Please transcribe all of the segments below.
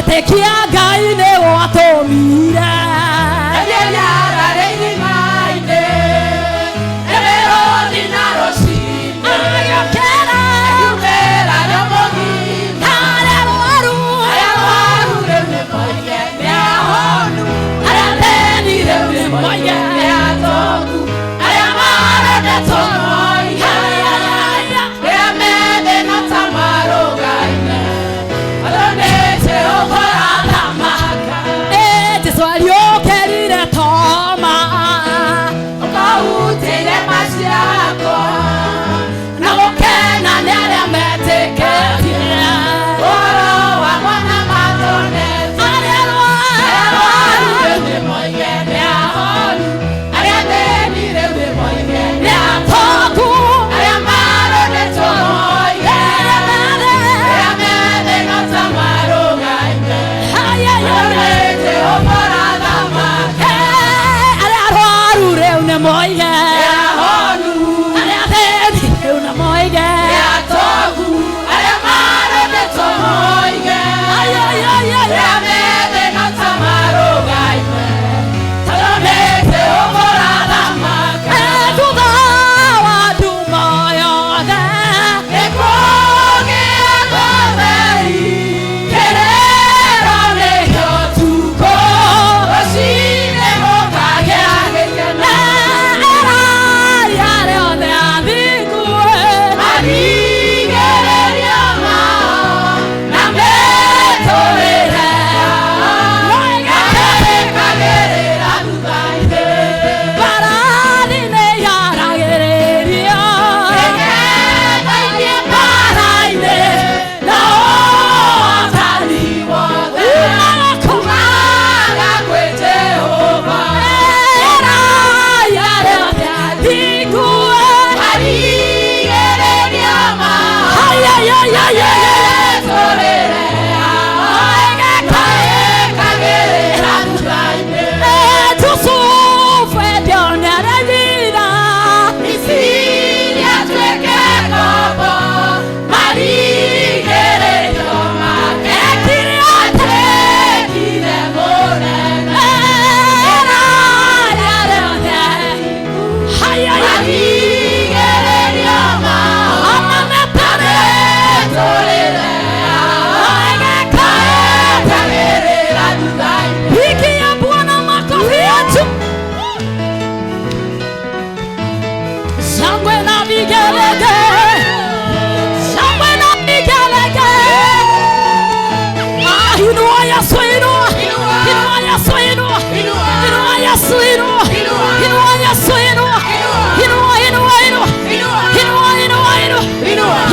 Gwĩtĩkia Ngai nĩ gwatũmire agĩũkĩra arĩa arwaru, arĩa athĩni rĩu nĩ moige arĩa marendetwo moige. Ĩ, Jesũ ariũkĩrire Toma na gũkena nĩ arĩa metĩkĩtie arĩa arwaru nĩ atongu arĩa methĩ. Arĩa arwaru rĩu nĩ moige, arĩa athĩni rĩu nĩ moige. Ay, ay, ay, ay, ay. Thutha wa nduma yothe erai arĩa othe athingu. Mbarathi nĩ yaragĩrĩrio mbara-inĩ na ũhotani umaga Erai arĩa othe athingu. Ay, ay, ay, ay, ay, ay. Yusufu endio nĩaranyira ekire atĩ erai arĩa othe. Ay, ay, ay. Ona metarĩ Pigia Bwana makofi yetu. Shangwe na vigelegele. Shangwe na vigelegele. Ah, inua Yesu, inua. Inua Yesu, inua. Inua Yesu, inua. Inua Yesu, inua. Inua, inua, inua. Inua, inua, inua.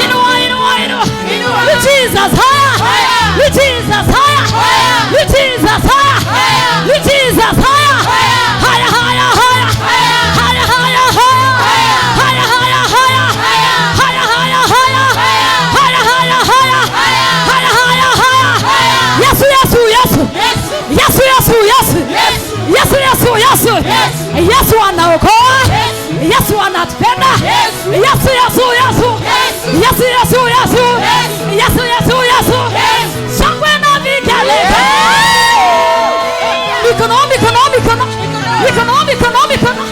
Inua, inua, inua. Lift Jesus higher. Lift Jesus higher. Lift Jesus higher. Lift Jesus higher. Higher, higher, higher. Higher, higher, higher. Higher, higher, higher. Higher, higher, higher. Higher, higher, higher. Higher, higher, higher. Yesu, Yesu, Yesu. Yesu, Yesu, Yesu. Yesu, Yesu, Yesu. Yesu anaokoa. Yesu anatupenda. Yesu, Yesu, Yesu. Yesu, Yesu, Yesu. Yesu, Yesu, Yesu. Shangwe na vigelegele. Mikono, mikono, mikono. Mikono, mikono, mikono.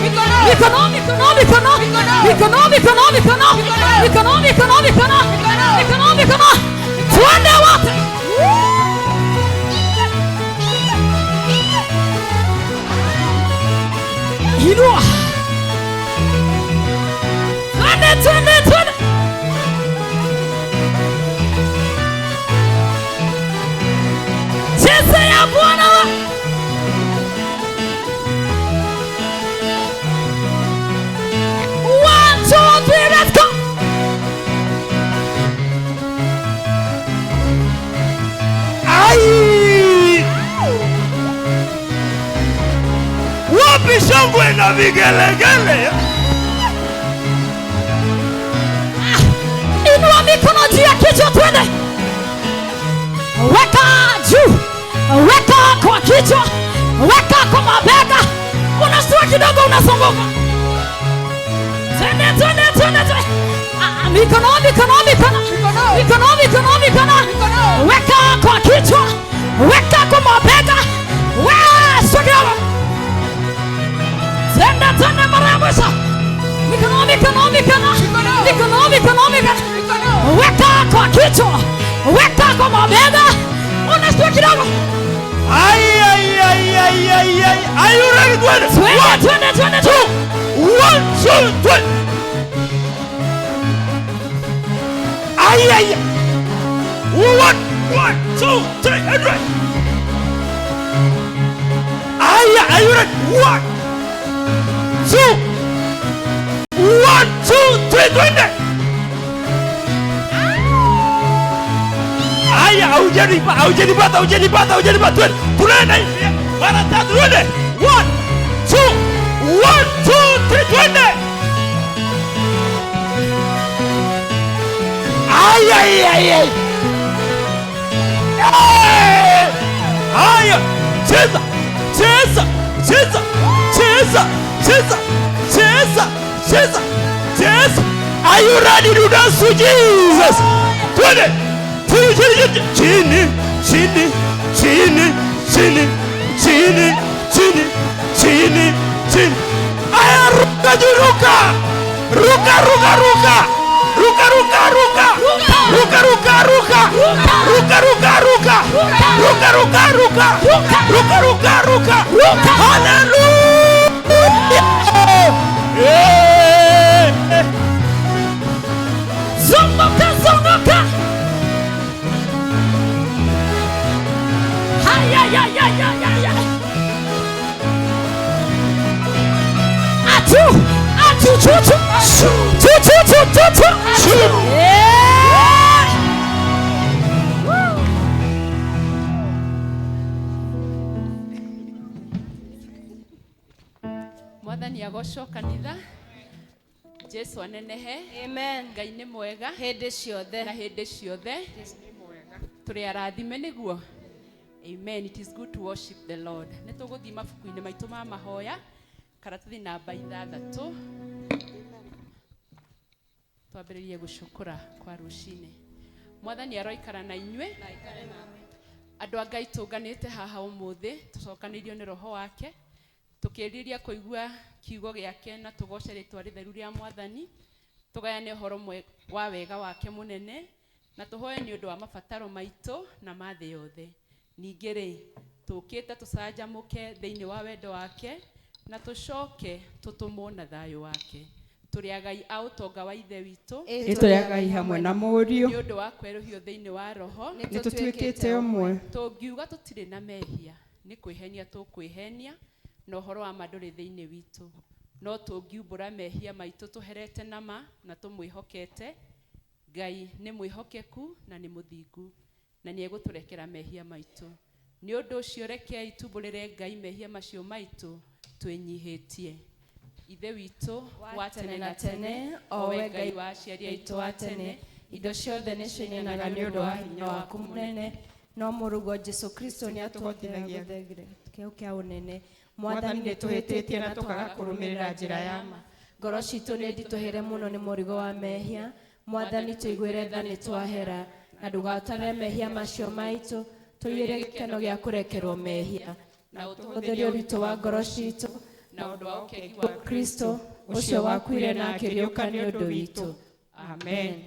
Mikono, mikono, mikono. Mikono, mikono, mikono. Mikono, mikono, mikono. Mikono, mikono. Twende wote. Inua. Twende, twende, twende. Cheza ya Bwana wa. One, two, three, let's go. Ai! Wapi shangwe na vigelegele? Inua mikono juu ya kichwa, twende. Weka juu, weka kwa kichwa, weka kwa mabega. Unashtua kidogo, unazunguka. Twende, twende, twende, twende. Ah, mikono, mikono, mikono, mikono, mikono, mikono. Weka kwa kichwa. kidogo. Ai, ai, ai, ai, ai, ai. Are you ready? Twende. Twende, twende, twende, twende. 1, 2, 3. Ai, ai. 1, 1, 2, 3, and ready. Ai, are you ready? 1, 2, 1, 2, 3, twende. Haya, haujanipata, haujanipata, haujanipata. Twende. Tunaenda hivi. Mara tatu, twende. 1, 2, 1, 2, 3, twende. Ai, ai, ai, ai. Eh! Haya, cheza, cheza, cheza, cheza, cheza, cheza, cheza, cheza. Are you ready to dance to Jesus? Twende. Chini, chini, chini, chini, chini, chini, chini, chini, chini, chini. Aya, ruka juu, ruka. Ruka, ruka, ruka. Ruka, ruka, ruka. Ruka, ruka, ruka. Ruka, ruka, ruka. Ruka, ruka, ruka. Ruka, ruka, ruka. Hallelujah. Yeah. Zunguka, zunguka. Haya, ya, ya, ya, ya, ya. Atu, atu, chu, chu. Chu, chu, chu, chu, chu. Yeah. Mwathani agocwo kanitha. Jesu anenehe. Amen. Ngai nĩ mwega Hĩndĩ ciothe. na hĩndĩ ciothe. Tũrĩ arathime nĩguo. Amen. It is good to worship the Lord. Nĩ tũgũthiĩ mabuku-inĩ maitũ ma mahoya karatathi namba 6 twambĩrĩrie gũcukũra kwa rũcinĩ. Mwathani aroikara na inyuĩ. Andũ a Ngai tũnganĩte haha ũmũthĩ tũcokanĩirio nĩ roho wake tũkĩrirĩria kũigua kiugo gĩake na tũgoce rĩtwa rĩtheru rĩa Mwathani, tũgayane ũhoro wa wega wake mũnene na tũhoe nĩ ũndũ wa mabataro maitũ na ma thĩ yothe. Ningĩ rĩ, tũkĩte tũcanjamũke thĩinĩ wa wendo wake na tũcoke tũtũmwo na thayũ wake. Tũrĩ agai a ũtonga wa Ithe witũ Ĩtũrĩ agai hamwe na Mũriũ nĩ ũndũ wa kwerũhio thĩinĩ wa roho. Nĩ tũtuĩkĩte ũmwe. Tũngiuga tũtirĩ na mehia nĩ kwĩhenia tũkwĩhenia na ũhoro wa ma ndũrĩ thĩinĩ witũ. No tũngiumbũra mehia maitũ tũherete na ma na tũmwĩhokete, Ngai nĩ mwĩhokeku na nĩ mũthingu na nĩ egũtũrekera mehia maitũ. Nĩ ũndũ ũcio rekei tumbũrĩre Ngai mehia macio maitũ twĩnyihĩtie. Ithe witũ wa tene na tene, o we Ngai wa aciari aitũ a tene, indo ciothe nĩ ciinainaga nĩ ũndũ wa hinya waku mũnene, no mũrũguo Jesu Kristo nĩ atũhotithagia kĩo kĩa ũnene. Mwathani nĩ tũhĩtĩtie na tũkaga kũrũmĩrĩra njĩra ya ma. Ngoro citũ nĩ nditũhĩre mũno nĩ mũrigo wa mehia. Mwathani tũiguĩre tha nĩ twahera, na ndũgatare mehia macio maitũ, tũiyũre gĩkeno gĩa kũrekerwo mehia na ũtũhũthĩrie ũritũ wa ngoro citũ na ũndũ wa ũkengi wa Kristo ũcio wakuire na akĩriũka nĩ ũndũ witũ. Amen.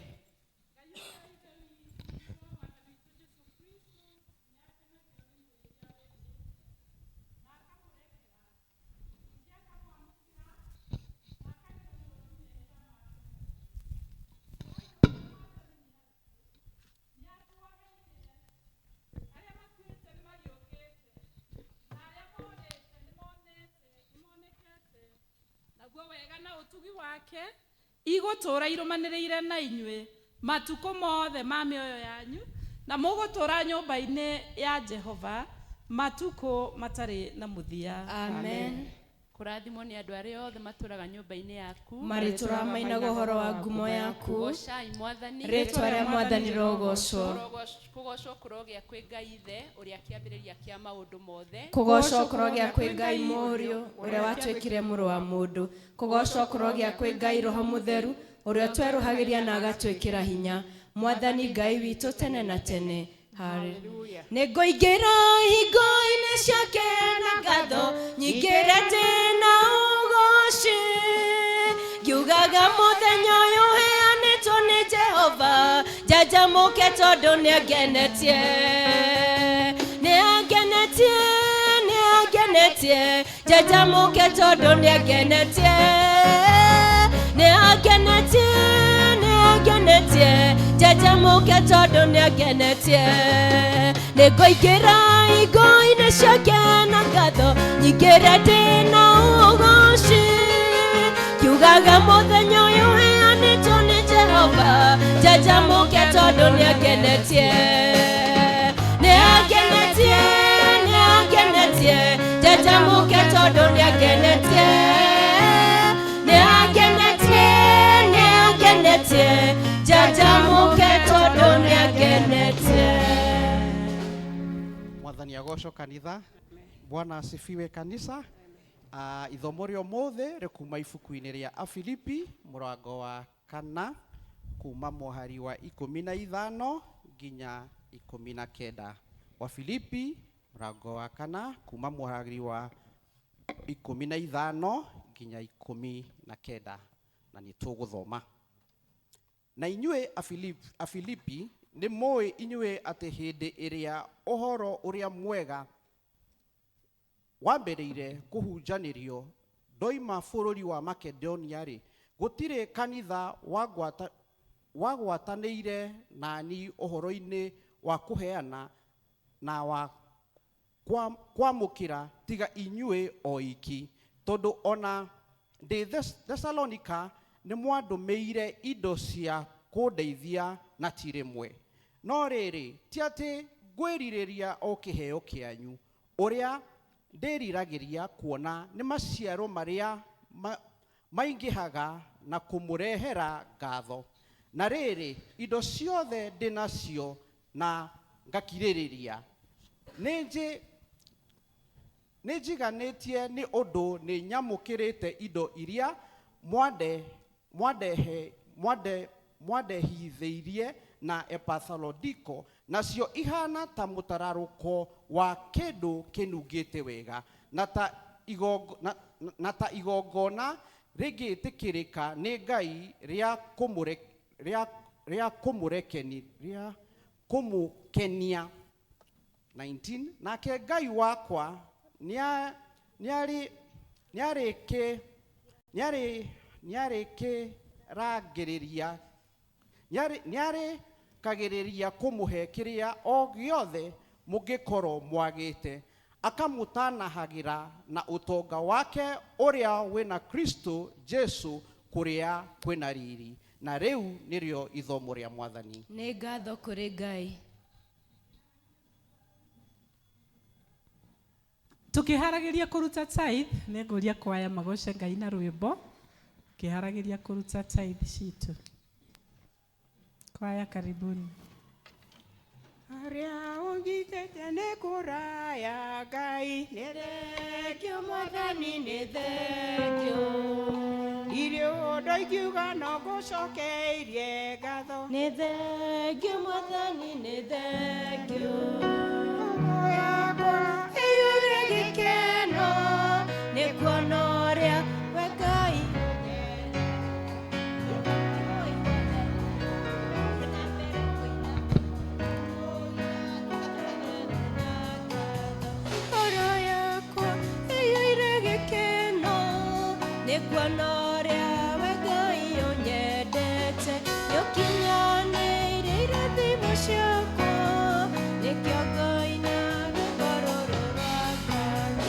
Naguo wega na ũtugi wake igũtũũra irũmanĩrĩire na inyuĩ matukũ mothe ma mĩoyo yanyu, na mũgũtũũra nyũmba-inĩ ya Jehova matukũ matarĩ na mũthia. Amen. Kũrathimwo nĩ andũ arĩa othe matũũraga nyũmba-inĩ yaku. Marĩtũra mainaga ũhoro wa ngumo yaku. Goocai Mwathani. Rĩtwa rĩa Mwathani rĩrogocwo. Kũgocwo kũrogĩa kwĩ Ngai Ithe ũrĩa kĩambĩrĩria kĩa maũndũ mothe. Kũgocwo kũrogĩa kwĩ Ngai Mũriũ ũrĩa watuĩkire mũrũ wa mũndũ. Kũgocwo kũrogĩa kwĩ Ngai Roho Mũtheru ũrĩa twerũhagĩria na agatwĩkĩra hinya. Mwathani Ngai witũ tene na tene. Hallelujah. Nĩngũingĩra hingo-inĩ ciake na ngatho nyingĩre ndĩ na ũgoci, ngiugaga mũthenya ũyũ ũheanĩtwo nĩ Jehova njanjamũke tondũ nĩangenetie. angenetie njanjamũke tondũ nĩ angenetie nĩ angenetie nĩ angenetie njanjamũke tondũ nĩ angenetie nĩ ngũingĩra igo-inĩ ciake na ngatho nyingĩre ndĩ na ũgoci kiugaga mũthenya ũyũ ũheanĩtwo nĩ Jehova njanjamũke tondũ nĩ angenetie nĩ angenetie nĩ angenetie njanjamũke tondũ nĩ angenetie nĩ angenetie nĩ angenetie njanjamũke tondũ nĩ angenetie. Mwathani agocwo kanitha. Bwana asifiwe kanisa. Ithomo rĩa ũmũthĩ rĩkuma ibuku-inĩ rĩa Afilipi mũrango wa 4 kuma mũhari wa 15 nginya 19. Wa Filipi mũrango wa 4 kuma mũhari wa 15 nginya 19, na nĩ tũgũthoma. Na inyuĩ Afilipi nĩ mũĩ inyuĩ atĩ hĩndĩ ĩrĩa ũhoro ũrĩa mwega wambĩrĩire kũhunjanĩrio ndoima bũrũri wa Makedonia rĩ, gũtirĩ kanitha wagwatanĩire nani ũhoro-inĩ wa kũheana na wa kwamũkĩra tiga inyuĩ o iki, tondũ ona ndĩ Thesalonika nĩ mwandũmĩire indo cia kũndeithia na ti rĩmwe. No rĩrĩ, ti atĩ ngwĩrirĩria o kĩheo kĩanyu, ũrĩa ndĩriragĩria kuona nĩ maciaro marĩa maingĩhaga na kũmũrehera ngatho. Na rĩrĩ, indo ciothe ndĩ nacio na ngakirĩrĩria. Nĩ njiganĩtie nĩ ũndũ nĩ nyamũkĩrĩte indo iria mwandehithĩirie na Epafrodito, nacio ihana ta mũtararũko wa kĩndũ kĩnungĩte wega, na ta igongona rĩngĩtĩkĩrĩka nĩ Ngai rĩa kũmũkenia. 19 Nake Ngai wakwa nĩarĩkagĩrĩria kũmũhe kĩrĩa o gĩothe mũngĩkorwo mwagĩte, akamũtanahagĩra na ũtonga wake ũrĩa wĩna Kristo Jesu kũrĩa kwĩna riri. Na rĩu nĩrĩo ithomo rĩa Mwathani. Nĩ ngatho kũrĩ Ngai. Tukiharagĩria kũruta tithe, nĩ ngũria kwaya magoce Ngai na rwĩmbo. Tukiharagĩria kũruta tithe citũ. Kwaya karibuni. Arĩa ũnjitĩte nĩ kũraya Ngai, nĩ thengio Mwathani, nĩ thengio. Ndirĩ ũndũ ingiuga no ngũcokeirie ngatho, nĩ thengio Mwathani, nĩ thengio. Ngoro yakwa ĩiyũire gĩkeno nĩ kuona ũrĩa we Ngai ngoro yakwa ĩiyũire gĩkeno nĩ kuona ũrĩa we Ngai ũnyendete, nĩũkinyanĩirie irathimo ciakwa, nĩkĩo ngoina rwĩmbo rũrũ rwa ngatho.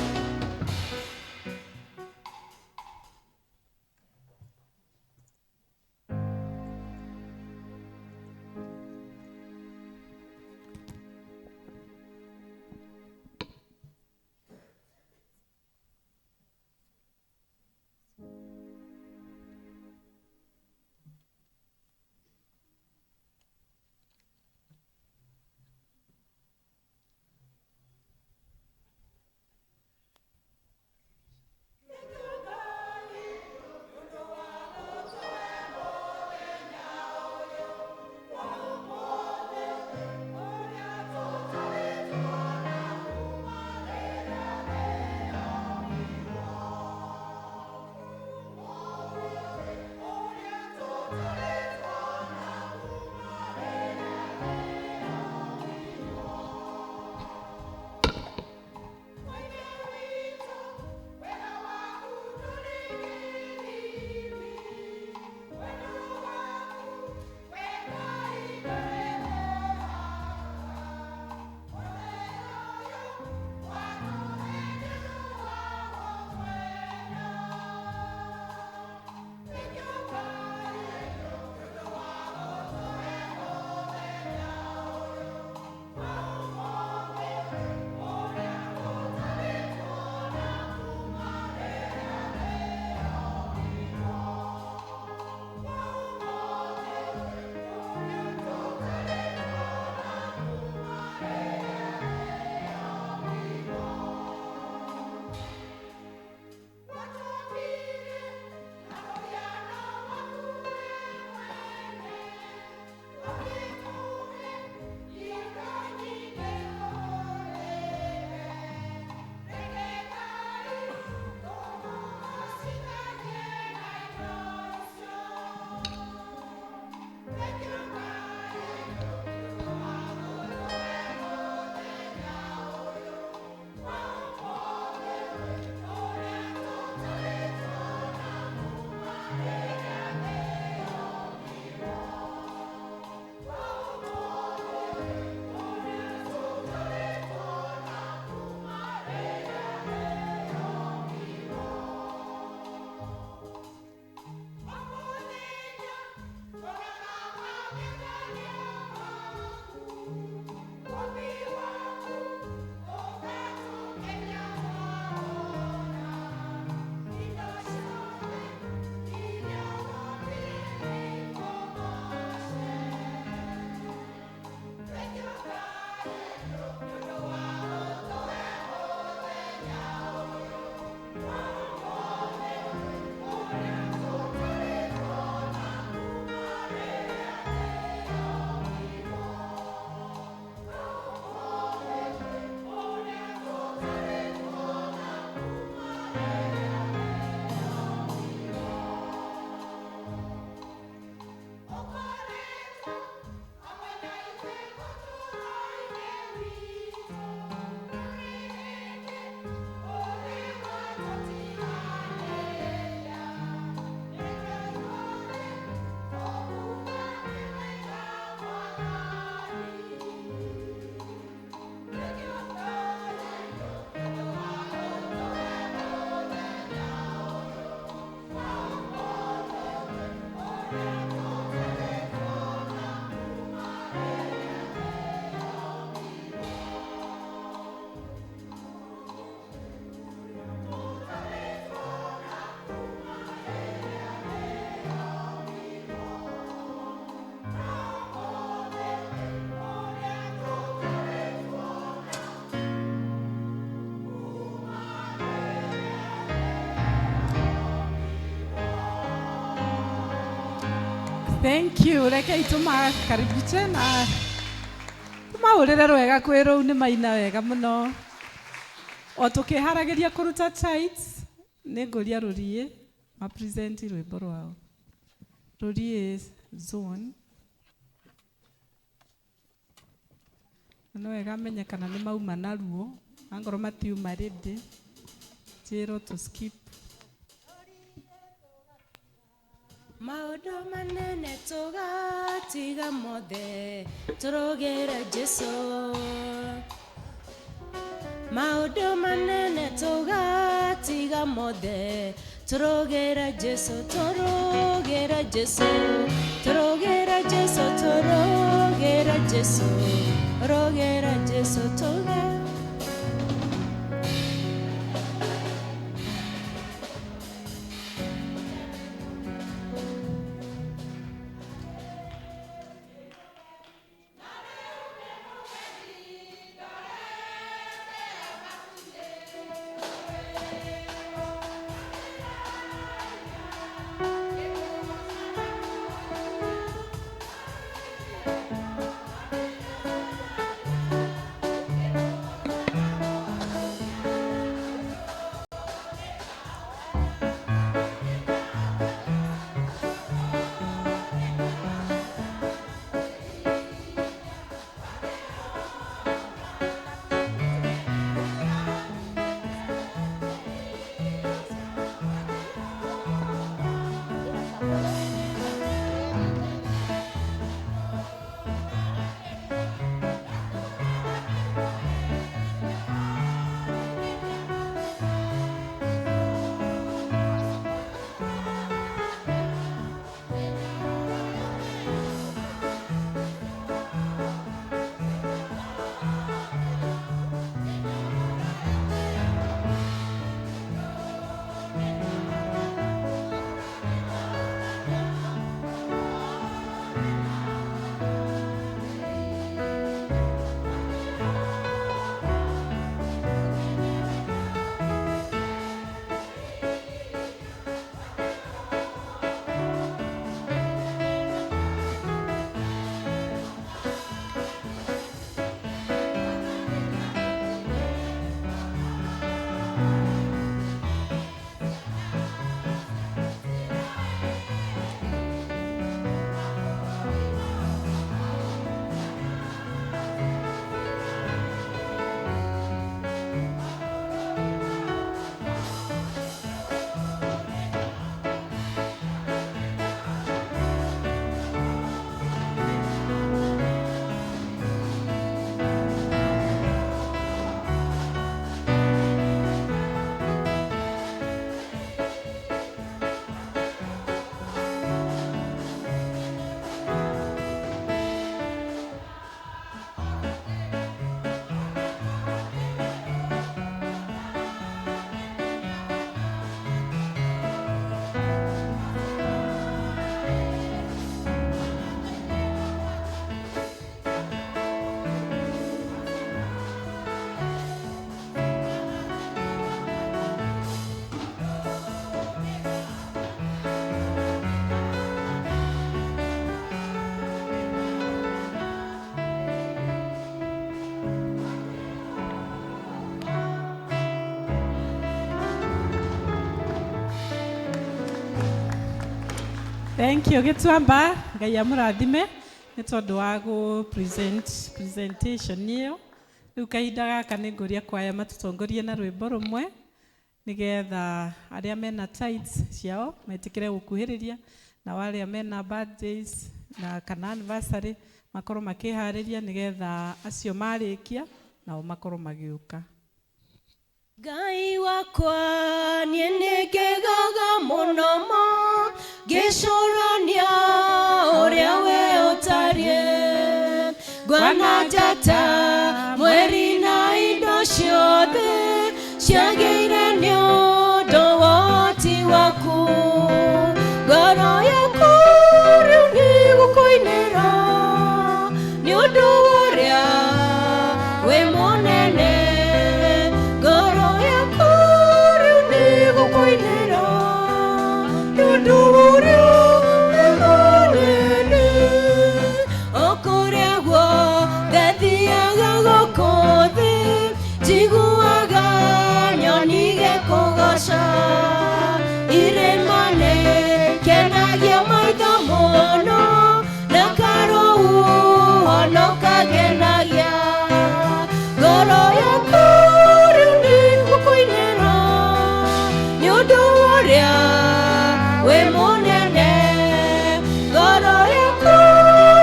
Thank you. Reke itũmakaribishe na tũmahũrĩre rwega kwĩ rũu nĩ maina wega mũno. O tũkĩharagĩria kũruta tithes, nĩ ngũria Rũriĩ mapresent rwĩmbo rwao. Rũriĩ zone. Na no wega menye kana nĩ mauma naruo, angorwo matiuma ready, njĩrwo tũ skip. Maũndũ manene tũgatiga mothe tũrũgĩre Jesũ. Maũndũ manene tũgatiga mothe tũrũgĩre Jesũ, tũrũgĩre Jesũ, tũrũgĩre Jesũ, tũrũgĩre Jesũ, rũgĩre Jesũ tũge. Thank you Gĩtuamba, Ngai amũrathime nĩ tondũ wa gũ presentation ĩyo. Rĩu kahinda gaka nĩ ngũria kwaya matũtongorie na rwĩmbo rũmwe nĩgetha arĩa mena tithes ciao metĩkĩre gũkuhĩrĩria, na arĩa mena birthdays na kana anniversary makorwo makĩharĩria nĩgetha acio marĩkia nao makorwo magĩũka. Ngai wakwa niĩ nĩngegaga mũno ma ngĩcũrania ũrĩa we ũtariĩ, ngona njata mweri na indo ciothe ciagĩire nĩ ũndũ wa ũhoti waku. Ngoro yaku rĩu nĩgũkũinĩra nĩ ũndũ ũrĩa wĩ mũnene. Ngoro yaku rĩu nĩgũkũinĩra nĩ ũndũ ũrĩa wĩ mũnene. Njiguaga nyoni igĩkũgooca irĩma nĩ kenagia maitho mũno na karũhuho no kagenagia ngoro yaku rĩu nĩngũkũinĩra nĩ ũndũ ũrĩa wĩ mũnene ngoro yaku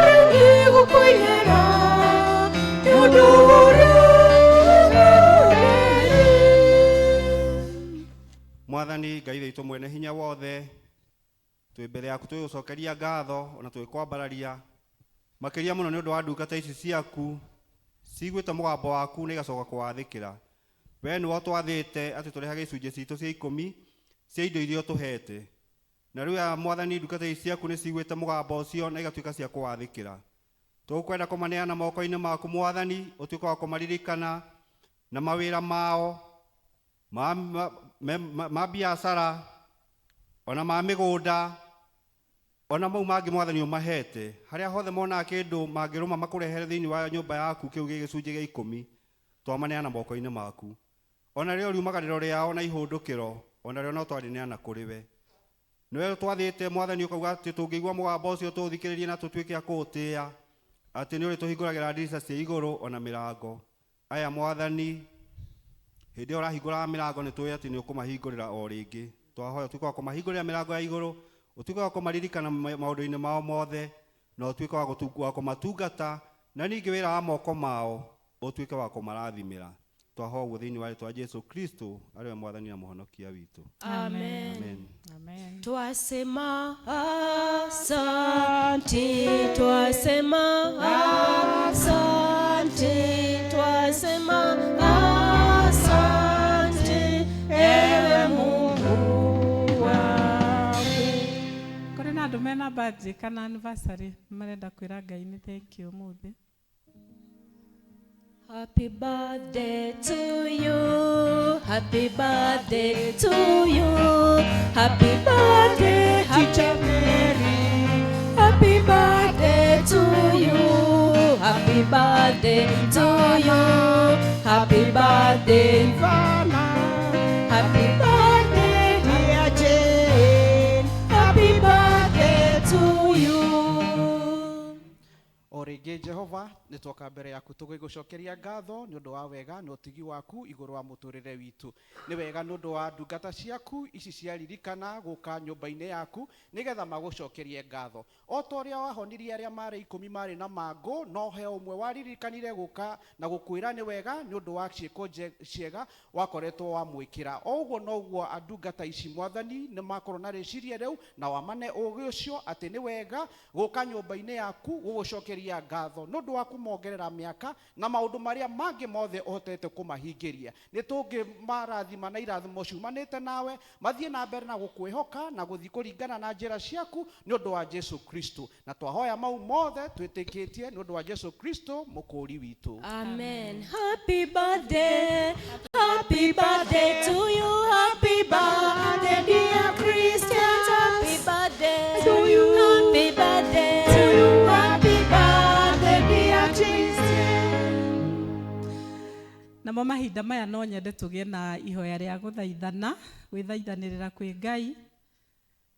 rĩu nĩngũkũinĩra nĩ ũndũ ũrĩa wĩ mũnene. Mwathani Ngai witũ mwene hinya wothe, twĩ mbere yaku twĩgũcokeria ngatho ona twĩkwambararia makĩria mũno nĩ ũndũ wa ndungata ici ciaku ciguĩte mũgambo waku na igacoka kũwathĩkĩra. We nĩwe ũtwathĩte atĩ tũrehage icunjĩ citũ cia ikũmi cia indo iria ũtũhete, na rĩu ya Mwathani ndungata ici ciaku nĩ ciguĩte mũgambo ũcio na igatuĩka cia kũwathĩkĩra. Tũkwenda kũmaneana moko-inĩ maku Mwathani, ũtuĩke wa kũmaririkana na mawĩra mao ma, ma, ma, ma biacara ona ma mĩgũnda ona mau mangĩ Mwathani ũmahete harĩa hothe monaga kĩndũ mangĩrũma makũrehere thĩinĩ wa nyũmba yaku kĩu gĩ gĩcunjĩ gĩa ikũmi, twamaneana moko-inĩ maku. Ona rĩo riumagarĩro rĩao na ihũndũkĩro ona rĩo no twarĩneana kũrĩ we. Nĩwe twathĩte Mwathani ũkauga atĩ tũngĩigua mũgambo ũcio tũũthikĩrĩrie na tũtuĩke a kũũtĩĩa atĩ nĩ ũrĩtũhingũragĩra ndirica cia igũrũ ona mĩrango. Aya Mwathani, hĩndĩ ĩyo ũrahingũraga mĩrango nĩ tũĩ atĩ nĩ ũkũmahingũrĩra o rĩngĩ. Twahoya ũtuĩke wa kũmahingũrĩra mĩrango ya igũrũ, ũtuĩke wa kũmaririkana maũndũ-inĩ mao mothe, na ũtuĩke wa kũmatungata, na ningĩ wĩra wa moko mao ũtuĩke wa kũmarathimĩra. Twahoya ũguo thĩinĩ wa rĩĩtwa Jesu Kristo arĩ we Mwathani na Mũhonokia witũ. Amen. Amen. Amen. Twasema asante, twasema asante, twasema asante, ewe Mungu wangu. Kũrĩ na andũ mena birthday kana anniversary marenda kwĩra Ngai nĩ thank you ũmũthĩ. Happy birthday to you, happy birthday to you, happy birthday, Teacher Mary, happy birthday to you, happy birthday to you, happy birthday, Ivana, happy birthday, dear Jane, happy birthday to you. O rĩngĩ Jehova nĩ twoka mbere yaku tũgĩgũcokeria ngatho nĩ ũndũ wa wega na ũtigi waku igũrũ wa mũtũrĩre witũ. Nĩ wega nĩ ũndũ wa ndungata ciaku ici ciaririkana gũka nyũmba-inĩ yaku nĩgetha magũcokerie ngatho. O ta ũrĩa wahonirie arĩa marĩ ikũmi marĩ na mangũ, no he ũmwe waririkanire gũka na gũkwĩra nĩ wega nĩ ũndũ wa ciĩko ciega wakoretwo wamwĩkĩra. O ũguo noguo ndungata ici Mwathani nĩ makorwo na rĩciria rĩu na wamane ũgĩ ũcio atĩ nĩ wega gũka nyũmba-inĩ yaku gũgũcokeria ngatho nĩ ũndũ wa kũmongerera mĩaka na maũndũ marĩa mangĩ mothe ũhotete kũmahingĩria. Nĩ tũngĩmarathima na irathimo ciumanĩte nawe, mathiĩ na mbere na gũkwĩhoka na gũthiĩ kũringana na njĩra ciaku nĩ ũndũ wa Jesu Kristo. Na twahoya mau mothe twĩtĩkĩtie nĩ ũndũ wa Jesu Kristo mũkũũri witũ. Amen. Happy birthday, happy birthday to you, happy birthday, dear Christians, happy birthday To you. happy birthday To you. happy birthday, dear Christian. Namo mahinda maya no nyende tũgĩe na ihoya rĩa gũthaithana, gwĩthaithanĩrĩra kwĩ Ngai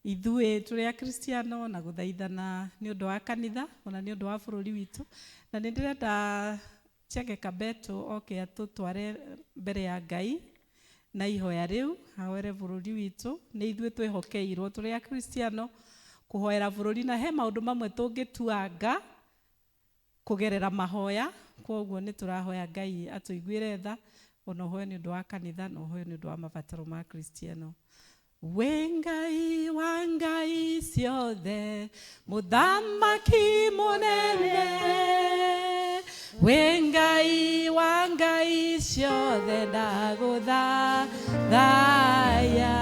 ithuĩ tũrĩ akristiano na gũthaithana nĩ ũndũ wa kanitha ona nĩ ũndũ wa bũrũri witũ. Na nĩ ndĩrenda Chege Kabeto oke atũtware mbere ya Ngai na ihoya rĩu, ahoere bũrũri witũ. Nĩ ithuĩ twĩhokeirwo tũrĩ akristiano kũhoera bũrũri, na he maũndũ mamwe tũngĩtuanga kũgerera mahoya. Kwoguo nĩ tũrahoya Ngai atũiguĩre tha, ona ũhoe nĩ ũndũ wa kanitha na ũhoe nĩ ũndũ wa mabataro ma kristiano. Wĩ Ngai wa ngai ciothe, mũthamaki mũnene, wĩ Ngai wa ngai ciothe, ndagũthathaya.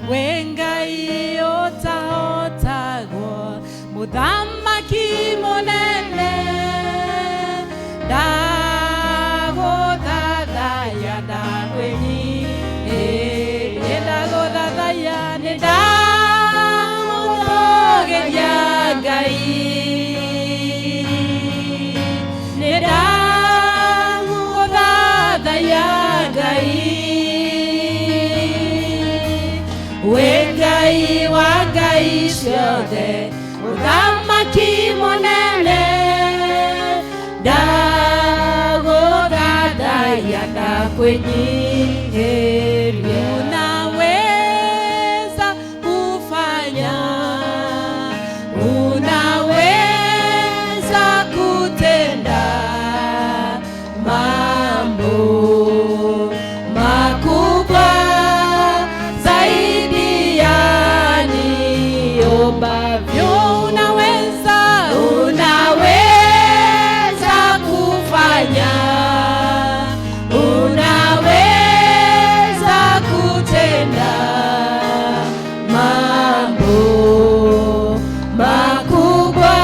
Wĩ Ngai ũtahotagwo, mũthamaki mũnene, ndagũthathaya, ndakwĩnyiihĩria, ndagũthathaya, nĩ ndagũtũgĩria Ngai, nĩ ndagũthathaya. Ndakwĩnyihĩria. Unaweza kufanya, unaweza kutenda mambo makubwa zaidi ya niombavyo. Unaweza, unaweza kufanya, unaweza kutenda mambo makubwa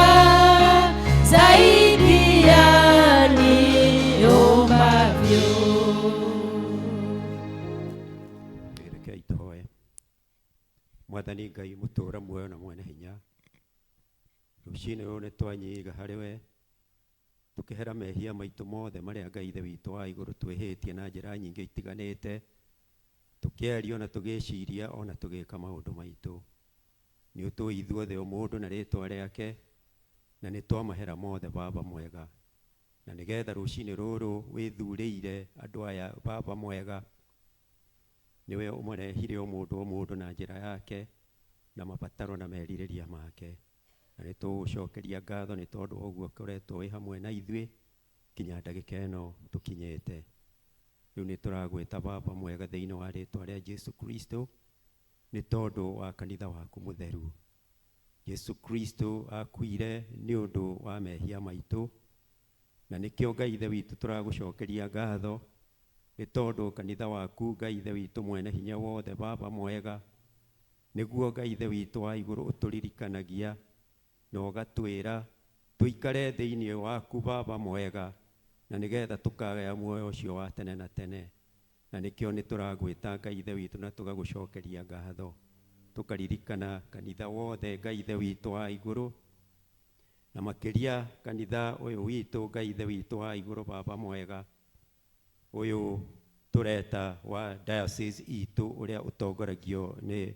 zaidi ya niombavyo. Rekei tũhoe. Mwathani Ngai mũtũũra muoyo na mwene hinya, rũcinĩ rũrũ nĩ twanyiga harĩ we tũkĩhera mehia maitũ mothe marĩa Ngai Ithe witũ wa igũrũ twĩhĩtie na njĩra nyingĩ itiganĩte, tũkĩaria ona tũgĩciria ona tũgĩka maũndũ maitũ. Nĩ ũtũĩ ithuothe o mũndũ na rĩtwa rĩake, na nĩ twamahera mothe Baba mwega, na nĩgetha rũcinĩ rũrũ wĩthurĩire andũ aya Baba mwega, nĩwe ũmarehire o mũndũ o mũndũ na njĩra yake na mabataro na merirĩria make, na nĩ tũgũcokeria ngatho nĩ tondũ wa ũguo ũkoretwo wĩ hamwe na ithuĩ kinya ndagĩka ĩno tũkinyĩte. Rĩu nĩ tũragwĩta Baba mwega thĩinĩ wa rĩtwa rĩa Jesu Kristo nĩ tondũ wa kanitha waku mũtheru. Jesu Kristo akuire nĩ ũndũ wa mehia maitũ, na nĩkĩo Ngai Ithe witũ tũragũcokeria ngatho nĩ tondũ kanitha waku Ngai Ithe witũ mwene hinya wothe Baba mwega nĩguo Ngai Ithe witũ wa igũrũ ũtũririkanagia na ũgatwĩra tũikare thĩinĩ waku Baba mwega, na nĩgetha tũkagaya muoyo ũcio wa tene na tene. Na nĩkĩo nĩ tũragwĩta Ngai Ithe witũ na tũgagũcokeria ngatho, tũkaririkana kanitha wothe Ngai Ithe witũ wa igũrũ, na makĩria kanitha ũyũ witũ Ngai Ithe witũ wa igũrũ Baba mwega, ũyũ tũreta wa diocese itũ ũrĩa ũtongoragio nĩ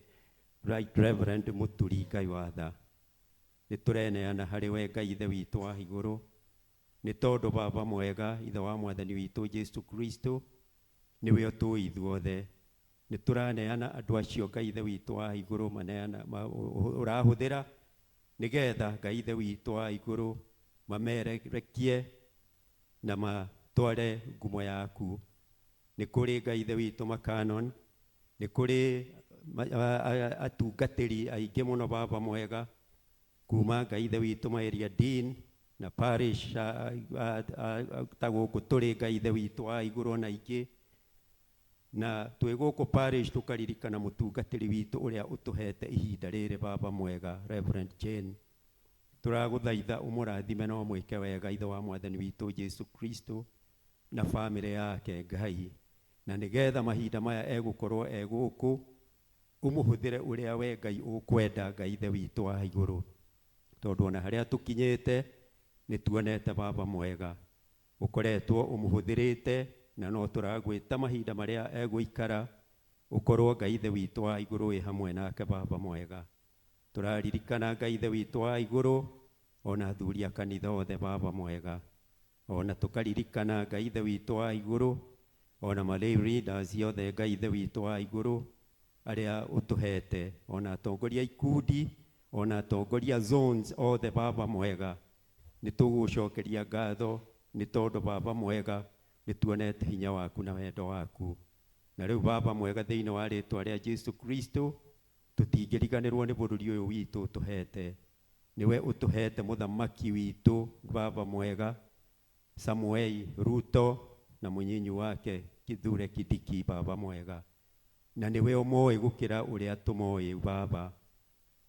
Right Reverend Mũturi Ngai wa tha. Nĩ tũreneana harĩ we Ngai Ithe witũ wa igũrũ nĩ tondũ Baba mwega Ithe wa Mwathani witũ Jesu Kristo nĩwe ũtũĩ ithuothe. Nĩ tũraneana andũ acio Ngai Ithe witũ wa igũrũ maneana ũrahũthĩra nĩgetha Ngai Ithe witũ wa igũrũ mamererekie na matware ngumo yaku. Nĩ kũrĩ Ngai Ithe witũ makanon, nĩ kũrĩ atungatĩri aingĩ mũno Baba mwega kuma Ngai Ithe witũ ma area dean na parish ta gũkũ tũrĩ Ngai Ithe witũ wa igũrũ na ingĩ, na twĩ gũkũ parish tũkaririkana mũtungatĩri witũ ũrĩa ũtũhete ihinda rĩrĩ Baba mwega Reverend Jane. Tũragũthaitha ũmũrathime na ũmwĩke wega Ithe wa Mwathani witũ Jesu Kristo na bamĩrĩ yake Ngai, na nĩgetha mahinda maya egũkorwo e gũkũ ũmũhũthĩre ũrĩa we Ngai ũkwenda Ngai Ithe witũ wa igũrũ, tondũ ona harĩa tũkinyĩte nĩ tuonete Baba mwega ũkoretwo ũmũhũthĩrĩte, na no tũragwĩta mahinda marĩa egũikara ũkorwo Ngai Ithe witũ wa igũrũ wĩ hamwe nake Baba mwega. Tũraririkana Ngai Ithe witũ wa igũrũ ona athuri a kanitha othe Baba mwega, ona tũkaririkana Ngai Ithe witũ wa igũrũ ona ma lay readers othe Ngai Ithe witũ wa igũrũ arĩa ũtũhete, ona atongoria ikundi, ona atongoria zones othe Baba mwega, nĩ tũgũcokeria ngatho nĩ tondũ Baba mwega nĩ tuonete hinya waku na wendo waku. Na rĩu Baba mwega thĩinĩ wa rĩtwa rĩa Jesu Kristo tũtingĩriganĩrwo nĩ bũrũri ũyũ witũ ũtũhete. Nĩwe ũtũhete mũthamaki witũ Baba mwega Samuel Ruto na mũnyinyi wake Kithure Kindiki Baba mwega, na nĩwe ũmoĩ gũkĩra ũrĩa tũmoĩ Baba.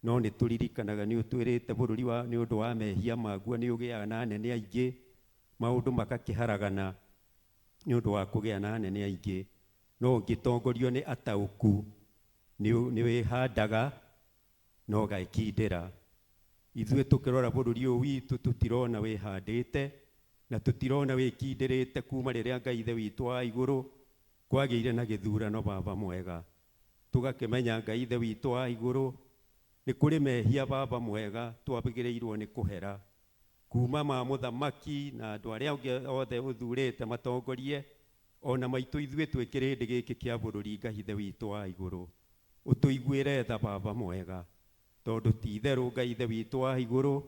No nĩ tũririkanaga nĩ ũtwĩrĩte bũrũri wa nĩ ũndũ wa mehia maguo nĩ ũgĩaga na anene aingĩ, maũndũ makakĩharagana nĩ ũndũ wa kũgĩa na anene aingĩ, no ũngĩtongorio nĩ ataũku nĩ wĩhandaga na ũgekindĩra. Ithuĩ tũkĩrora bũrũri ũyũ witũ tũtirona wĩhandĩte na tũtirona wĩkindĩrĩte kuma rĩrĩa Ngai Ithe witũ wa igũrũ kwagĩire na gĩthurano Baba mwega. Tũgakĩmenya Ngai Ithe witũ wa igũrũ nĩ kũrĩ mehia Baba mwega twagĩrĩirwo nĩ kũhera kuma ma mũthamaki na andũ arĩa angĩ othe ũthurĩte matongorie, Ona maitũ ithuĩ twĩ kĩrĩndĩ gĩkĩ kĩa bũrũri, Ngai Ithe witũ wa igũrũ, ũtũiguĩre tha Baba mwega, tondũ ti itherũ Ngai Ithe witũ wa igũrũ,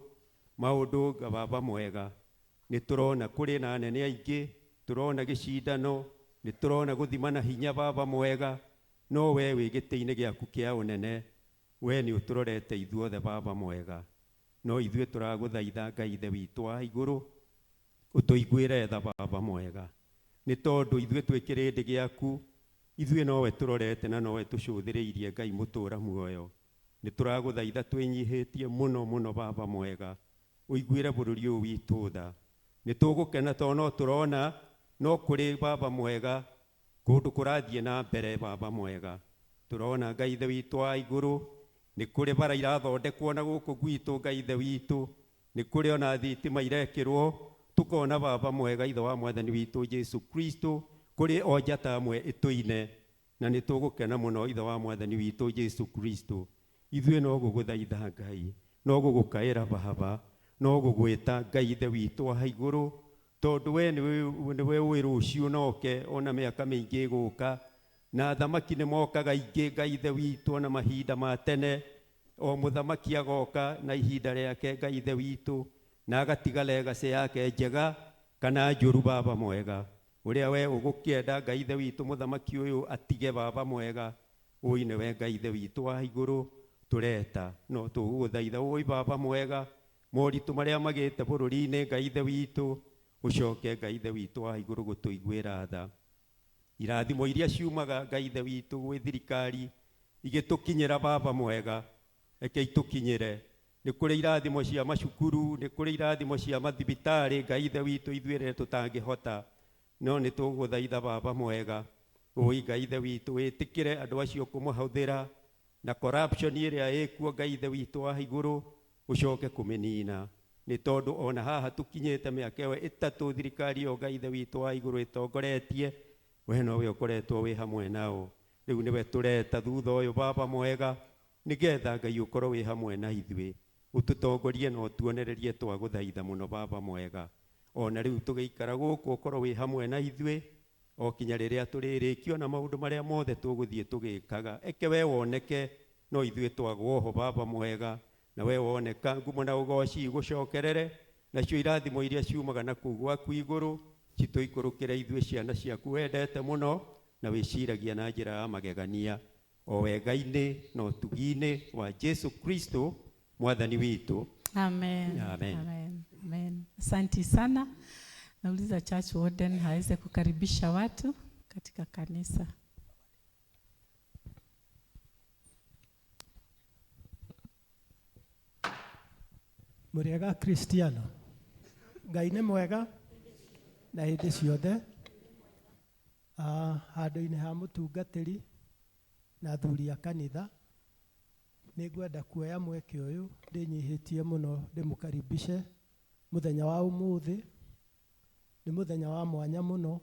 maũndũ Baba mwega nĩ tũrona kũrĩ na anene aingĩ, tũrona gĩcindano, nĩ tũrona gũthimana hinya Baba mwega, no we wĩ gĩtĩ-inĩ gĩaku kĩa ũnene, we nĩ ũtũrorete ithuothe Baba mwega. No ithuĩ tũragũthaitha Ngai Ithe witũ wa igũrũ, ũtũiguĩre tha Baba mwega, nĩ tondũ ithuĩ twĩ kĩrĩndĩ gĩaku, ithuĩ nowe tũrorete na nowe tũcũthĩrĩirie Ngai mũtũra muoyo. Nĩ tũragũthaitha twĩnyihĩtie mũno mũno Baba mwega, ũiguĩre bũrũri ũyũ witũ tha. Nĩ tũgũkena tondũ no tũrona no kũrĩ Baba mwega kũndũ kũrathiĩ na mbere Baba mwega. Tũrona Ngai Ithe witũ wa igũrũ, nĩ kũrĩ bara irathondekwo na gũkũ gwitũ Ngai Ithe witũ, nĩ kũrĩ ona thitima irekĩrwo, tukona Baba mwega Ithe wa Mwathani witũ Jesu Kristo, kũrĩ o njata ĩmwe ĩtũine, na nĩ tũgũkena mũno Ithe wa Mwathani witũ Jesu Kristo. Ithuĩ no gũgũthaitha Ngai, no gũgũkaĩra Baba, no gũgwĩta Ngai Ithe witũ wa igũrũ, tondũ we nĩwe ũĩ rũciũ noke ona mĩaka mĩingĩ ĩgũka, na athamaki nĩ mokaga aingĩ Ngai Ithe witũ ona mahinda ma tene, o mũthamaki agoka na ihinda rĩake Ngai Ithe witũ, na agatiga legacy yake njega kana njũru Baba mwega. Ũrĩa we ũgũkĩenda Ngai Ithe witũ mũthamaki ũyũ atige Baba mwega, ũi nĩwe Ngai Ithe witũ wa igũrũ tũreta, no tũgũgũthaitha ũi Baba mwega, moritũ marĩa magĩte bũrũri-inĩ Ngai Ithe witũ, ũcoke Ngai Ithe witũ wa igũrũ gũtũiguĩra tha. Irathimo iria ciumaga Ngai Ithe witũ gwĩ thirikari igĩtũkinyĩra Baba mwega, reke itũkinyĩre. Nĩ kũrĩ irathimo cia macukuru, nĩ kũrĩ irathimo cia mathibitarĩ Ngai Ithe witũ ithuĩ rĩrĩa tũtangĩhota, no nĩ tũgũthaitha Baba mwega, ũi Ngai Ithe witũ wĩtĩkĩre andũ acio kũmũhũthĩra, na corruption ĩrĩa ĩkuo Ngai Ithe witũ wa igũrũ ũcoke kũmĩnina, nĩ tondũ ona haha tũkinyĩte mĩaka ĩyo ĩtatũ thirikari ĩyo Ngai Ithe witũ wa igũrũ ĩtongoretie, we nowe ũkoretwo wĩ hamwe nao. Rĩu nĩwe tũreta thutha ũyũ Baba mwega, nĩgetha Ngai ũkorwo wĩ hamwe na ithuĩ, ũtũtongorie na ũtuonererie twagũthaitha mũno Baba mwega. Ona rĩu tũgĩikara gũkũ ũkorwo wĩ hamwe na ithuĩ o kinya rĩrĩa tũrĩrĩkio na maũndũ marĩa mothe tũgũthiĩ tũgĩkaga. Eke we woneke no ithuĩ twagwo ho Baba mwega, na we woneka ngumo na ũgoci igũcokerere, nacio irathimo iria ciumaga na kũu gwaku igũrũ citũikũrũkĩre ithuĩ ciana ciaku wendete mũno na wĩciragia na njĩra ya magegania, o wega-inĩ na ũtugi-inĩ wa Jesu Kristo Mwathani witũ. Amen. Amen. Amen. Amen. Asante sana. Nauliza church warden aweze kukaribisha watu katika kanisa. Mũrĩega Kristiano, Ngai nĩ mwega na hĩndĩ ciothe. Handũ-inĩ ha mũtungatĩri na athuri a kanitha, nĩ ngwenda kuoya mweke ũyũ ndĩnyihĩtie mũno ndĩmũkaribishe mũthenya wa ũmũthĩ. Nĩ mũthenya wa mwanya mũno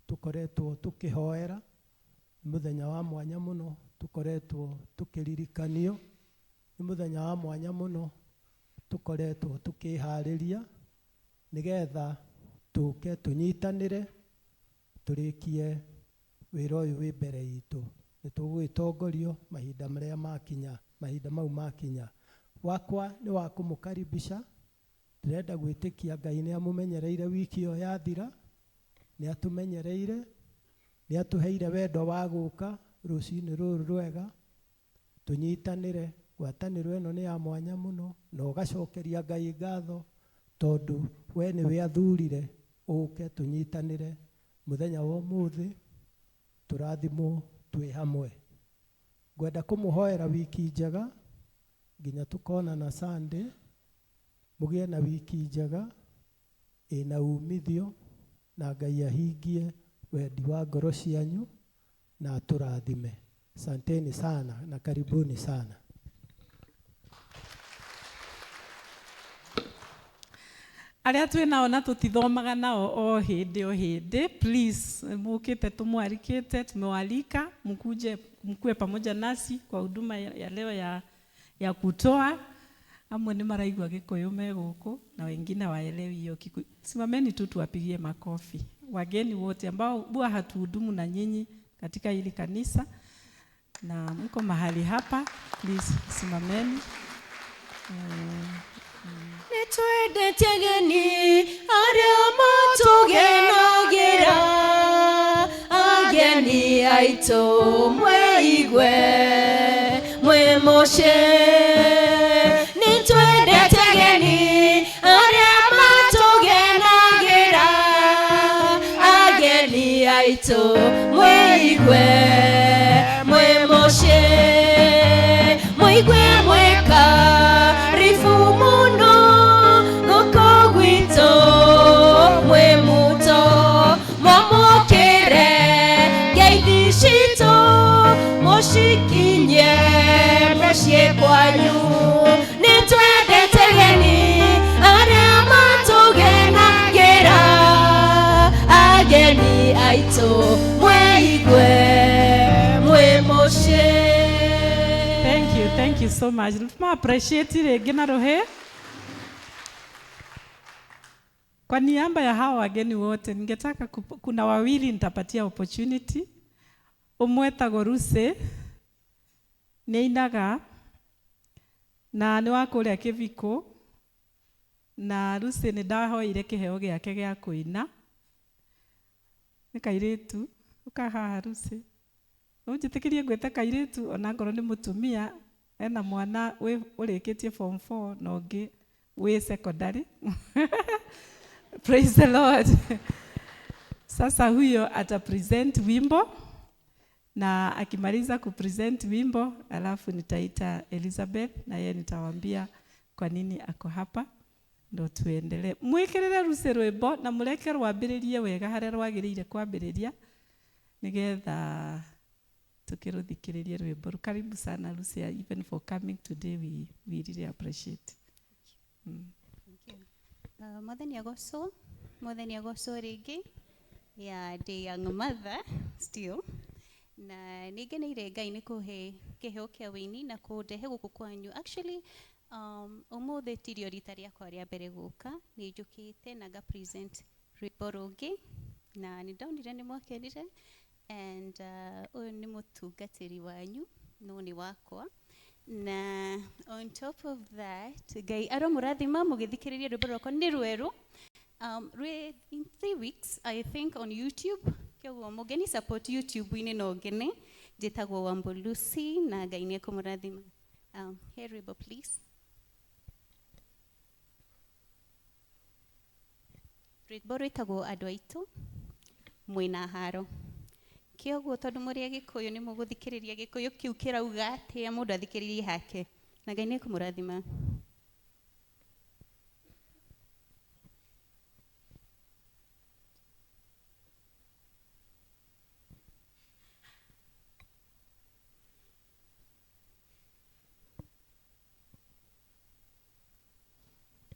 tũkoretwo tũkĩhoera, nĩ mũthenya wa mwanya mũno tũkoretwo tũkĩririkanio, nĩ mũthenya wa mwanya mũno tũkoretwo tũkĩharĩria nĩgetha tũke tũnyitanĩre tũrĩkie wĩra ũyũ wĩ mbere itũ. Nĩ tũgũgĩtongorio mahinda marĩa makinya, mahinda mau makinya. Wakwa nĩ wa kũmũkaribisha, ndĩrenda gwĩtĩkia Ngai nĩ amũmenyereire wiki ĩyo yathira, nĩ atũmenyereire, nĩ atũheire wendo wa gũka rũcinĩ rũrũ rwega tũnyitanĩre. Ngwatanĩro ĩno nĩ ya mwanya mũno, na ũgacokeria Ngai ngatho tondũ we nĩwe athurire ũke tũnyitanĩre mũthenya wa ũmũthĩ, tũrathimwo twĩ hamwe. Ngwenda kũmũhoera wiki njega nginya tũkonana Sunday. Mũgĩe na wiki njega ĩna umithio, na Ngai ahingie wendi wa ngoro cianyu na atũrathime. Asanteni sana na karibuni sana. Arĩa twĩ nao na tũtithomaga nao o hĩndĩ o hĩndĩ, please mukite tumwarikite, tumewalika mkuje mkue pamoja nasi kwa huduma ya leo ya kutoa. Amwe nĩ maraigua Gĩkũyũ me gũkũ na wengine waelewi hiyo Kikuyu. Simameni tu tuwapigie makofi. Wageni wote ambao huwa hatuhudumu na nyinyi katika hili kanisa na mko mahali hapa, please simameni. Nĩtwendete ageni arĩa matũgenagĩra, ageni aitũ mwĩigue mwĩ mũciĩ. Nĩtwendete ageni arĩa matũgenagĩra, ageni aitũ mwĩigue mwĩ mũciĩ. Mwĩigue mwĩ karibu mũno gũkũ gwitũ, mwĩ muto mwamũkĩre ngeithi citũ, mũcikinye mũciĩ kwanyu. Nĩtwendete ageni arĩa matũgenagĩra, ageni aitũ mwĩigue mwĩ mũciĩ. Thank you, thank you so much. Tuma appreciate rĩngĩ na rũhĩ. Kwa niaba ya hawa wageni wote, ningetaka kuna wawili nitapatia opportunity. Ũmwe etagwo Ruse, nĩainaga na nĩ wa kũrĩa Kĩbiko, na Ruse nĩ ndahoire kĩheo gĩake gĩa kũina. Nĩ kairĩtu, ũka haha Ruse. Ũnjĩtĩkĩrie ngwĩte kairĩtu ona ngorwo nĩ mũtumia, ena mwana ũrĩkĩtie form 4 na ũngĩ wĩ secondary. Praise the Lord. Sasa huyo ata present wimbo, na akimaliza kupresent wimbo alafu nitaita Elizabeth na yeye nitawaambia kwa nini ako hapa, ndo tuendelee. Mwikirire Ruse rwimbo na mureke rwambiririe wega haria rwagiriire kwambiriria nigetha tukiruthikiririe rwimbo. Karibu sana Lucy, even for coming today, we really appreciate. Thank you. Mwathani agocwo, Mwathani agocwo rĩngĩ. Yeah, the young mother still. Na nĩngeneire Ngai nĩ kũhe kĩheo kĩa wĩini na kũndehe gũkũ kwanyu. Actually, ũmũthĩ tirio rita rĩakwa rĩa mbere gũka, nĩ njũkĩte na nga present rwĩmbo rũngĩ na nĩ ndonire nĩ mwakenire, and ũyũ nĩ mũtungatĩri wanyu no nĩ wakwa. Na on top of that, Ngai aromũrathima mũgĩthikĩrĩria rwĩmbo rwakwa nĩ rwerũ. Rwĩ in 3 weeks I think on YouTube. Kĩoguo mũgeni support YouTube-inĩ no ngene. Njĩtagwo Wambo Lucy na Ngai nĩ ekũmũrathima. Here rwĩmbo please. Rwĩmbo rwĩtagwo Andũ Aitũ Mwĩna Haro. Kĩoguo tondũ mũrĩ a Gĩkũyũ nĩ mũgũthikĩrĩria Gĩkũyũ kĩu kĩrauga atĩa, mũndũ athikĩrĩrie hake. Na Ngai nĩ ekũmũrathima.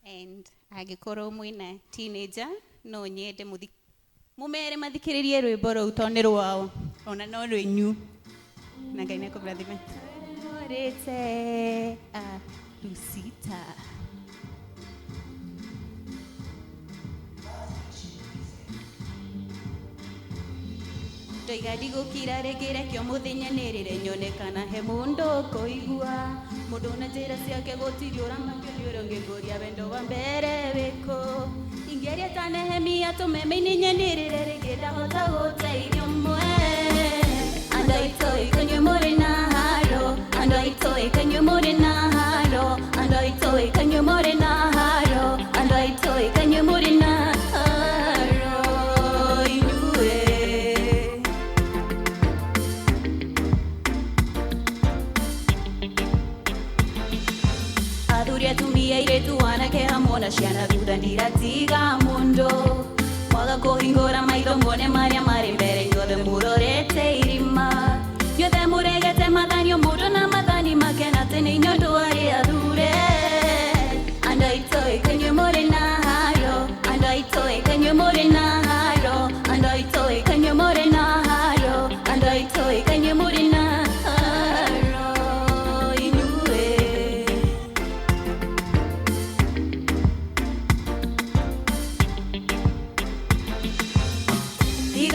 And angĩkorwo mwĩna teenager no nyende mũmere mathikĩrĩrie rwĩmbo rũu tondũ nĩ rwao ona no rwĩnyu. Na Ngai nĩ ekũmũrathima. Rĩte a Lucita. Ndoiga ndigũkira rĩngĩ reke ũmũthĩ nyanĩrĩre nyone kana he mũndũ ũkũigua. Mũndũ na njĩra ciake gũtirĩ ũramakio nĩ ũrĩa ũngĩngũria wendo wa mbere wĩkũ. Ingĩaria ta Nehemia tũmeme-inĩ nyanĩrĩre rĩngĩ ndahota gũteithia ũmwe. Andũ aitũ ĩkanyue mũrĩ na haro, andũ aitũ ĩkanyue mũrĩ na haro, andũ aitũ ĩkanyue mũrĩ na haro, andũ aitũ ĩkanyue mũrĩ na haro inyuĩ. Athuri atumia airĩtu anake hamwe na ciana thutha ndiratiga mũndũ. Mwaga kũhingũra maitho muone marĩa marĩ mbere, inyuothe mũrorete irima. Inyuothe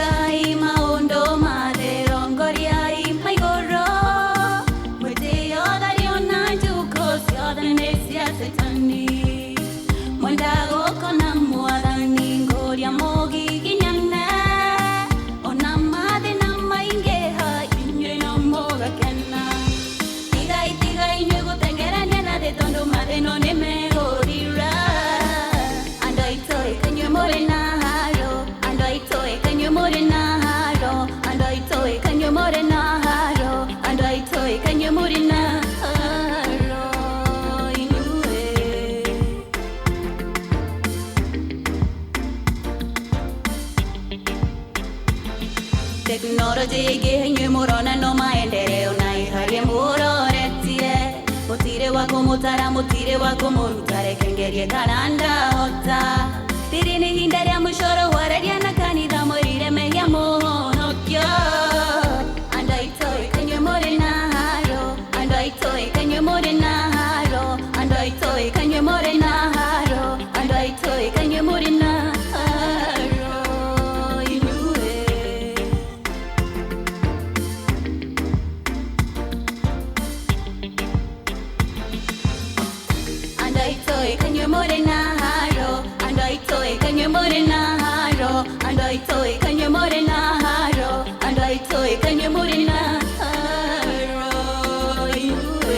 Tigai maũndũ ma thĩ, rongoriai maigũrũ. Mwĩtĩo thario na njukũ ciothe nĩ cia Setani. Mwenda gũkona Mwathani, ngũria mũgiginyane. Ona mathĩna maingĩha, inyuĩ no mũgakena. Tigai, tigai inyuĩ gũtengerania na thĩ, tondũ mathĩna nĩ megũthira. Andũ aitũ ĩkanyue mũrĩ na haro, andũ aitũ ĩkanyue mũrĩ na haro, andũ aitũ ĩkanyue mũrĩ na haro, andũ aitũ ĩkanyue mũrĩ na haro, inyuĩ. Tekinoronjĩ yaingĩha inyuĩ mũrona no maendeleo na ĩharie mũroretie. Mũtirĩ wa kũmũtara, mũtirĩ wa kũmũruta, reke ngerie kana ndahota. Rĩrĩ nĩ ihinda rĩa mũico rũhwareria na kanitha mwĩrire mehia mũhonokio. Andũ aitũ ĩkanyue mũrĩ na haro, andũ aitũ ĩkanyue mũrĩ na haro, andũ aitũ ĩkanyue mũrĩ na haro, andũ aitũ ĩkanyue mũrĩ na haro, inyuĩ. Andũ aitũ ĩkanyue mũrĩ na haro, andũ aitũ ĩkanyue mũrĩ na haro, andũ aitũ ĩkanyue mũrĩ na haro, andũ aitũ ĩkanyue mũrĩ na haro, inyuĩ.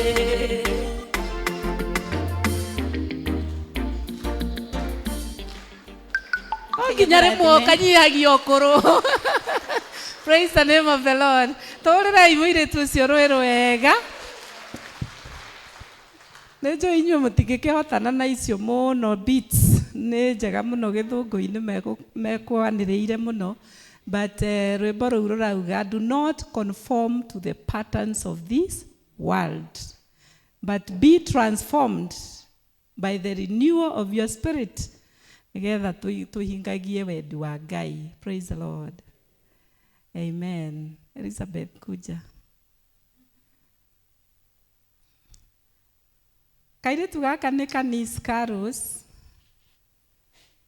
No nginya rĩmwe ũkanyihagia ũkũrũ. Praise the name of the Lord. Tũrĩrai mũirĩtu ũcio rwĩ rwega. Nĩ njũĩ inyuĩ mũtingĩkĩhotana na icio mũno, beats nĩ njega mũno gĩthũngũ-inĩ mekwanĩrĩire mũno, but rwĩmbo rũu rũrauga, do not conform to the patterns of this world, but be transformed by the renewal of your spirit, nĩgetha tũhingagie wendi wa Ngai. Praise the Lord. Amen. Elizabeth, kuja. Kairĩtu gaka nĩ Kanis Carlos.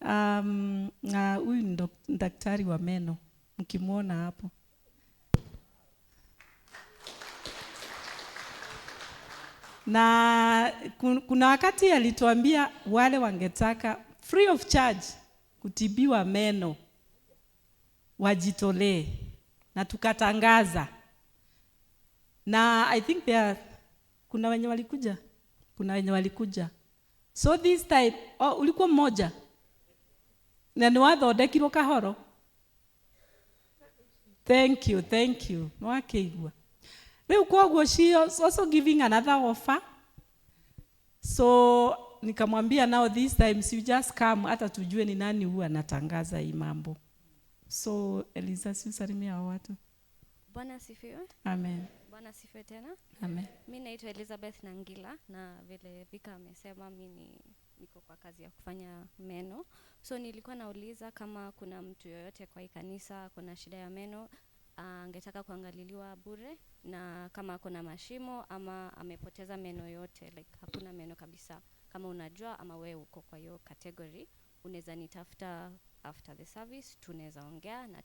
Na huyu ni daktari wa meno, mkimwona hapo. Na kuna wakati alituambia wale wangetaka free of charge kutibiwa meno wajitolee, na tukatangaza. Na I think there are, kuna wenye walikuja, kuna wenye walikuja. So this time, oh, ulikuwa mmoja na nĩ wathondekirwo kahoro. Thank you, thank you. Nĩwakĩigua. Rĩu koguo she was also giving another offer. So nikamwambia now this time you just come, hata tujue ni nani huyu anatangaza hii mambo. So Eliza, si usalimia hao watu. Bwana asifiwe. Amen. Bwana asifiwe tena. Amen. Mi naitwa Elizabeth Nangila, na vile Vika amesema mi niko kwa kazi ya kufanya meno. So nilikuwa nauliza kama kuna mtu yoyote kwa hii kanisa kuna shida ya meno, angetaka kuangaliliwa bure, na kama kuna mashimo ama amepoteza meno yote, like hakuna meno kabisa. Kama unajua ama wewe uko kwa hiyo category, unaweza nitafuta after the service, tunaweza ongea na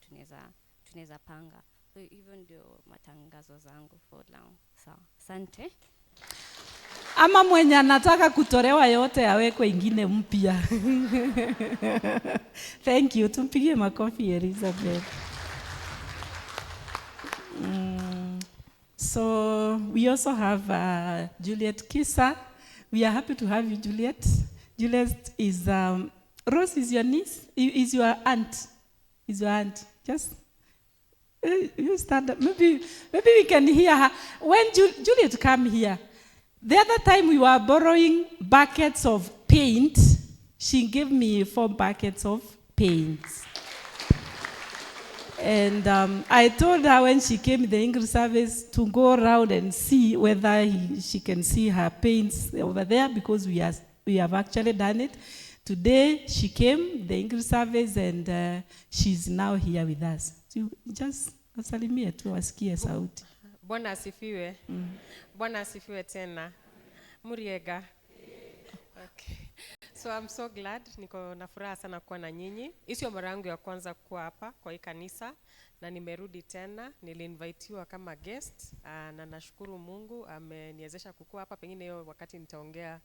tunaweza panga. So hivyo ndio matangazo zangu for now. Sawa. Asante. Ama mwenye anataka kutolewa yote awekwe ingine mpya. Thank you. Tumpigie makofi Elizabeth. So we also have Juliet Kisa. We are happy to have you, Juliet. Juliet is, Rose is your niece, is your aunt. Is your aunt. Just you stand up. Maybe we can hear her. When Juliet came here, the other time we were borrowing buckets of paint, she gave me 4 buckets of paint. And I told her when she came in the English service to go around and see whether she can see her paints over there, because we have actually done it. Today she came, the English service, and she's now here with us. So just asalimie tu wasikie sauti. Bwana asifiwe. Bwana asifiwe tena. Muriega. Okay. So I'm so glad, niko na furaha sana kuwa na nyinyi. Hii sio mara yangu ya kwanza kuwa hapa kwa hii kanisa na nimerudi tena, niliinvitiwa kama guest na nashukuru Mungu ameniwezesha kukua hapa. Pengine hiyo wakati nitaongea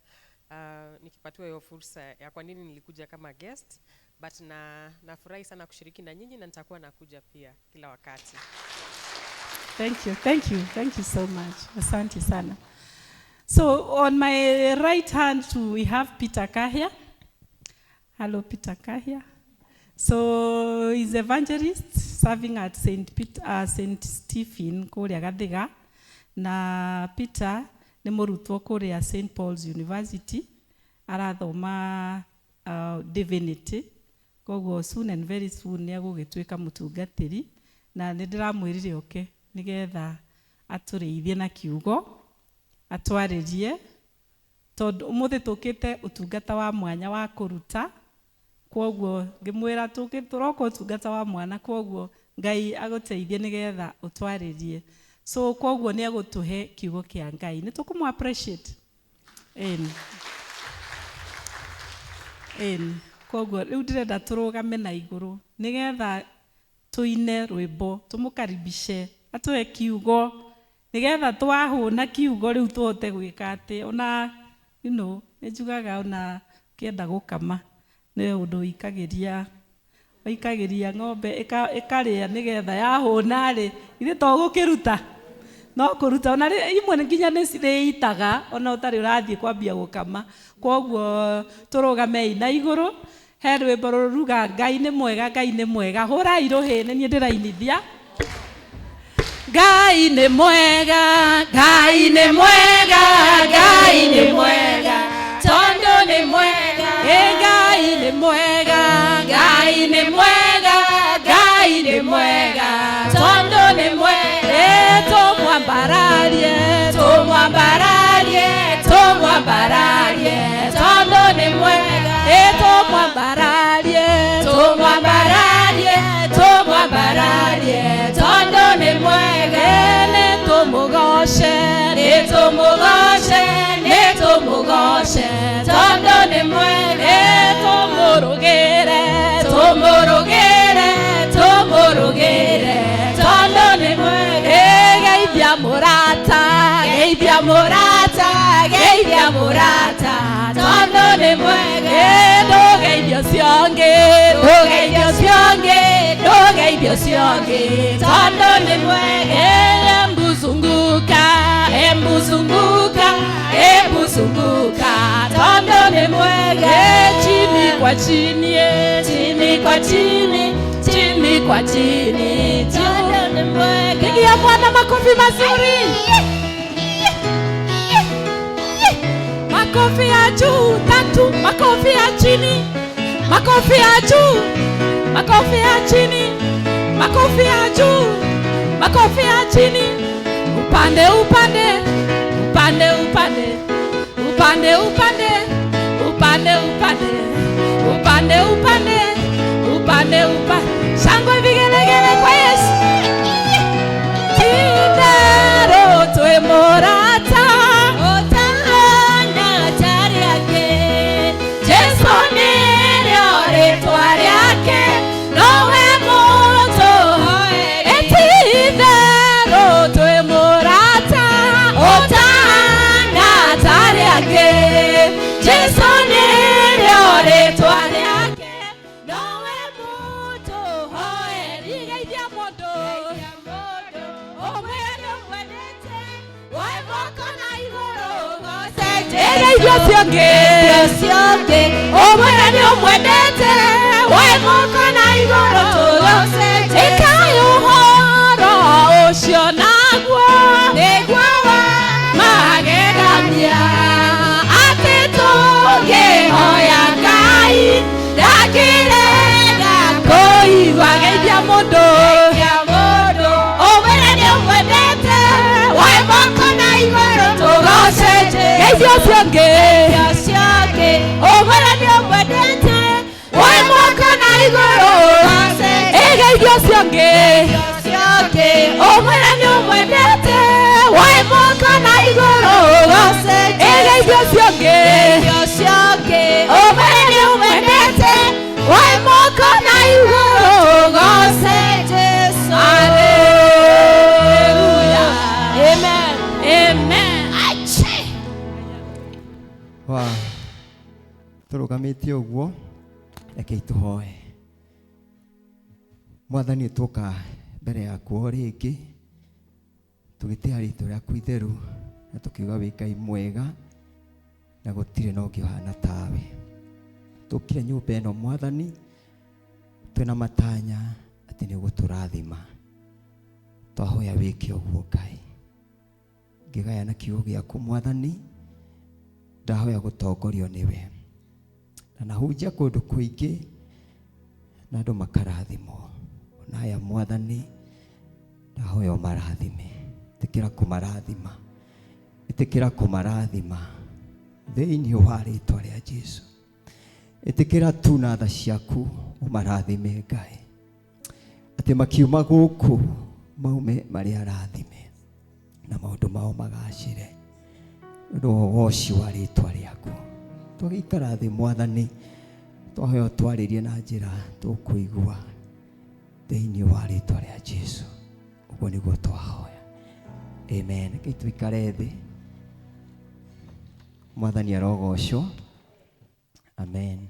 nikipatiwa hiyo fursa ya kwa nini nilikuja kama guest, but na nafurahi sana kushiriki na nyinyi na nitakuwa nakuja pia kila wakati. Thank you, thank you, thank you so much. Asante sana. So on my right hand we have Peter Kahia. Hello, Peter Kahia. So he's evangelist serving at St. Peter, St. Stephen kuria Gathiga, na Peter nĩ mũrutwo kuria St. Paul's University arathoma divinity, koguo soon and very soon nĩ agũgĩtuĩka mũtungatĩri, na nĩ ndĩramwĩrire oke nĩgetha atũrĩithie na kiugo atwarĩrie, tondũ ũmũthĩ tũkĩte ũtungata wa mwanya wa kũruta, kwoguo ngĩmwĩra tũroka ũtungata wa mwana, kwoguo Ngai agũteithie nĩgetha ũtwarĩrie. So kwoguo nĩ agũtũhe kiugo kĩa Ngai, nĩ tũkũmũ appreciate. Kwoguo rĩu ndĩrenda tũrũgame na igũrũ nĩgetha tũine rwĩmbo tũmũkaribishe atũhe kiugo nĩgetha twahũna kiugo rĩu tũhote gwĩka atĩ ona you know nĩ njugaga ona ũkĩenda gũkama nĩ ũndũ ũikagĩria ng'ombe ĩkarĩa nĩgetha yahũna rĩ ithe to gũkĩruta no kũruta ona imwe nginya nĩ cirĩitaga ona ũtarĩ ũrathiĩ kwambia gũkama. Kwoguo tũrũgamei na igũrũ, he rwĩmbo rũruga Ngai nĩ mwega, Ngai nĩ mwega, hũrai rũhĩ nĩ niĩ ndĩrainithia. Ngai nĩ mwega, Ngai nĩ mwega, Ngai nĩ mwega, tondũ nĩ mwega. Ngai nĩ mwega, Ngai nĩ mwega, Ngai nĩ mwega, tondũ nĩ mwega. Tũmwambararie, tũmwambararie, tũmwambararie, tondũ nĩ mwega. Tũmwambararie, tũmwambararie, tũmwambararie, tondũ nĩ mwega. Nĩ tũmũgoce, nĩ tũmũgoce, nĩ tũmũgoce, tondũ nĩ mwega. Tũmũrũgĩre, tũmũrũgĩre, tũmũrũgĩre, tondũ nĩ mwega. Geithia mũrata, geithia mũrata, geithia mũrata, tondũ nĩ mwega. Ndũgeithie ũcio ũngĩ, ndũgeithie ũcio ũngĩ, ndũgeithie ũcio ũngĩ, tondũ nĩ mwega. Embuzunguka, embuzunguka, embuzunguka, tondũ nĩ mwega. Chini kwa chini, chini kwa chini, chini kwa chini, tondũ nĩ mwega. Pigia Bwana makofi mazuri. Makofi ya juu tatu, makofi ya chini, makofi ya juu, makofi ya chini, makofi ya juu, makofi ya chini, upande upande, upande upande, upande upande, upande upande, upande upande, upande upande. Shangwe vigelegele kwa Yesu. Tidaro twe morata otana tari yake, Jesu nĩrĩo rĩtwa rĩake, nowe mũtũhoeri. Tidaro twe morata otana tari yake, Jesu nĩrĩo rĩtwa rĩake, nowe mũtũhoeri. Geithia mũndũ, geithia ũcio ũngĩ, ũmwĩre nĩ ũmwendete, woe moko na igũrũ tũgoce. Ĩkai ũhoro ũcio naguo nĩguo wa magegania, atĩ tũngĩhoya Ngai ndangĩrega kũigua. Geithia mũndũ, ũmwĩre nĩ ũmwendete, woe moko na igũrũ tũgoce. Geithia ũcio ũngĩ, ũmwĩre nĩ ũmwendete, woe moko na igũrũ. Geithia ũcio ũngĩ, ũmwĩre nĩ ũmwendete, woe moko na igũrũ. Geithia ũcio ũngĩ, ũmwĩre Tũrũgamĩte ũguo, rekei tũhoe. Mwathani, twoka mbere yaku o rĩngĩ tũgĩtĩa rĩtwa rĩaku itheru na tũkiuga wĩ Ngai mwega na gũtirĩ na ũngĩ ũhana tawe. Tũkire nyũmba ĩno Mwathani twĩna matanya atĩ nĩ ũgũtũrathima. Twahoya wĩke ũguo Ngai. Ngĩgayana kiugo gĩaku Mwathani, ndahoya gũtongorio nĩwe. Na nahunjia kũndũ kũingĩ na andũ makarathimwo. Ona aya Mwathani, ndahoya ũmarathime. Ĩtĩkĩra kũmarathima. Ĩtĩkĩra kũmarathima thĩinĩ wa rĩtwa rĩa Jesu. Ĩtĩkĩra tu na tha ciaku ũmarathime Ngai, atĩ makiuma gũkũ maume marĩ arathime na maũndũ mao magacĩre nĩ ũndũ wa ũgoci wa rĩtwa rĩaku. Twagĩikara thĩ Mwathani, twahoya ũtwarĩrie na njĩra tũkũigua thĩinĩ wa rĩtwa rĩa Jesu. Ũguo nĩguo twahoya, amen. Reke tũikare thĩ. Mwathani arogocwo, amen.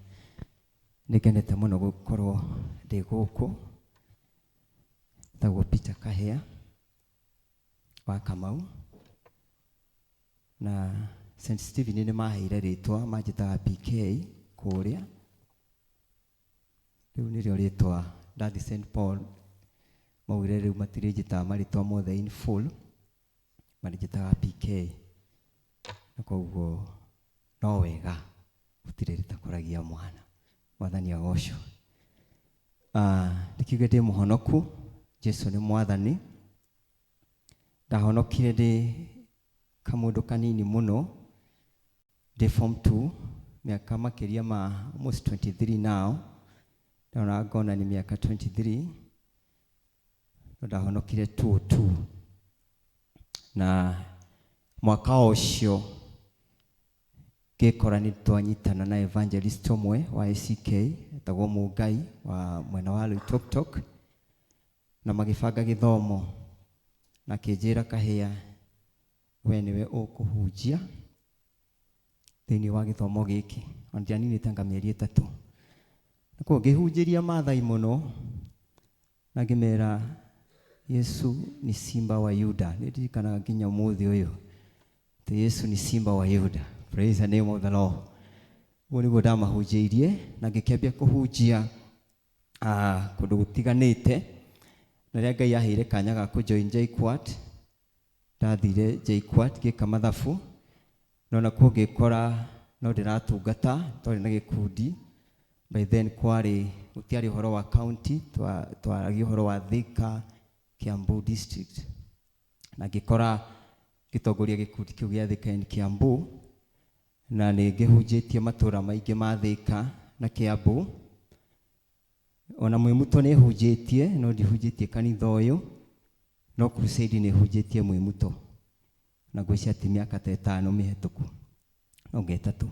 Nĩngenete mũno gũkorwo ndĩ gũkũ. Njĩtagwo Peter Kahĩa wa Kamau, na St. Stephen nĩ maheire rĩtwa manjĩtaga PK kũrĩa. Rĩu nĩrĩo rĩtwa ndathi St. Paul maugire rĩu matirĩnjĩtaga marĩtwa mothe in full, marĩnjĩtaga PK. Na koguo no wega gũtirĩ rĩtakũragia mwana. Mwathani agocwo. Ndĩkiuge ndĩ mũhonoku, Jesu nĩ mwathani. Ndahonokire ndĩ kamũndũ kanini mũno, ndĩ form 2, mĩaka makĩria ma almost 23 now. Ndona ngona nĩ mĩaka 23, no ndahonokire 202. Na mwaka ũcio ngĩkora nĩ twanyitana na evangelist ũmwe wa ACK etagwo Mũngai wa mwena wa Loitoktok, na magĩbanga gĩthomo na akĩnjĩra, Kahĩa, we nĩwe ũkũhunjia thĩinĩ wa gĩthomo gĩkĩ. Ona ndianinĩte anga mĩeri 3. Na koguo ngĩhunjĩria Maathai mũno na ngĩmera Yesu ni simba wa Yuda. Nĩ ndirikanaga nginya ũmũthĩ ũyũ atĩ Yesu ni simba wa Yuda. Praise the name of the Lord. Ũguo nĩguo ndamahunjĩirie na ngĩkĩambia kũhunjia kũndũ gũtiganĩte. Na rĩrĩa Ngai aheire kanya ga kũjoin JKUAT, ndathire JKUAT ngĩka mathabu, no nakuo ngĩkora no ndĩratungata, twarĩ na gĩkundi. By then kwarĩ gũtiarĩ ũhoro wa county, twaragia ũhoro wa Thika, Kiambu district. Na ngĩkora ngĩtongoria gĩkundi kĩu gĩa Thika and Kiambu, na nĩ ngĩhunjĩtie matũra maingĩ ma Thika na Kiambu. Ona Mwĩmuto nĩ hunjĩtie, no ndihunjĩtie kanitha ũyũ, no crusade nĩ hunjĩtie Mwĩmuto. Na ngwĩciria ti mĩaka ta 5 mĩhetũku, no nga 3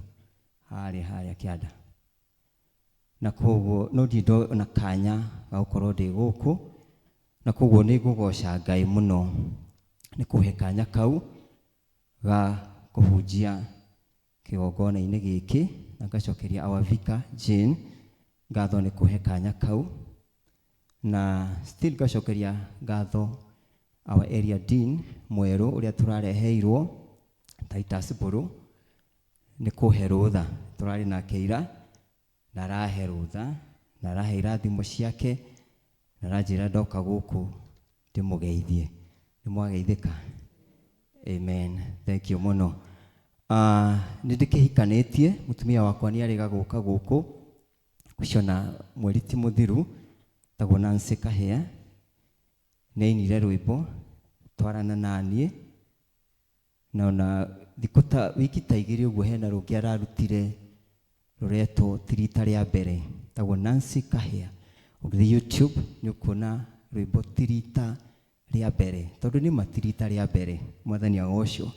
harĩa harĩa kĩanda. Na koguo no ndirĩ ndona kanya ga gũkorwo ndĩ gũkũ, na koguo nĩ ngũgoca Ngai mũno nĩ kũhe kanya kau ga kũhunjia kĩgongona-inĩ gĩkĩ, na ngacokeria our vicar Jane ngatho nĩ kũhe kanya kau, na still ngacokeria ngatho our area dean mwerũ ũrĩa tũrareheirwo Titus Mbũrũ nĩ kũhe rũtha. Tũrarĩ nake ira na arahe rũtha na arahe irathimo ciake na aranjĩra ndoka gũkũ ndĩmũgeithie. Nĩ mwageithĩka? Amen. Thank you mũno. Nĩ ndĩkĩhikanĩtie, mũtumia wakwa nĩ arĩga gũka gũkũ ũcio na mweri ti mũthiru, tagwo Nancy Kahĩa. Nĩ ainire rwĩmbo twarana naniĩ, na ona thikũ ta wiki ta 2 ũguo hena rũngĩ ararutire rũretwo ti rita rĩa mbere, tagwo Nancy Kahĩa. Ũngĩthiĩ YouTube nĩ ũkuona rwĩmbo ti rita rĩa mbere, tondũ nĩ ma ti rita rĩa mbere. Mwathani agocwo.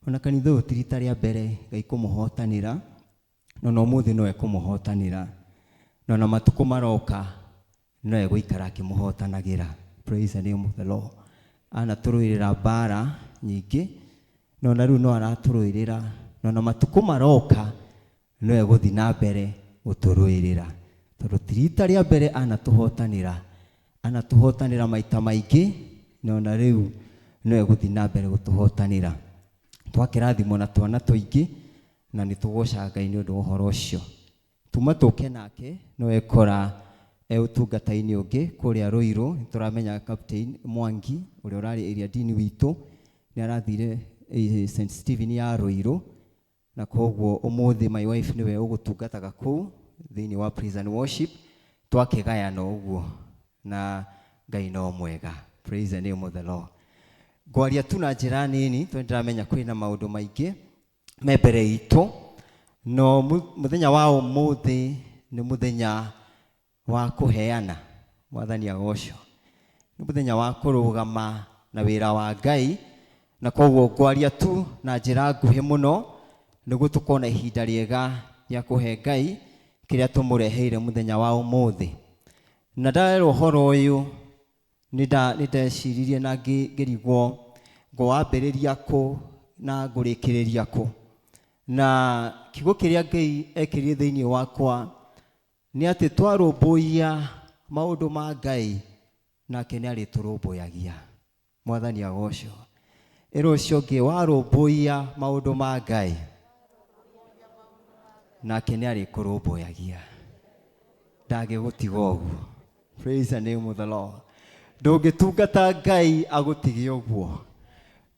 Ona kanitha ũyũ ti rita rĩa mbere Ngai kũmũhotanĩra, no na ũmũthĩ no ekũmũhotanĩra, no na matukũ maroka no egũikara akĩmũhotanagĩra. Praise the name of the Lord. Anatũrũĩrĩra mbara nyingĩ, no na rĩu no aratũrũĩrĩra, no na matukũ maroka No egũthiĩ na mbere gũtũrũĩrĩra, tondũ ti rita rĩa mbere anatũhotanĩra, anatũhotanĩra maita maingĩ, na ona rĩu no egũthiĩ na mbere gũtũhotanĩra. Twakĩrathimwo na twana tũingĩ, na nĩ tũgocaga Ngai nĩ ũndũ wa ũhoro ũcio. Tuma tũke nake no ekora e ũtungata-inĩ ũngĩ kũrĩa Ruiru. Nĩ tũramenya Captain Mwangi ũrĩa ũrarĩ area dean witũ nĩ arathire St Stephen ya Ruiru, na koguo ũmũthĩ my wife nĩwe ũgũtungataga kũu thĩinĩ wa praise and worship. Twakĩgayana ũguo na Ngai no mwega. Praise the name of the Lord. Ngwaria tu na njĩra nini tondũ ndĩramenya kwĩna maũndũ maingĩ me mbere itũ, no mũthenya wa ũmũthĩ nĩ mũthenya wa kũheana. Mwathani agocwo. Nĩ mũthenya wa kũrũgama na wĩra wa Ngai, na koguo ngwaria tu na njĩra nguhĩ mũno nĩguo tũkona ihinda rĩega rĩa kũhe Ngai kĩrĩa tũmũreheire mũthenya wa ũmũthĩ. Na ndarerwo ũhoro ũyũ nĩ ndeciririe na ngĩrigwo ngũwambĩrĩria kũ na ngũrĩkĩrĩria kũ. Na kiugo kĩrĩa Ngai ekĩrire thĩinĩ wakwa nĩ atĩ twarũmbũiya maũndũ ma Ngai, nake nĩ arĩtũrũmbũyagia. Mwathani agocwo. Ĩra ũcio ũngĩ, warũmbũiya maũndũ ma Ngai, nake nĩ arĩkũrũmbũyagia. Ndangĩgũtiga ũguo. Praise the name of the Lord. Ndũngĩtungata Ngai agũtige ũguo.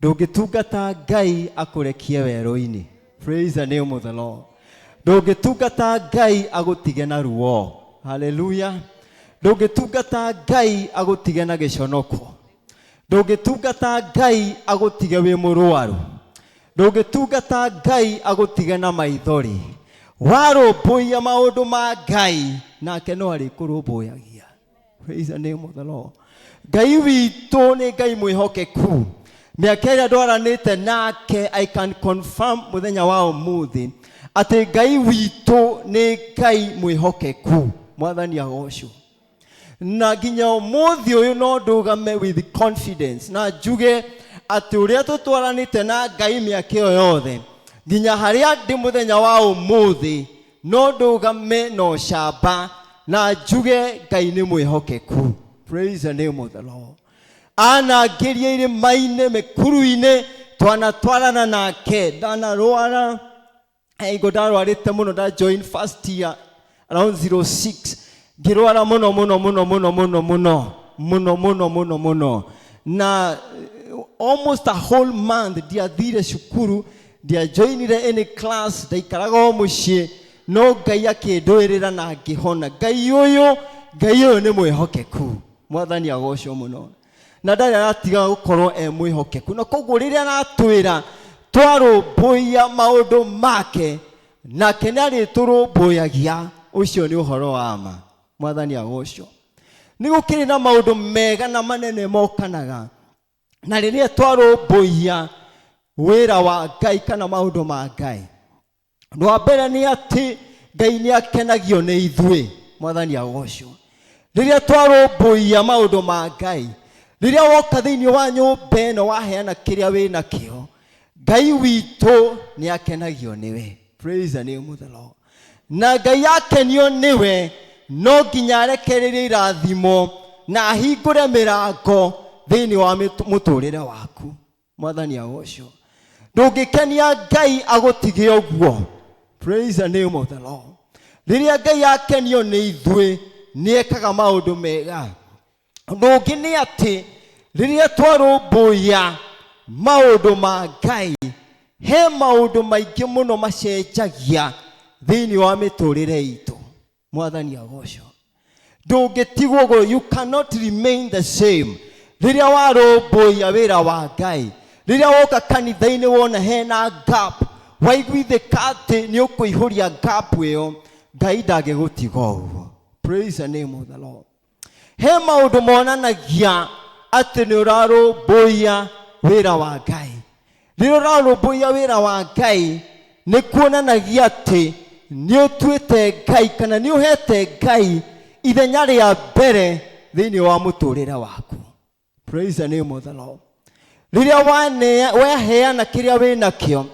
Ndũngĩtungata Ngai akũrekie werũ-inĩ. Praise the name of the Lord. Ndũngĩtungata Ngai agũtige na ruo. Hallelujah. Ndũngĩtungata Ngai agũtige na gĩconoko. Ndũngĩtungata Ngai agũtige wĩ mũrwaru. Ndũngĩtungata Ngai agũtige na maithori. Warũmbũiya maũndũ ma Ngai, nake no arĩkũrũmbũyagia. Praise the name of the Lord. Ngai witũ nĩ Ngai mwĩhokeku. Mĩaka ĩrĩa ndwaranĩte nake, I can confirm mũthenya wa ũmũthĩ atĩ Ngai witũ nĩ Ngai mwĩhokeku. Mwathani agocwo. Na nginya ũmũthĩ ũyũ no ndũgame with confidence na njuge atĩ ũrĩa tũtwaranĩte na Ngai mĩaka ĩyo yothe nginya harĩa ndĩ mũthenya wa ũmũthĩ, no ndũgame na ũcamba na njuge Ngai nĩ mwĩhokeku. Praise the name of the Lord. Anangĩria irĩma-inĩ, mĩkuru-inĩ, twanatwarana nake. Ndanarwara hingo ndarwarĩte mũno, nda join first year around 06, ngĩrwara mũno mũno mũno mũno mũno mũno mũno mũno mũno mũno, na almost a whole month ndiathire cukuru, ndiajoinire any class, ndaikaraga o mũciĩ, no Ngai akĩndũĩrĩra na ngĩhona. Ngai ũyũ, Ngai ũyũ nĩ mwĩhokeku. Mwathani agocwo mũno. Na ndarĩ aratiga gũkorwo e mwĩhokeku, na koguo rĩrĩa aratwĩra twarũmbũiya maũndũ make, nake nĩ arĩtũrũmbũyagia, ũcio nĩ ũhoro wa ma. Mwathani agocwo. Nĩ gũkĩrĩ na maũndũ mega na manene mokanaga na rĩrĩa twarũmbũiya wĩra wa Ngai kana maũndũ ma Ngai. Ũndũ wa mbere nĩ atĩ Ngai nĩ akenagio nĩ ithuĩ. Mwathani agocwo. Rĩrĩa twarũmbũiya maũndũ ma Ngai, rĩrĩa woka thĩinĩ wa nyũmba ĩno waheana kĩrĩa wĩ nakĩo, Ngai witũ nĩ akenagio nĩwe. Praise the name of the Lord. Na Ngai akenio nĩwe, no nginya arekererie irathimo na ahingũre mĩrango thĩinĩ wa mũtũrĩre waku. Mwathani agocwo. Ndũngĩkenia Ngai agũtige ũguo. Praise the name of the Lord. Rĩrĩa Ngai akenio nĩ ithuĩ, nĩ ekaga maũndũ mega. Ũndũ ũngĩ nĩ atĩ rĩrĩa twarũmbũiya maũndũ ma Ngai, he maũndũ maingĩ mũno macenjagia thĩinĩ wa mĩtũrĩre itũ. Mwathani agocwo. Ndũngĩtigwo ũguo, you cannot remain the same. Rĩrĩa warũmbũiya wĩra wa Ngai, rĩrĩa woka kanitha-inĩ wona hena gap, waiguithĩka atĩ nĩ ũkũihũria gap ĩyo, Ngai ndangĩgũtiga ũguo. Praise the name of the Lord. He maũndũ monanagia atĩ nĩ ũrarũmbũiya wĩra wa Ngai. Rĩrĩa ũrarũmbũiya wĩra wa Ngai, nĩ kuonanagia atĩ nĩ ũtuĩte Ngai kana nĩ ũhete Ngai ithenya rĩa mbere thĩinĩ wa mũtũrĩre waku. Praise the name of the Lord. Rĩrĩa waheana kĩrĩa wĩ nakĩo,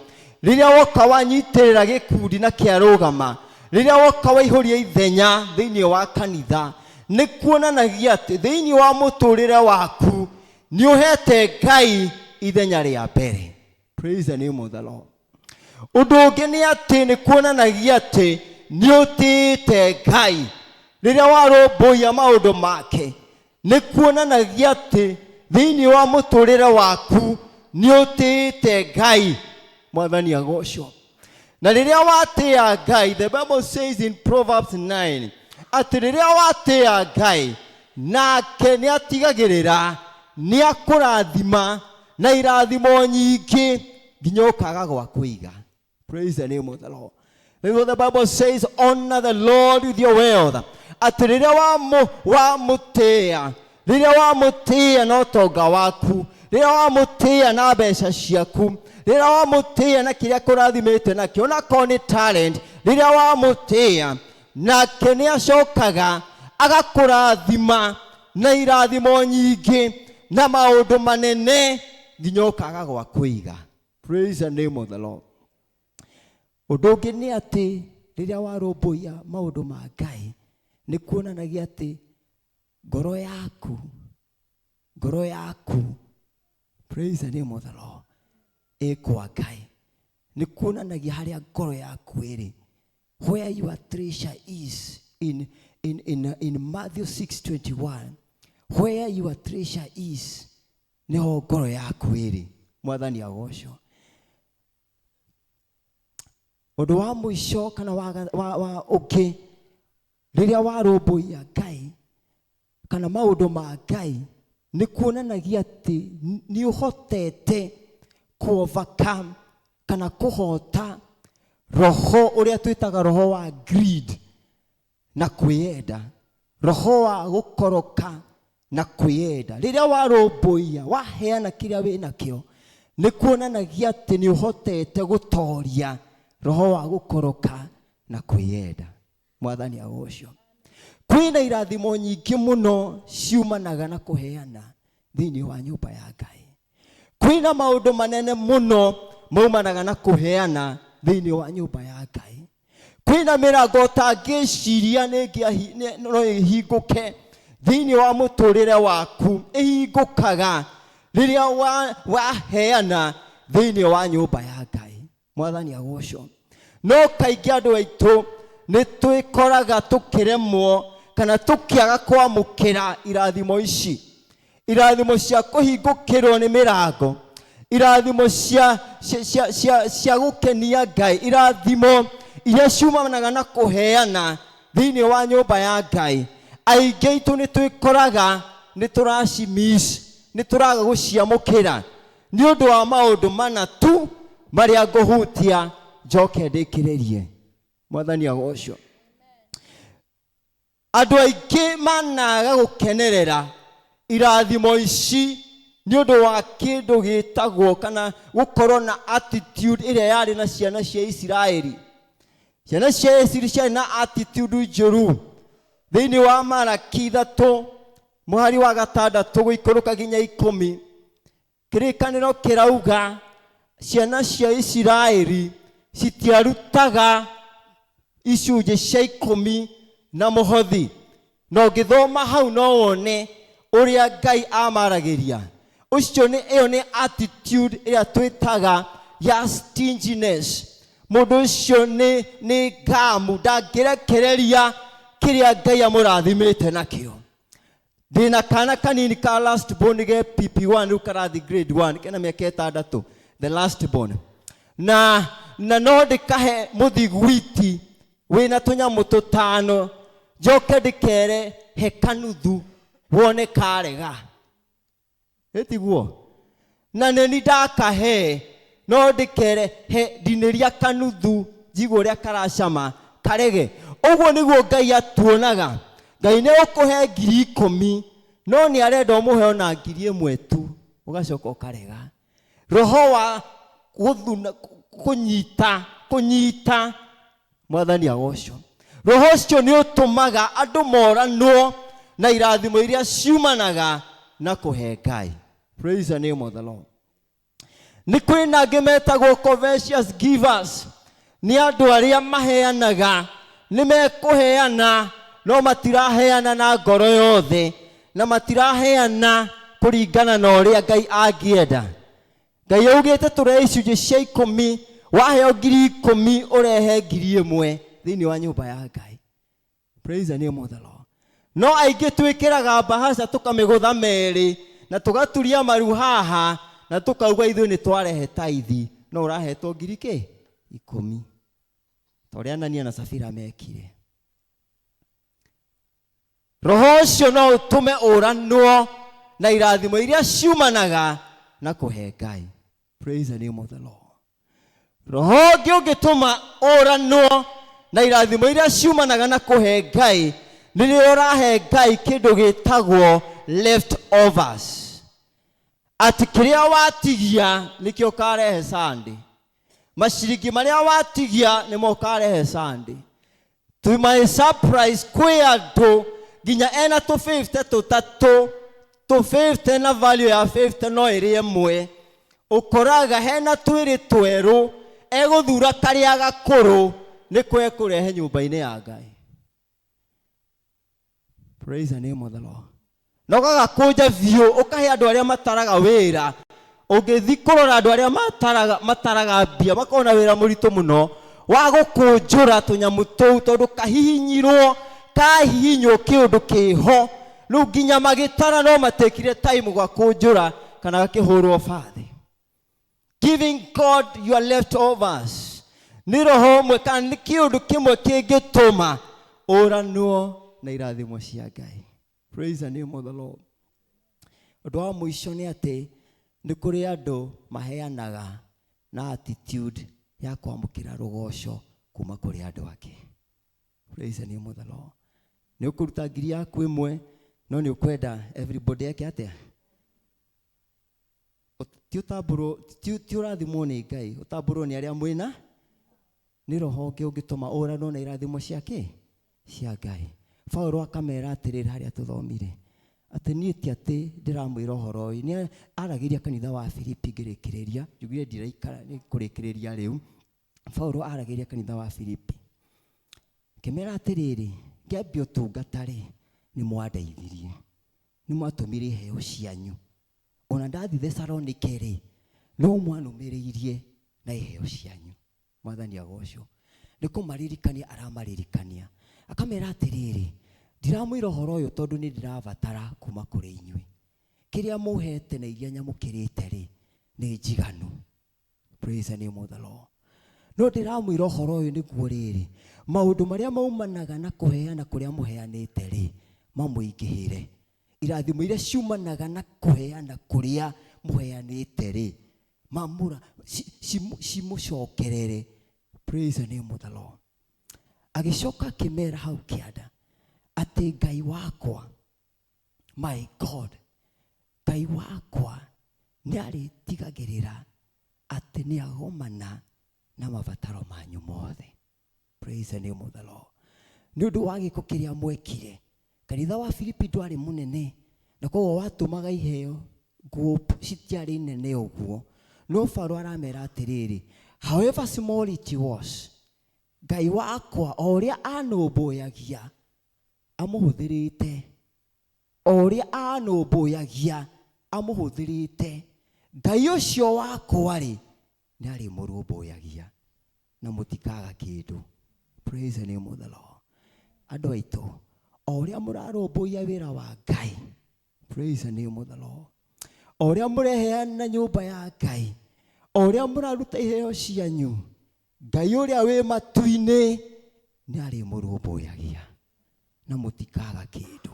Rĩrĩa woka wanyitĩrĩra gĩkundi na kĩarũgama, rĩrĩa woka waihũria ithenya thĩinĩ wa kanitha, nĩ kuonanagia atĩ thĩinĩ wa mũtũrĩre waku nĩ ũhete Ngai ithenya rĩa mbere. Praise the name of the Lord. Ũndũ ũngĩ nĩ atĩ nĩ kuonanagia atĩ nĩ ũtĩĩte Ngai. Rĩrĩa warũmbũiya maũndũ make, nĩ kuonanagia atĩ thĩinĩ wa mũtũrĩre waku nĩ ũtĩĩte Ngai. Mwathani agocwo. Na rĩrĩa watĩĩa Ngai, the Bible says in Proverbs 9 atĩ rĩrĩa watĩĩa Ngai, nake nĩ atigagĩrĩra nĩ akũrathima na irathimo nyingĩ nginya ũkaga gwa kũiga. Praise the name of the Lord. That's what the Bible says, honor the Lord with your wealth. Atĩ rĩrĩa wamũtĩĩa, rĩrĩa wamũtĩĩa na ũtonga waku, rĩrĩa wamũtĩĩa na mbeca ciaku, rĩrĩa wamũtĩĩa na kĩrĩa kũrathimĩte nakĩo, onakorwo nĩ talent, rĩrĩa wamũtĩĩa, nake nĩ acokaga agakũrathima na irathimo nyingĩ na maũndũ manene nginya ũkaga gwa kũiga. Praise the name of the Lord. Ũndũ ũngĩ nĩ atĩ rĩrĩa warũmbũiya maũndũ ma Ngai, nĩ kuonanagia atĩ ngoro yaku, ngoro yaku, praise the name of the Lord, ĩ kwa Ngai. Nĩ kuonanagia harĩa ngoro yaku ĩrĩ. Where your treasure is in Matthew 6:21, where your treasure is, nĩho ngoro yaku ĩrĩ. Mwathani agocwo. Ũndũ wa mũico kana wa ũngĩ, rĩrĩa warũmbũiya Ngai kana maũndũ ma Ngai, nĩ kuonanagia atĩ nĩ ũhotete ku-overcome kana kũhota roho ũrĩa twĩtaga roho wa greed na kwĩyenda, roho wa gũkoroka na kwĩyenda. Rĩrĩa warũmbũiya, waheana kĩrĩa wĩnakĩo, nĩ kuonanagia atĩ nĩ ũhotete gũtoria roho wa gũkoroka na kwĩyenda. Mwathani agocwo. Kwĩna irathimo nyingĩ mũno ciumanaga na kũheana thĩinĩ wa nyũmba ya Ngai. Kwĩna maũndũ manene mũno maumanaga na kũheana thĩinĩ wa nyũmba ya Ngai. Kwĩna mĩrango ũtangĩciria no ĩhingũke thĩinĩ wa mũtũrĩre waku, ĩhingũkaga rĩrĩa waheana thĩinĩ wa nyũmba ya Ngai. Mwathani agocwo. No kaingĩ andũ aitũ nĩ twĩkoraga tũkĩremwo kana tũkĩaga kwamũkĩra irathimo ici, irathimo cia kũhingũkĩrwo nĩ mĩrango, irathimo cia gũkenia Ngai, irathimo iria ciumanaga na kũheana thĩinĩ wa nyũmba ya Ngai. Aingĩ aitũ nĩ twĩkoraga nĩ tũracimiss, nĩ tũraga gũciamũkĩra nĩ ũndũ wa maũndũ mana tu marĩa ngũhutia njoke ndĩkĩrĩrie. Mwathani agocwo. Andũ aingĩ managa gũkenerera irathimo ici nĩ ũndũ wa kĩndũ gĩtagwo kana gũkorwo na attitude ĩrĩa yarĩ na ciana cia Isiraeli. Ciana cia Isiraeli ciarĩ na attitude njũru. Thĩinĩ wa Malaki 3 mũhari wa 6 gũikũrũka nginya 10, kĩrĩkanĩro kĩrauga ciana cia Isiraeli citiarutaga icunjĩ cia 10 na mũhothi. Na ũngĩthoma hau no wone ũrĩa Ngai amaragĩria. Ũcio nĩ, ĩyo nĩ attitude ĩrĩa twĩtaga ya stinginess. Mũndũ ũcio nĩ ngamu, ndangĩrekereria kĩrĩa Ngai amũrathimĩte nakĩo. Ndĩna kana kanini ka last born ge PP1 rĩu karathi grade 1, kena mĩaka 6, the last born. Na no ndĩkahe mũthiguiti wĩna tũnyamũ tũtano, njoke ndĩkere he kanuthu wone karega. Ĩtiguo? Na nĩ ndakahe, no ndĩkere he ndinĩria kanuthu njigue ũrĩa karacama karege. Ũguo nĩguo Ngai atuonaga. Ngai nĩ ũkũhe 10,000, no nĩ arenda ũmũhe ona 1,000 tu, ũgacoka ũkarega. Roho wa gũthuna, kũnyita, kũnyita, Mwathani agocwo. Roho ũcio nĩ ũtũmaga andũ moranwo na irathimo iria ciumanaga na kũhe Ngai. Praise the name of the Lord. Nĩ kwĩna angĩ metagwo covetous givers, nĩ andũ arĩa maheanaga, nĩ mekũheana no matiraheana na ngoro yothe, na matiraheana kũringana na ũrĩa Ngai angĩenda. Ngai augĩte tũrehe icunjĩ cia 10, waheo 10,000 ũrehe 1,000 thĩinĩ wa nyũmba ya Ngai. Praise the name of the Lord. No aingĩ twĩkĩraga mbahaca tũkamĩgũtha merĩ na tũgaturia maru haha na tũkauga ithuĩ nĩ twarehe taithi, no ũrahetwo ngiri kĩ? 10, ta ũrĩa Anania na Safira mekire. Roho ũcio no ũtũme ũranwo na irathimo iria ciumanaga na kũhe Ngai. Praise the name of the Lord. Roho ũngĩ ũngĩtũma ũranwo na irathimo iria ciumanaga na kũhe Ngai nĩ rĩrĩa ũrahe Ngai kĩndũ gĩtagwo leftovers, atĩ kĩrĩa watigia nĩkĩo ũkarehe Sunday, maciringi marĩa watigia nĩmo ũkarehe Sunday. To my surprise, kwĩ andũ nginya ena tũ 50 tũtatũ, tũ 50 na value ya 50 no ĩrĩ ĩmwe, ũkoraga hena twĩrĩ twerũ, egũthura karĩa gakũrũ nĩko ekũrehe nyũmba-inĩ ya Ngai. Praise the name of the Lord. Na ũgagakũnja biũ, ũkahe andũ arĩa mataraga wĩra. Ũngĩthiĩ kũrora andũ arĩa mataraga mbia, makoragwo na wĩra mũritũ mũno wa gũkũnjũra tũnyamũ tũu, tondũ kahihinyirwo, kahihinywo kĩũndũ kĩho, rĩu nginya magĩtara no matekire time gakũnjũra kana gakĩhũrwo bathi. Giving God your leftovers nĩ roho ũmwe kana nĩ kĩũndũ kĩmwe kĩngĩtũma ũranwo na irathimo cia Ngai. Praise the name of the Lord. Ũndũ wa mũico nĩ atĩ nĩ kũrĩ andũ maheanaga na attitude ya kwamũkĩra rũgoco kuma kũrĩ andũ angĩ. Praise the name of the Lord. Nĩ ũkũruta ngiri yaku ĩmwe, no nĩ ũkwenda everybody eke atĩa? Ti ũtambũrwo, ti ũrathimwo nĩ Ngai, ũtambũrwo nĩ arĩa mwĩna. Nĩ roho ũngĩ ũngĩtũma ũranwo na irathimo cia kĩ? Cia Ngai. Paulo akamera atĩrĩrĩ harĩa tũthomire, atĩ niĩ ti atĩ ndĩramwĩra ũhoro ũyũ, nĩ aragĩria kanitha wa Filipi ngĩrĩkĩrĩria, njugire ndiraikara nĩ kũrĩkĩrĩria rĩu. Paulo aragĩria kanitha wa Filipi ngĩmera atĩrĩrĩ, ngĩambia ũtungata rĩ, nĩ mwandeithirie, nĩ mwatũmire iheo cianyu, ona ndathiĩ Thesalonike rĩ, no mwanũmĩrĩirie na iheo cianyu. Mwathani agocwo. Nĩ kũmaririkania aramaririkania, akamera atĩrĩrĩ, ndiramwĩra ũhoro ũyũ tondũ nĩ ndĩrabatara kuma kũrĩ inyuĩ, kĩrĩa mũhete na iria nyamũkĩrĩte rĩ, nĩ njiganu. Praise the name of the Lord. No ndĩramwĩra ũhoro ũyũ nĩguo rĩrĩ, maũndũ marĩa maumanaga na kũheana kũrĩa mũheanĩte rĩ, mamũingĩhĩre. Irathimo iria ciumanaga na kũheana kũrĩa mũheanĩte rĩ, mamũra, cimũcokerere. Praise the name of the Lord. Agĩcoka akĩmera hau kĩanda atĩ Ngai wakwa, my God, Ngai wakwa nĩ arĩtigagĩrĩra atĩ nĩ agomana na mabataro manyu mothe. Praise the name of the Lord. Nĩ ũndũ wa gĩko kĩrĩa mwekire, kanitha wa Filipi ndwarĩ mũnene, na koguo watũmaga iheo nguo citiarĩ nene ũguo. No Paulo aramera atĩrĩrĩ, however small it was, Ngai wakwa o ũrĩa anũmbũyagia amũhũthĩrĩte, o ũrĩa anũmbũyagia amũhũthĩrĩte, Ngai ũcio wakwa rĩ, nĩ arĩmũrũmbũyagia na mũtikaga kĩndũ. Praise the name of the Lord. Andũ aitũ, o ũrĩa mũrarũmbũiya wĩra wa Ngai, praise the name of the Lord, o ũrĩa mũreheana nyũmba ya Ngai, o ũrĩa mũraruta iheo cianyu, Ngai ũrĩa wĩ matu-inĩ nĩ arĩmũrũmbũyagia na mũtikaga kĩndũ.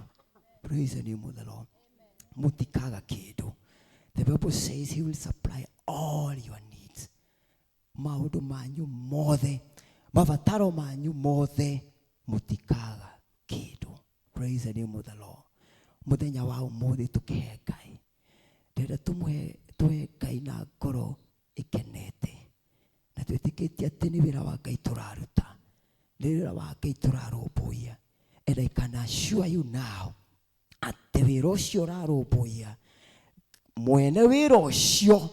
Praise the name of the Lord. Mũtikaga kĩndũ. The Bible says he will supply all your needs. Maũndũ manyu mothe, mabataro manyu mothe, mũtikaga kĩndũ. Praise the name of the Lord. Mũthenya wa ũmũthĩ tũkĩhe Ngai, ndĩrenda tũhe Ngai na ngoro ĩkenete, na twĩtĩkĩtie atĩ nĩ wĩra wa Ngai tũraruta, nĩ wĩra wa Ngai tũrarũmbũiya. And I can assure you now atĩ wĩra ũcio ũrarũmbũiya, mwene wĩra ũcio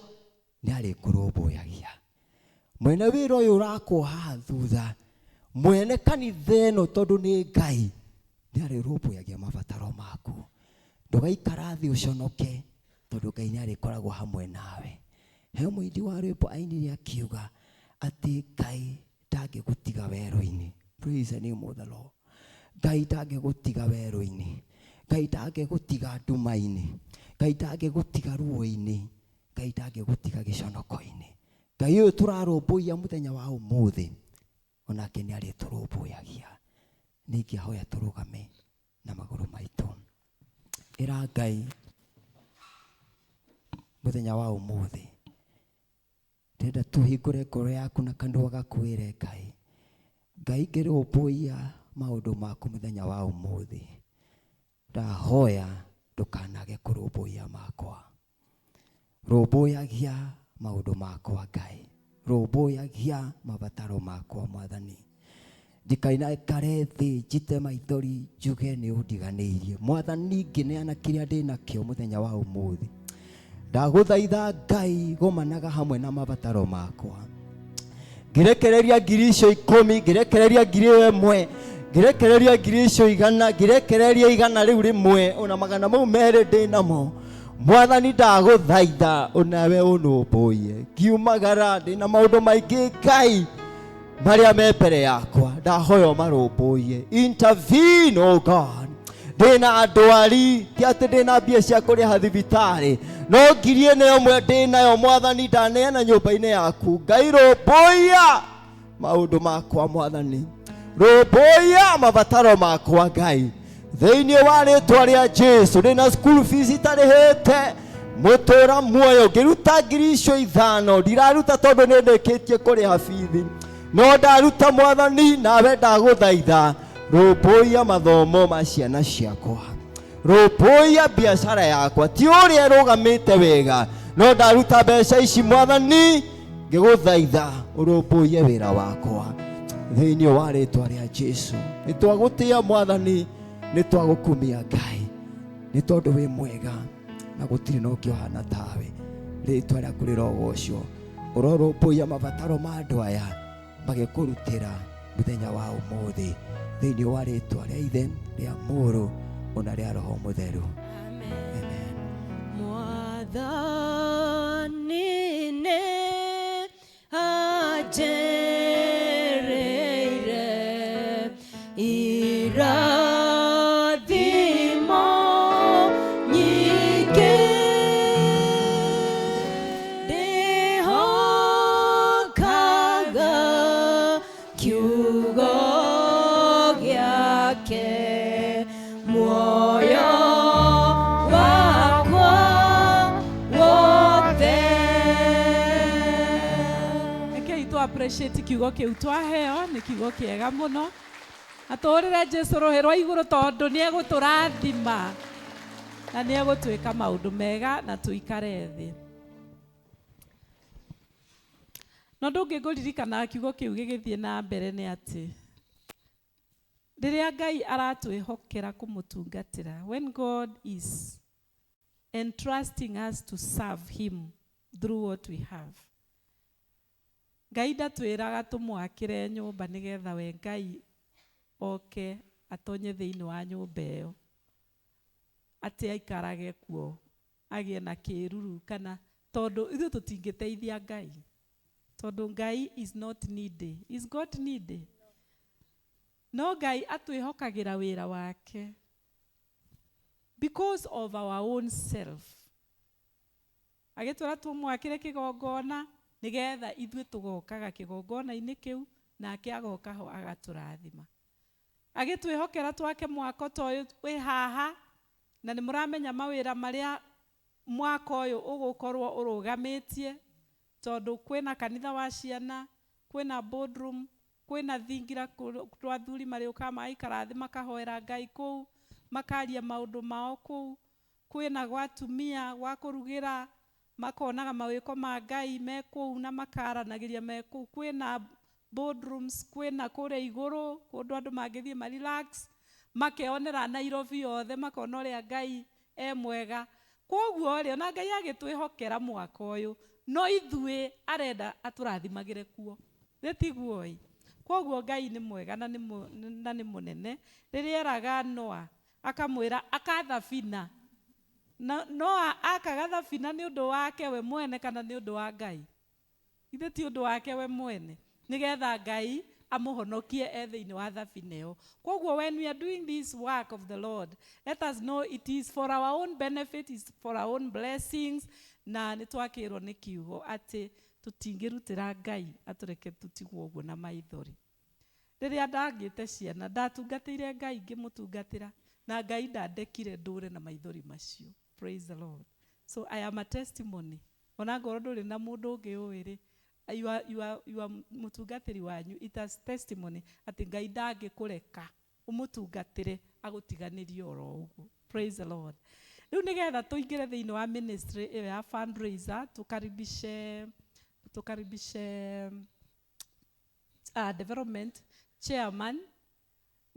Nĩ arĩkũrũmbũyagia. Mwene wĩra ũyũ ũrakwo haha thutha, mwene kanitha ĩno tondũ nĩ Ngai, nĩ arĩrũmbũyagia mabataro maku. Ndũgaikara thĩ ũconoke tondũ Ngai nĩ arĩkoragwo hamwe nawe. He mũini wa rwĩmbo ainire akiuga atĩ Ngai ndangĩgũtiga werũ-inĩ. Praise the name of the Lord. Ngai ndangĩgũtiga werũ-inĩ. Ngai ndangĩgũtiga nduma-inĩ. Ngai ndangĩgũtiga ruo-inĩ. Ngai ndangĩgũtiga gĩconoko-inĩ. Ngai ũyũ tũrarũmbũiya mũthenya wa ũmũthĩ, onake nĩ arĩtũrũmbũyagia. Nĩ ingĩahoya tũrũgame na magũrũ maitũ. Ĩra Ngai mũthenya wa ũmũthĩ, ndĩrenda tũhingũre ngoro yaku na kanua gaku wĩre Ngai, Ngai ngĩrũmbũiya maũndũ maku mũthenya wa ũmũthĩ, ndahoya ndũkanage kũrũmbũiya makwa. Rũmbũyagia maũndũ makwa Ngai, rũmbũyagia mabataro makwa Mwathani. Ndikanaikare thĩ njite maithori njuge nĩ ũndiganĩirie. Mwathani ngĩneana kĩrĩa ndĩnakĩo mũthenya wa ũmũthĩ, ndagũthaitha Ngai gomanaga hamwe na mabataro makwa. Ngĩrekereria ngiri icio ikũmi, ngĩrekereria ngiri ĩmwe, ngĩrekereria ngiri icio igana, ngĩrekereria igana rĩu rĩmwe, ona magana mau merĩ ndĩnamo. Mwathani ndagũthaitha onawe ũnũmbũiye. Ngiumagara ndĩna maũndũ maingĩ Ngai marĩa me mbere yakwa, ndahoya ũmarũmbũiye. Intervene, oh God. Ndĩna ndwari, ti atĩ ndĩna mbia cia kũrĩha thibitarĩ, no ngiri ĩno ĩmwe ndĩnayo Mwathani ndaneana nyũmba-inĩ yaku. Ngai rũmbũiya maũndũ makwa Mwathani, rũmbũiya mabataro makwa Ngai, thĩinĩ wa rĩtwa rĩa Jesu. Ndĩna school fees itarĩhĩte, mũtũra muoyo ngĩruta ngiri icio ithano, ndiraruta tondũ nĩ ndĩkĩtie kũrĩha bithi, no ndaruta Mwathani, nawe ndagũthaitha rũmbũiya mathomo ma ciana ciakwa, rũmbũiya biacara yakwa, ti ũrĩa ĩrũgamĩte wega, no ndaruta mbeca ici Mwathani, ngĩgũthaitha ũrũmbũiye wĩra wakwa thĩinĩ wa rĩtwa rĩa Jesu. Nĩ twagũtĩa Mwathani, nĩ twagũkumia Ngai, nĩ tondũ wĩ mwega na gũtirĩ na ũngĩ ũhana tawe. Rĩtwa rĩaku rĩrogocwo. Ũrorũmbũiya mabataro ma andũ aya magĩkũrutĩra mũthenya wa ũmũthĩ, thĩinĩ wa rĩtwa rĩa Ithe, rĩa Mũrũ, ona rĩa Roho Mũtheru. Amen. Mwathani nĩ anjĩrĩire irathimo nyingĩ, ndĩhokaga kiugo gĩake, muoyo wakwa wothe. Rekei tũ appreciate kiugo kĩu twaheo, nĩ kiugo kĩega mũno. Atũrĩre Jesu rũhĩ rwa igũrũ tondũ nĩ egũtũrathima na nĩ egũtwĩka maũndũ mega na tũikare thĩ. No ũndũ ũngĩ ngũririkana kiugo kĩu gĩgĩthiĩ na mbere nĩ atĩ rĩrĩa Ngai aratwĩhokera kũmũtungatĩra, when God is entrusting us to serve him through what we have, Ngai ndatwĩraga tũmwakĩre nyũmba nĩgetha we Ngai oke atonye thĩinĩ wa nyũmba ĩyo, atĩ aikarage kuo agĩe na kĩruru, kana tondũ ithuĩ tũtingĩteithia Ngai, tondũ Ngai is not needy. Is God needy? No Ngai atwĩhokagĩra wĩra wake because of our own self. Agĩtwĩra tũmwakĩre kĩgongona nĩgetha ithuĩ tũgokaga kĩgongona-inĩ kĩu, nake agoka ho agatũrathima. Agĩtwĩhokera twake mwako ta ũyũ wĩ haha, na nĩ mũramenya mawĩra marĩa mwako ũyũ ũgũkorwo ũrũgamĩtie, tondũ kwĩna kanitha wa ciana, kwĩna boardroom, kwĩna thingira twa athuri marĩũkaga magaikara thĩ makahoera Ngai kũu, makaria maũndũ mao kũu, kwĩna gwa atumia gwa kũrugĩra, makonaga mawĩko ma Ngai me kũu na makaranagĩria me kũu, kwĩna boardrooms, kwĩna kũrĩa igũrũ kũndũ andũ mangĩthiĩ ma relax, makeonera Nairobi yothe, makona ũrĩa Ngai e mwega. Kwoguo rĩ, ona Ngai agĩtwĩhokera mwaka ũyũ, no ithuĩ arenda atũrathimagĩre kuo. Nĩ tiguo ĩ? Kwoguo Ngai nĩ mwega na nĩ mũnene. Rĩrĩa eraga Noa, akamwĩra aka thabina. Na Noa akaga thabina nĩ ũndũ wake we mwene kana nĩ ũndũ wa Ngai? Ithe ti ũndũ wake we mwene, nĩgetha Ngai amũhonokie e thĩinĩ wa thabina ĩyo. Kwoguo when we are doing this work of the Lord, let us know it is for our own benefit, is for our own blessings. Na nĩ twakĩrwo nĩ kiugo atĩ tũtingĩrutĩra Ngai atũreke tũtigwo ũguo na maithori. Rĩrĩa ndagĩte ciana, ndatungatĩire Ngai ngĩmũtungatĩra, na Ngai ndandekire ndũre na maithori macio. Praise the Lord. So I am a testimony. Ona ngorwo ndũrĩ na mũndũ ũngĩ ũĩ rĩ, you are mũtungatĩri wanyu, it has testimony atĩ Ngai ndangĩkũreka ũmũtungatĩre agũtiganĩrie oro ũguo. Praise the Lord. Rĩu nĩgetha tũingĩre thĩinĩ wa ministry ĩyo ya fundraiser, tũkaribishe development chairman,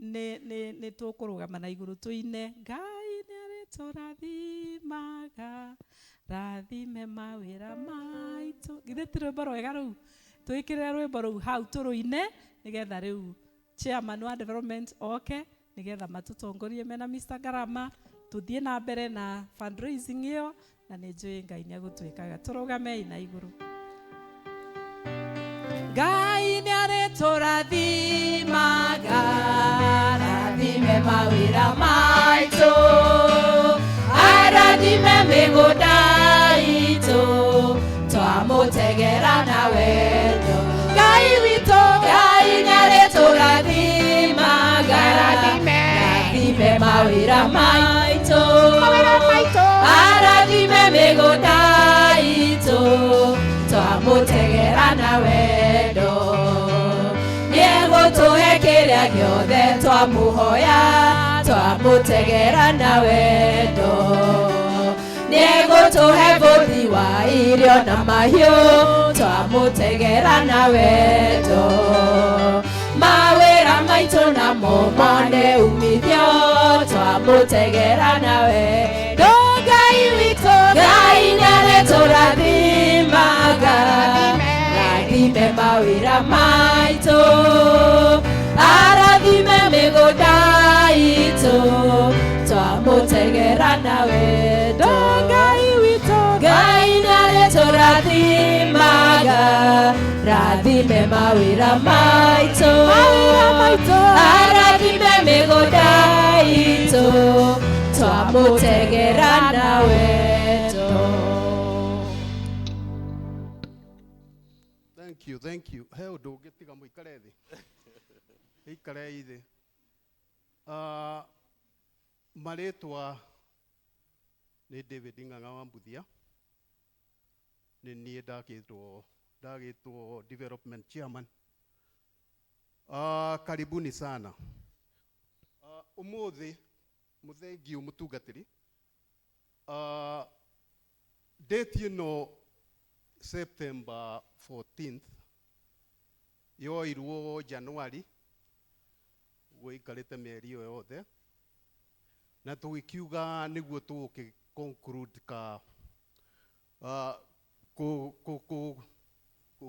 nĩ tũkũrũgama na igũrũ tũine Ngai nĩ arĩtũrathimaga, rathime mawĩra maitũ. Githĩ ti rwĩmbo rwega? Rũu twĩkĩrĩre rwĩmbo rũu hau tũrũine, nĩgetha rĩu chairman wa development oke, nĩgetha matũtongorie mena Mr. Garama, tũthiĩ na mbere na fundraising ĩyo, na nĩ njũĩ Ngai nĩ agũtwĩkaga. Tũrũgamei na igũrũ. Ngai nĩ arĩtũrathimaga, rathime mawĩra maitũ, arathime mĩgũnda itũ, twamũtegera na wendo. Ngai witũ, Ngai nĩ arĩtũrathimaga, rathime mawĩra maitũ, arathime mĩgũnda itũ, twamũtegera na wendo. Nĩegũtũhe kĩrĩa gĩothe twamũhoya, twamũtegera na wendo. Nĩegũtũhe bũthi wa irio na mahiũ, twamũtegera na wendo. Mawĩra maitũ namo mone umithio, twamũtegera na wendo. Ngai witũ, Ngai nĩarĩtũrathimaga, rathime mawĩra maitũ, arathime mĩgũnda itũ, twamũtegera na wendo. Ngai witũ, Ngai nĩarĩtũrathimaga, rathime mawĩra maitũ, arathime mĩgũnda itũ, twamũtegera na wendo. Thank you, thank you. He ũndũ ũngĩ tiga mũikare thĩ. Ikarei thĩ. Marĩtwa nĩ David Ng'ang'a wa Mbuthia. Nĩ niĩ ndagĩtwo development chairman. Karibuni sana. Ũmũthĩ mũthengiũ mũtungatĩri. Date ĩno September 14th yoirwo January, gwĩikarĩte mĩeri ĩyo yothe, na tũgĩkiuga nĩguo tũgũkĩ conclude ka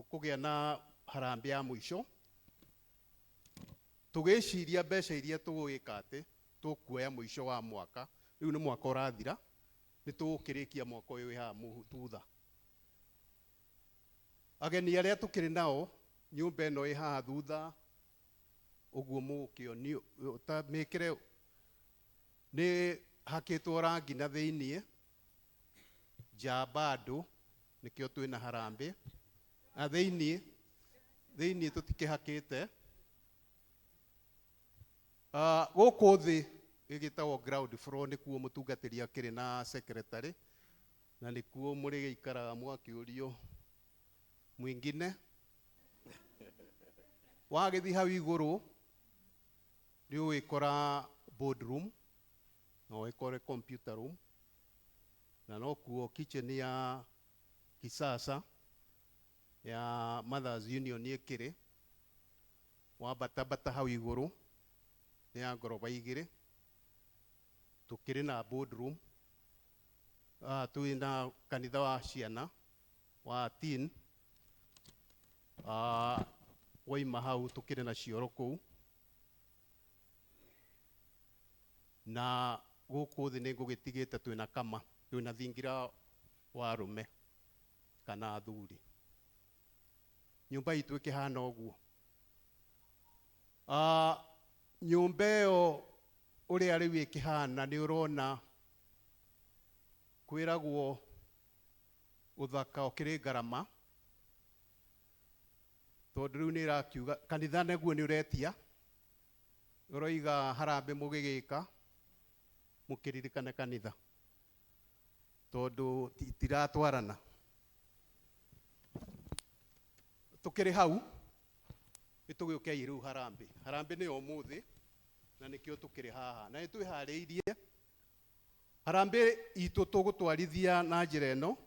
kũgĩa na harambee ya mũico, tũgĩciria mbeca iria tũgwĩka atĩ tũkuoya mũico wa mwaka. Rĩu nĩ mwaka ũrathira, nĩ tũgũkĩrĩkia mwaka ũyũ wĩ haha thutha. Ageni arĩa tũkĩrĩ nao nyũmba ĩno ĩ haha thutha ũguo mũgũkĩonio ta mĩkĩre nĩ hakĩtwo rangi na thĩiniĩ nja bado nĩkĩo twĩna harambee, na thĩiniĩ tũtikĩhakĩte. Gũkũ thĩ ĩgĩtagwo ground floor nĩkuo mũtungatĩri akĩrĩ na secretary, na nĩkuo mũrĩgĩikaraga mwakĩũrio mwingine. Wagĩthiĩ hau igũrũ nĩ ũgĩkora boardroom na ũgĩkore computer room, na nokuo kitchen ya kisasa ya Mothers Union ĩkĩrĩ. Wambatabata hau igũrũ nĩ ya ngoroba igĩrĩ, tũkĩrĩ na boardroom. Twina kanitha wa ciana wa teen. Waima hau tukire na cioro kuu na guku thi ni ngugitigite twina kama twina thingira wa arume kana athuri. Nyumba itu ikihana uguo. Nyumba iyo uria riu ikihana ni urona kwiragwo uthaka ukiri ngarama, tondu riu ni irakiuga kanitha neguo ni uretia uroiga harambe mugigika mukiririkane kanitha tondu tiratwarana. Tukiri hau nitugiuke riu harambe. Harambe ni umuthi na nikio tukiri haha na nitwihariirie harambe itu tugutwarithia na njira ino.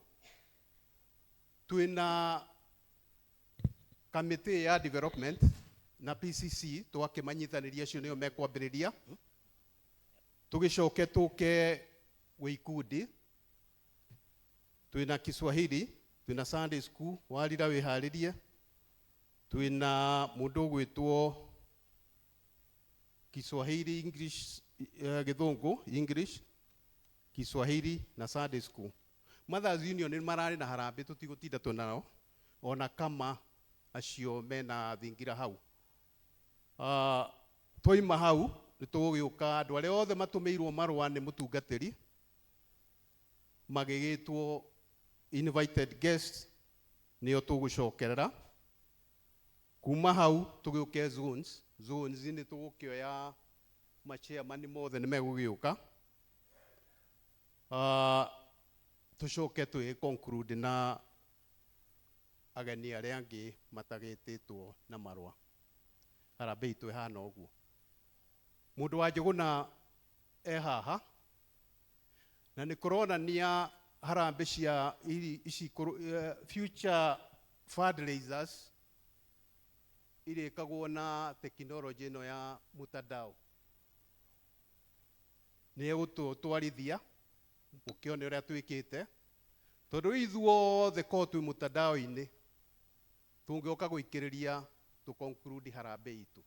Twina kamiti ya development na PCC twakimanyithaniria acio nio mekwambiriria, tugicoke tuke gwi ikundi. Twina Kiswahili, twina Sunday school warira wiharirie, twina mundu ugwitwo Kiswahili, English, Githungu, English, Kiswahili na Sunday school. Mothers Union ni marari na harambe tutigutinda twinao ona kama acio mena thingira hau. Twaima hau nitugugiuka andu aria othe matumiirwo marua ni mutungatiri magigitwo invited guests nio tugucokerera. Kuma hau tugiuke zones. Zones ni tugukioya machairman mothe ni megugiuka. Tucoke twi conclude na ageni aria angi matagititwo na marua. Harambee itu ihana uguo. Mundu wa Njuguna e haha na ni kuronania harambe cia ici future fundraisers irikagwo na tekinoronjĩ ĩno ya mutandao. Nĩ egũtũtwarithia mũkĩone ũrĩa twĩkĩte, tondũ ithuothe korwo twĩ mutandao-inĩ tũngĩũka gũikĩrĩria tũ conclude harambee itũ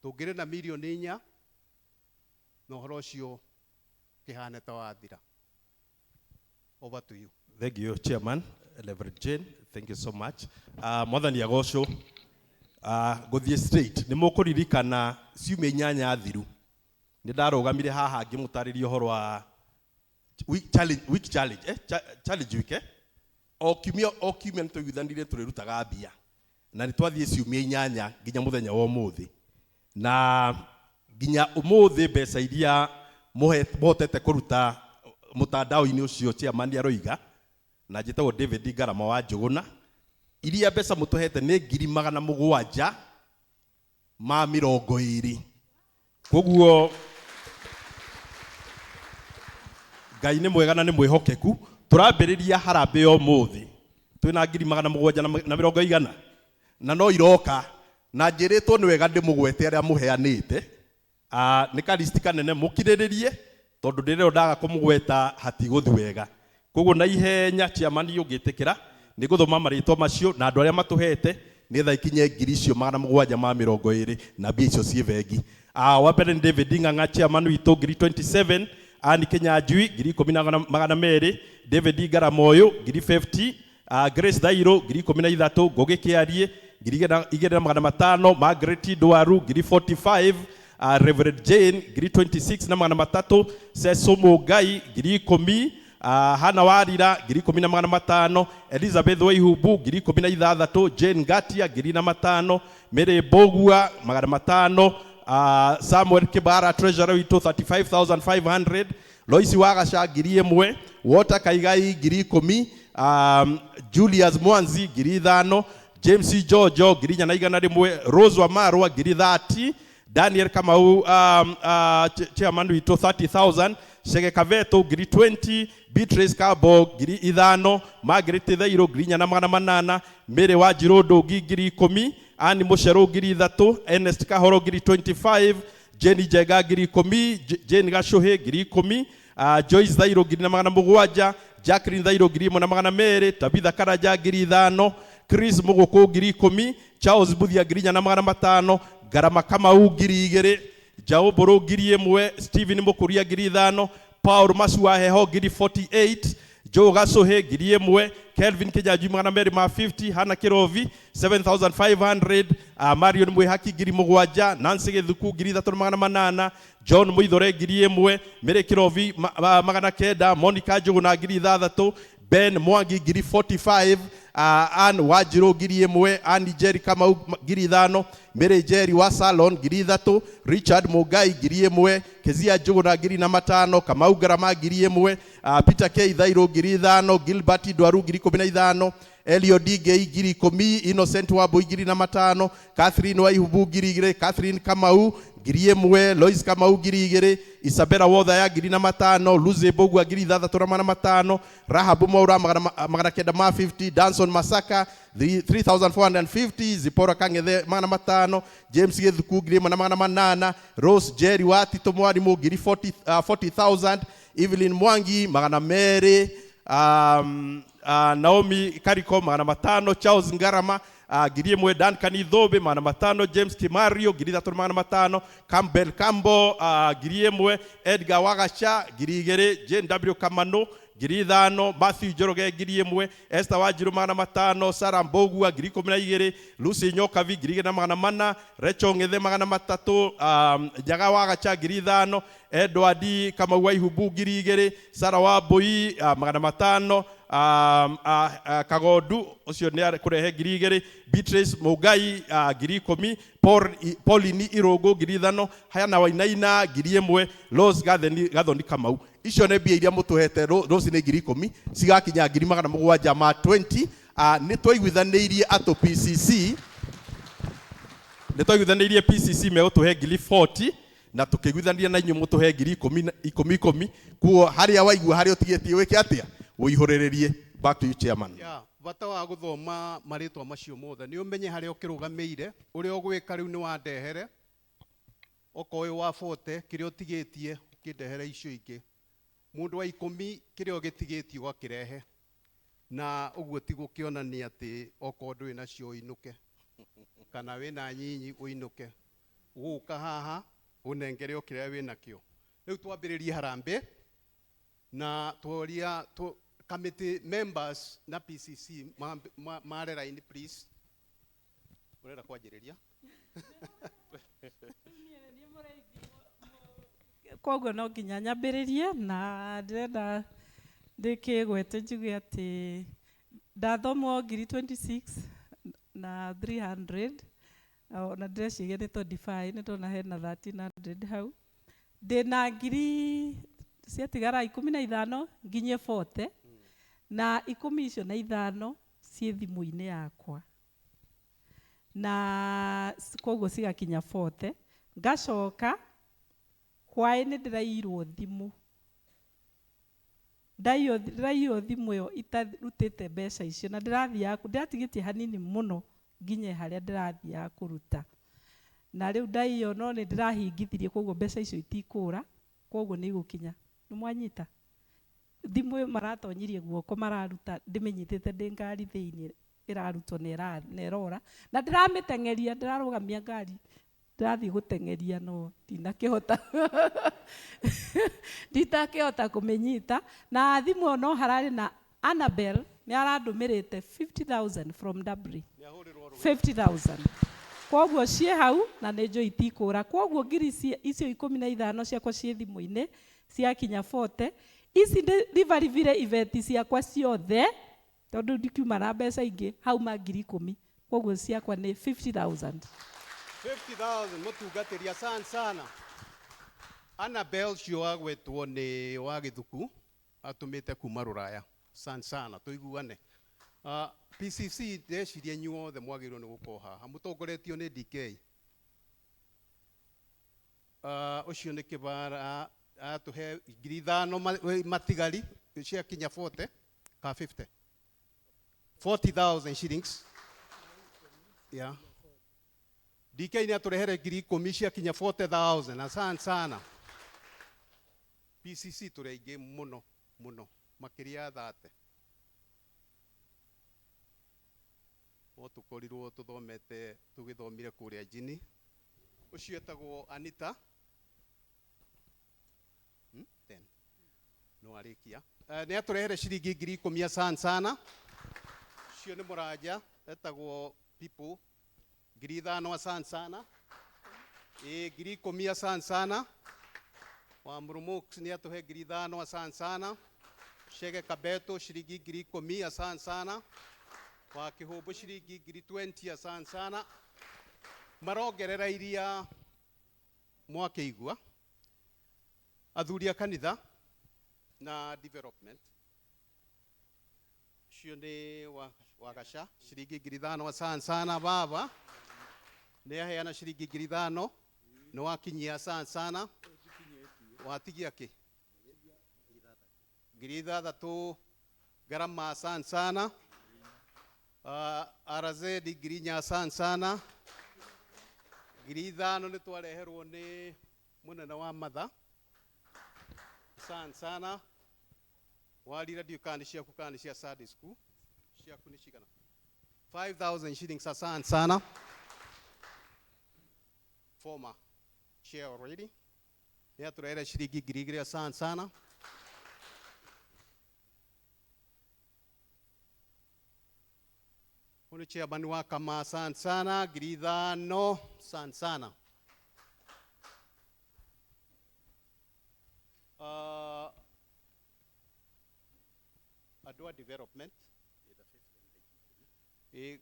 tũngĩrĩ na mirioni 4 na ũhoro ũcio kĩhane ta wathira. Over to you. Thank you, Chairman Reverend Jane. Thank you so much. Mwathani agocwo. Gũthiĩ straight nĩ mũkũririkana ciumia 8 thiru nĩ ndarũgamire haha ngĩmũtarĩria ũhoro wa week challenge, week challenge, challenge week, O kiumia nĩ tũiguithanire tũrĩrutaga mbia na nĩ twathiĩ ciumia 8 nginya mũthenya wa ũmũthĩ, na nginya ũmũthĩ mbeca iria mũhotete kũruta mutandao-inĩ ũcio chairman aroiga, na njĩtagwo David Ngarama wa Njuguna, iria mbeca mũtũhete nĩ 720. Koguo Ngai nĩ mwega na nĩ mwĩhokeku. Tũrambĩrĩria harambee ũmũthĩ twĩna 720 na no iroka, na njĩrĩtwo nĩ wega ndĩmũgwete arĩa mũheanĩte. Nĩ karisti kanene mũkirĩrĩrie tondũ ndĩrĩo ndaga kũmũgweta hatigũthi wega. Koguo na ihenya chairman ũngĩtĩkĩra nĩ ngũthoma marĩtwa macio na andũ arĩa matũhete nĩgetha ikinye 720 na mbia icio ciĩ bengi. Wa mbere nĩ David Ng'ang'a chairman witũ 27,000, Ann Kinyanjui 10,200, David Ngaramoyo 50,000, Grace Thairo 13,000, Ngugi Kiarie 2,500, Margaret Ndwaru 45,000, Reverend Jane 26,300, Ceso Mugai 10,000, Hana Warira 10,500, Elizabeth Waihumbu 16,000, Jane Ngatia 5,000, Mary Mbogua 500, Samuel Kibara treasurer witũ 35,500, Loisi Wagasha 1,000, Walter Kaigai 10,000, Julius Mwanzi 5,000, James Jojo 4,100, Rose Wamarwa 30,000, Daniel Kamau chairman witũ 30,000, Shege Kaveto 20,000, Beatrice Kabo 5,000, Margaret Thairo 4,800, Mary Wanjiru Ndũngi 10,000, Ann Mucheru 3,000, Ernest Kahoro 25,000, Jenny Njega 10,000, Jane Gacuhi 10,000, Joyce Thairo 1,700, Jacqueline Thairũ 1,200, Tabitha Karanja 5,000, Chris Mũgũkũ 10,000, Charles Buthia 4,500, Garama Kamau 2,000, Jao Mbũrũ 1,000, Stephen Mũkũria 5,000, Paul Masua Heho 48,000, Joe Gacohe 1,000, Kelvin Kinyanjui 250, Hana Kirovi 7500, Marion Mwihaki 7,000, Nancy Githuku 3,800, John Muithore 1,000, Mary Kirovi 900, Monica Njuguna 6,000, Ben Mwangi 45,000, Ann Wanjiru 1,000, Ann Jerry Kamau 5,000, Mary Jerry wa Salon 3,000, Richard Mugai 1,000, Kezia Njuguna 5,000, Kamau Garama 1,000, Peter K Thairũ 5,000, Gilbert Ndwaru 15,000, Elio Dingei 10,000, Innocent Wambui 5,000, Catherine Waihubu 2,000, Catherine Kamau 1,000, Lois Kamau 2,000, Isabella Wothaya 5,000, Lucy Mbugua 6,500, Rahabu Mwaura 950, Danson Masaka 3,450, Zipora Kang'ethe 500, James Githuku 1,800, Rose Jerry wa Tito Mwarimu 40,000, Evelyn Mwangi 200, Naomi Kariko 500, Charles Ngarama 1,000, Duncan Ithobe 500, James Kimario 3,500, Campbell Kambo 1,000, Edgar Wagacha 2,000, Jane W Kamano 5,000, Matthew Njoroge 1,000, Esther Wanjiru 500, Sarah Mbugua 12,000, Lucy Nyokavi 2,400, Rachel Ng'ethe 300, Nyaga Wagacha 5,000, Edward Kamau wa Ihubu 2,000, Sarah Wambui 500, Kagondu ũcio nĩ kũrehe 2,000, Beatrice Mũngai 10,000, Pauline Irũngũ 5,000, Hana Wainaina 1,000, Rose Gathoni Kamau. Icio nĩ mbia iria mũtũhete Rose nĩ 10,000 cigakinya 720,000. Nĩ twaiguithanĩirie atũ PCC, nĩ twaiguithanĩirie PCC megũtũhe 40,000 na tũkĩiguithania na inyuĩ mũtũhe 10,000 ikũmi ikũmi. Kuo harĩa waigua harĩa ũtigĩtie wĩke atĩa, ũihũrĩrĩrie. Back to you, chairman. Yeah, bata wa gũthoma marĩtwa macio mothe nĩ ũmenye harĩa ũkĩrũgamĩire, ũrĩa ũgwĩka rĩu nĩ wandehere, okorwo wĩ wa 40 kĩrĩa ũtigĩtie ũkĩndehere icio ingĩ, mũndũ wa 10 kĩrĩa ũgĩtigĩtie ũgakĩrehe, na ũguo ti gũkĩonania atĩ okorwo ndũrĩ nacio ũinũke kana wĩna nyinyi ũinũke, ũgũka haha ũnengere o kĩrĩa wĩnakĩo. Rĩu twambĩrĩrie harambee na tworia committee members na PCC mare line please. Ũrenda kwanjĩrĩria? Koguo no nginya nyambĩrĩrie na ndĩrenda ndĩkĩgwete njuge atĩ ndathomwo 26,300 na 300, na ndĩreciria nĩ 25, nĩ ndona hena 1300 hau. Ndĩna ngiri ciatigara 15 nginyie 40, na 10 icio na 5 ciĩ thimũ-inĩ yakwa, na koguo cigakinya 40. Ngacoka hwaĩ nĩ ndĩraiyirwo thimũ, ndĩraiyirwo thimũ ĩyo itarutĩte mbeca icio, na ndĩrathiaga ndĩratigĩtie hanini mũno nginye harĩa ndĩrathiaga kũruta, na rĩu ndaiywo, no nĩ ndĩrahingithirie, koguo mbeca icio itikũra, koguo nĩ igũkinya. Nĩ mwanyita? Thimũ ĩyo maratonyirie guoko mararuta, ndĩmĩnyitĩte ndĩ ngari thĩinĩ, ĩrarutwo na ĩrora, na ndĩramĩteng'eria, ndĩrarũgamia ngari, ndĩrathiĩ gũteng'eria no ndinakĩhota nditakĩhota kũmĩnyita. Na thimũ ĩyo no hararĩ na Annabel nĩ arandũmĩrĩte 50,000 from Dublin, 50,000, koguo ciĩ hau na nĩ njũĩ itikũra. Koguo ngiri icio 15 ciakwa ciĩ thimũ-inĩ ciakinya 40. Ici ndĩribaribire ibeti ciakwa ciothe tondũ ndikiuma na mbeca ingĩ, hau ma 10,000, koguo ciakwa nĩ 50,000. 50,000 mũtungatĩri, asante sana. Annabel cio wagwetwo nĩ wa Gĩthuku atũmĩte kuma Rũraya, asante sana, tũiguane. PCC ndeciria inyuothe mwagĩrĩirwo nĩ gũkorwo haha mũtongoretio nĩ DK. Ũcio nĩ kĩbara atũhe 5,000 matigari ciakinya 40 ka 50 40,000 shillings. Yeah. DK nĩ atũrehere 10,000 ciakinya 40,000, asante sana. PCC tũrĩ aingĩ mũno mũno. Makiria ya 30 no tukorirwo tuthomete tugithomire kuria jini ucio etagwo Anita 10 no arikia ni aturehere ciringi 10,000 asante sana ucio ni muraja etagwo people 5,000 asante sana 10,000 asante sana wa Murumux ni atuhe 5,000 asante sana Shege Kabeto ciringi 10,000 asante sana wa Kihumbu ciringi 20,000 asante sana marongerera iria mwakiigua athuri a kanitha na development cio ni wagaca ciringi 5,000 asante sana baba ni aheana ciringi 5,000 ni wakinyia asante sana watigia ki 6,000 garama asante sana RZ 4,000 asante sana 5,000 ni twareherwo ni munene wa matha asante sana warira ndiũ kana nĩ ciaku kana nĩ cia Sunday school ciaku nĩ cigana 5,000 shillings asante sana former chair already nĩ atũrehere ciringi 2,000 asante sana Huyu chairman wa kama asante sana 5,000 asante sana Adwa development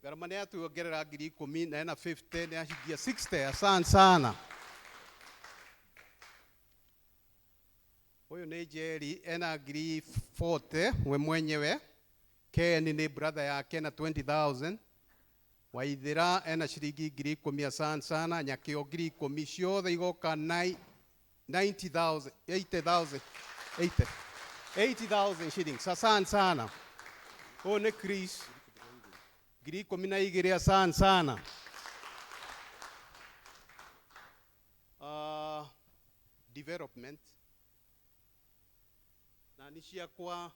garama nĩ atuongerera 10,000 na ena 50 nĩ ahingia 60 asante sana huyu nĩ Jerry ena 40,000 we mwenyewe Ken ni brother yake na 20,000 Waithira ena ciringi 10,000 asante sana Nyakio 10,000 ciothe igoka 90,000 80,000 80,000 shillings asante sana huyu ni Chris 12,000 asante sana development na ni ciakwa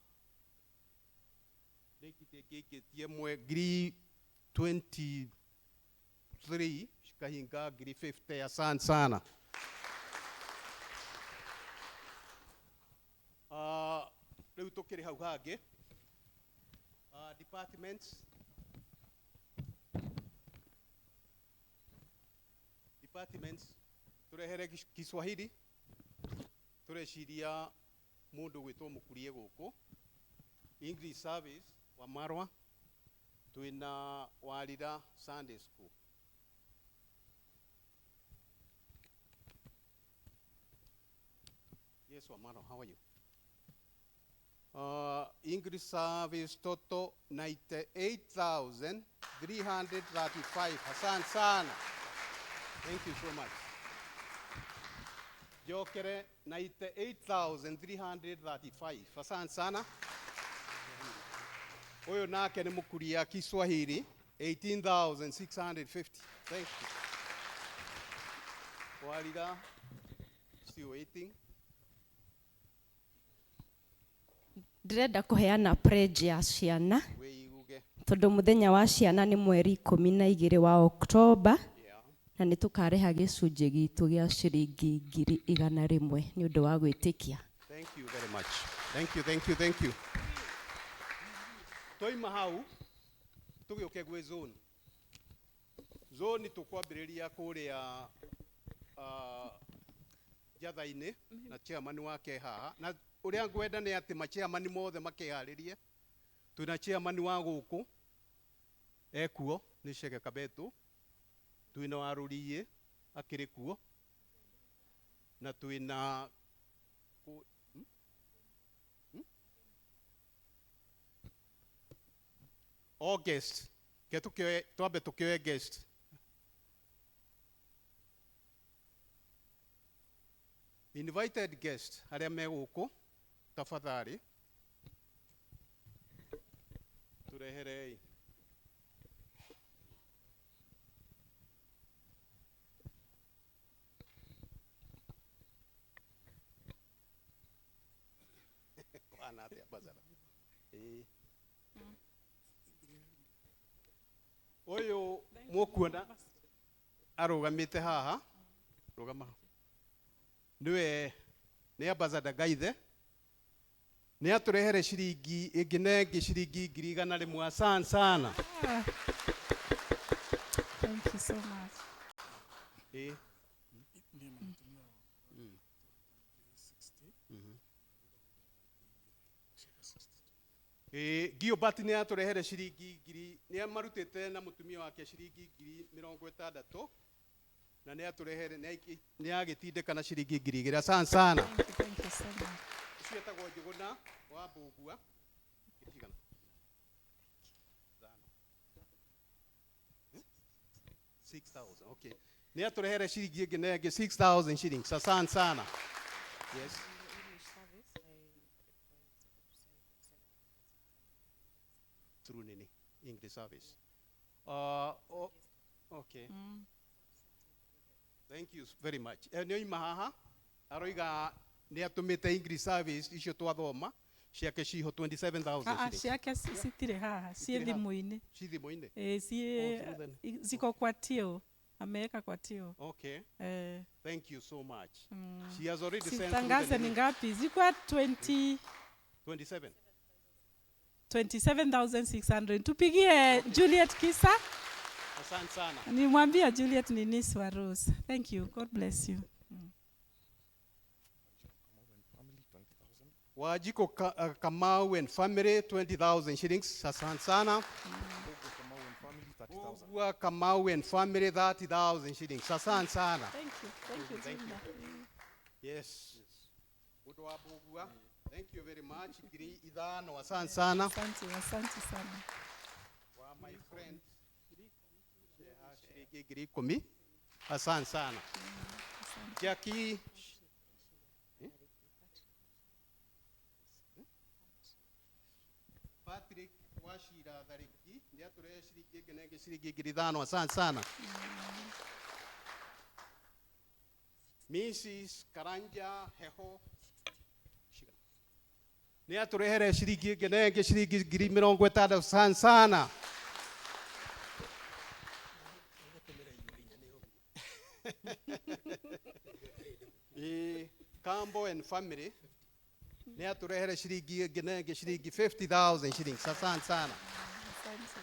ndĩkitie mwe 23 cikahinga 50 asante sana rĩu tũkĩrĩ hau hangĩ departments tũrehere Kiswahili tũreciria mũndũ gwĩtwo mũkurie gũkũ English service wa Marwa twina Warira Sunday school Yes, wa Marwa, how are you? English service total 98,335. Asante sana. Thank you so much. Jokere 98,335. Asante sana. Huyo nake ni mkuria Kiswahili 18,650. Thank you. Warira still waiting. Ndĩrenda kũheana pledge ya ciana tondũ mũthenya wa ciana nĩ mweri 12 wa Oktoba na nĩ tũkareha gĩcunjĩ gitũ gĩa ciringi 100,000 nĩ ũndũ wa gwĩtĩkia. Thank you very much. Thank you, thank you, thank you. Toima hau tũgĩũke gwĩ zone. Zone tũkwambĩrĩria kũrĩa njatha-inĩ na chairman wake haha na uria ngwenda ni ati machairman mothe makeharirie twina chairman wa guku ekuo ni Shege Kabetu twina wa Ruriĩ akiri kuo na twina August ke tukioe twambe tukioe guest invited guest aria me guku tafadhali tureherei kwana atia bazara Ĩĩ. Ũyũ mũkuona arũgamĩte haha, rũgama hau. Nĩwe nĩ ambassador Gaithe, nĩ atũrehere ciringi ĩngĩ na ĩngĩ ciringi 100,000. Asante sana. Ah. Thank you so much. Ĩĩ. Ĩĩ, Gilbert nĩ atũrehere ciringi ngiri, nĩ amarutĩte na mũtumia wake ciringi 60,000, na nĩ atũrehere, nĩ agĩtindĩka na ciringi 2,000. Asante sana. Thank you, thank you so much. Ũcio etagwo Njũgũna wa Mbũgua. Ngiri cigana? Ithano. 6,000, okay. Nĩ atũrehere ciringi ĩngĩ na ĩngĩ 6,000 shillings. Asante sana. Yes. Through nini? English service. Oh, okay. Thank you very much. Nĩ oima haha aroiga nĩ atũmĩte English service icio twathoma ciake ciho 27,000 Ah, ah, shillings. ciake citirĩ haha, ciĩ Citirĩ haha. thimũ-inĩ. Ci thimũ-inĩ? Ĩĩ, Oh, ciĩ through the- ziko kwa till. Ameweka kwa till. Okay. Eh. Thank you so much. She has already sent through the Sitangaze ni nini. ngapi? Zikuwa 20 27. 27,600. Tupigie Juliet Kisa. Asante sana. Nimwambia Juliet ni niece wa Rose. Thank you. God bless you. Wajiko Kamau and family 20,000 shillings. Asante sana. Ogwa Kamau and family 30,000 shillings. Asante sana. Thank you. Thank you, Thank you. Juma. Yes. Mundu wa Mbugua. Thank you very much. 5,000. Asante sana. Asante, asante sana. Wa my friend. Shilingi 10,000. Asante sana. Jackie. Patrick Wachira Thariki nĩ atũrehe ciringi ĩngĩ na ĩngĩ ciringi 5,000. Asante sana. Mrs. Karanja Heho nĩ atũrehere ciringi ĩngĩ na ĩngĩ ciringi 60,000. Asante sana. Ĩĩ, Kambo and family nĩ atũrehere ciringi ĩngĩ na ĩngĩ ciringi 50,000 shillings. Asante sana. Asante.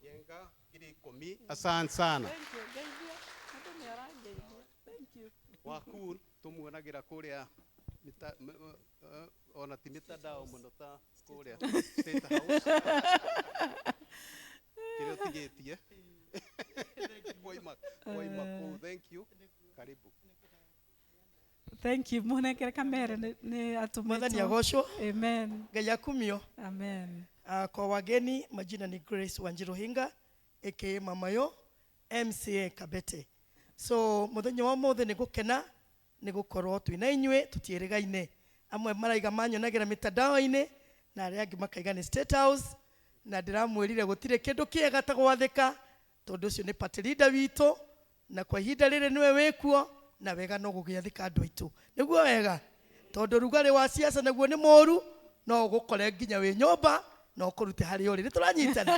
Yenga 10,000. Asante sana. Thank you. Ngeithia. Andũ nĩ arangeithia. Thank you. Wakuu tũmuonagĩra kũrĩa ona ti mitandao mũno ta kũrĩa State House kĩrĩa ũtigĩtie waima kũu. Thank you. Karibu. Thank you. Mũnengere kamere nĩ atũmĩtwo. Mwathani agocwo. Amen. Ngai akumio. Amen. Kwa wageni majina ni Grace Wanjiru Hinga aka Mamayo MCA Kabete. So muthenya wa mothe nĩ gũkena nĩ gũkorwo twĩna inyuĩ tũtiĩrĩgaine. Amwe maraiga manyonagira mitandao-inĩ na arĩa angĩ makaiga nĩ State House, na ndĩramwĩrire gũtirĩ kĩndũ kĩega ta gwathĩka tondũ ũcio nĩ party leader witũ, na kwa ihinda rĩrĩ nĩwe wĩkuo na wega no gũgĩathĩka andũ aitũ. Nĩguo wega, tondũ rugarĩ wa siasa naguo nĩ mũru, no ũgũkore nginya wĩ nyũmba na ũkũrute harĩa ũrĩ. Nĩ tũranyitana.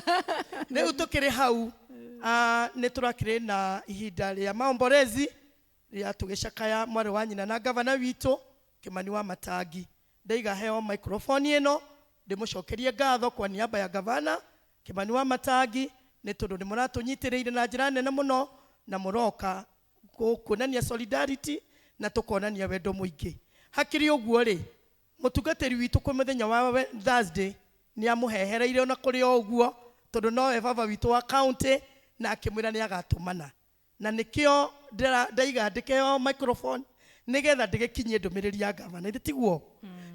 Rĩu tũkĩrĩ hau, nĩ tũrakĩrĩ na ihinda rĩa maomborezi rĩa tũgĩcakaya mwarĩ wa nyina na gavana witũ Kimani wa Matangi. Ndaiga heo microphone ĩno ndĩmũcokerie ngatho kwa niaba ya gavana Kimani wa Matangi nĩ tondũ nĩ mũratũnyitĩrĩire na njĩra nene mũno na mũroka kuonania solidarity na tũkonania wendo mũingĩ. Hakĩrĩ ũguo rĩ, mũtungatĩri witũ kwĩ mũthenya wa Thursday nĩ amũhehereire ona kũrĩ o ũguo tondũ nowe baba witũ wa county na akĩmwĩra nĩ agatũmana. Na nĩkĩo ndaiga ndĩkĩheo microphone nĩgetha ndĩgĩkinyie ndũmĩrĩri ya gavana, ithĩ tiguo?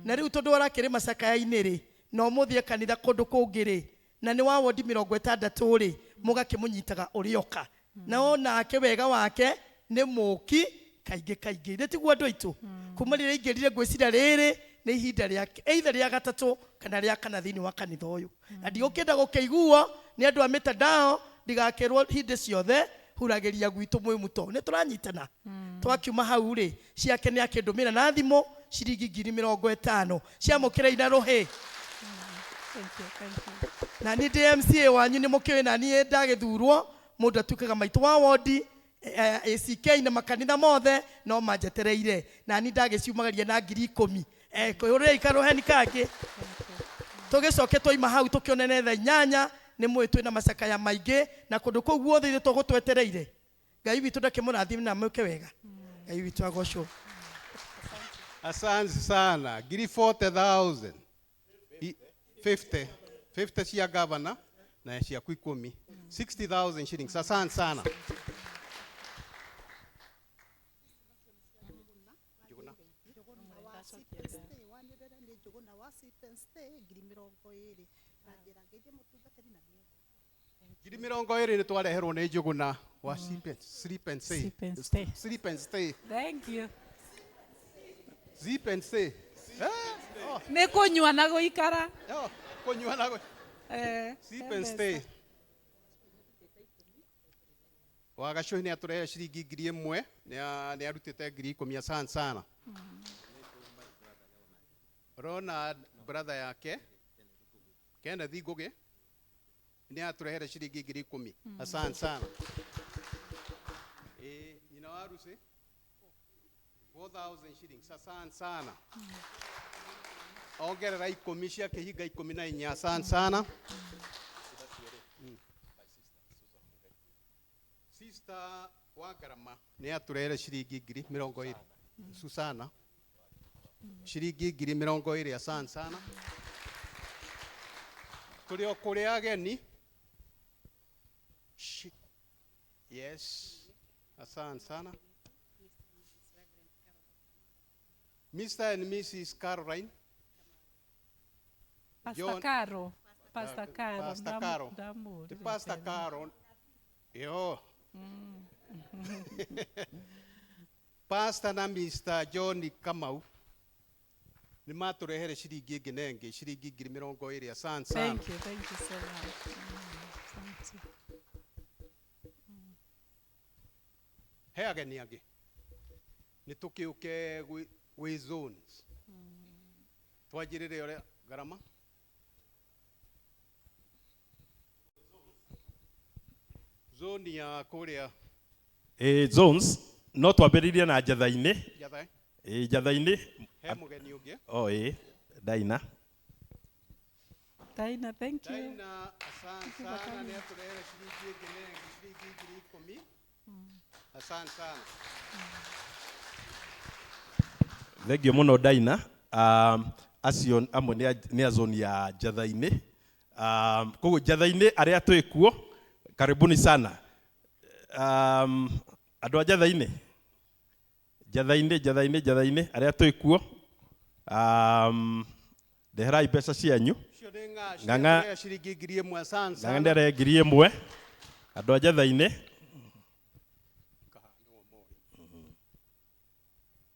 Na rĩu tondũ arakĩrĩ macakaya-inĩ rĩ, na ũmũthĩ kanitha kũndũ kũngĩ rĩ, na nĩ wa wondi mĩrongo ĩtandatũ rĩ, mũgakĩmũnyitaga ũrĩoka. Na onake wega wake nĩ mũki kaingĩ kaingĩ. Ithĩ tiguo andũ aitũ? Kuma rĩrĩa aingĩrire ngwĩciria rĩrĩ nĩ ihinda rĩake, either rĩa gatatũ kana rĩa kana thĩinĩ wa kanitha ũyũ. Na ndigũkĩenda gũkĩiguo nĩ andũ a mitandao, ndigakĩrwo hĩndĩ ciothe huragĩria gwitũ mwĩ mũto. Nĩ tũranyitana. Twakiuma hau rĩ, ciake nĩ akĩndũmĩra na thimũ Ciringi 50,000 ciamũkĩra ina rũhĩ. Thank you, thank you. Na niĩ ndĩ MCA wanyu, nĩ mũkĩũĩ na niĩ ndagĩthurwo mũndũ atuĩkaga maitũ wa wodi, ACK na makanitha mothe no manjetereire, na niĩ ndagĩciumagaria na 10,000. Kũhũrĩra ikarũheni kangĩ tũgĩcoke twaima hau tũkĩonene thaa 8. Nĩ mũĩ twĩna macakaya maingĩ na kũndũ kũu guothe ithuĩ tũgũtwetereire. Ngai witũ ndakĩmũrathime na mwĩke wega. Ngai witũ agocwo. Asante sana. Ngiri 40,000. 50. 50 cia governor na ciaku 10. 60,000 shillings. Asante sana. 20,000 nĩ twareherwo nĩ Njũgũna wa sleep and stay. Sleep and stay. Sleep and stay. Thank you. Sleep and stay. Nĩ kũnyua na gũikara. Kũnyua na Sleep and stay. Wagacuhi nĩ atũrehe ciringi 1,000, nĩ arutĩte 10,000. Asante sana. Rona brother yake Kenneth Ngugi nĩ atũrehere ciringi 10,000. Asante sana. Nyina wa Rusi 4,000 shillings. Asante sana. Ongerera 10 cia kĩhinga 14. Asante sana. Sister wa Ngarama nĩ atũrehere ciringi 20,000. Susana ciringi 20,000. Asante sana. Tũrĩ o kũrĩ ageni. Yes, asante sana. Mr. and Mrs. Caroline. Pastor John- Caro. Pastor Caro. Pastor Caro. Ndamũrire The Pastor tene. Caro. Yo. Pastor na Mr. John Kamau nĩ matũrehere ciringi ĩngĩ na ĩngĩ ciringi 20,000. Asante sana. Thank you, thank you so much. Asante. He ageni angĩ nĩ tũkĩũke gwĩ zones twanjĩrĩre ũrĩa ngarama zone ya kũrĩa. Zones no twambĩrĩrie na Njatha-inĩ. Njatha. Njatha-inĩ. He mũgeni ũngĩ. O ĩ Daina. Daina, thank you. Daina, asante Thank you sana for nĩ coming. atũrehere ciringi ĩngĩ na ĩngĩ ciringi 10,000. Asante sana. Thengio mũno Daina. Acio amwe nĩ a zone ya Njatha-inĩ. Koguo Njatha-inĩ arĩa twĩ kuo, karibuni sana. Andũ a Njatha-inĩ, Njatha-inĩ, Njatha-inĩ, Njatha-inĩ arĩa twĩ kuo, ndeherai mbeca cianyu. Icio nĩ ng'a Ng'ang'a. ciatũrehe ciringi 1,000. Asante Ng'ang'a sana. nĩarehe 1,000. Andũ a Njatha-inĩ.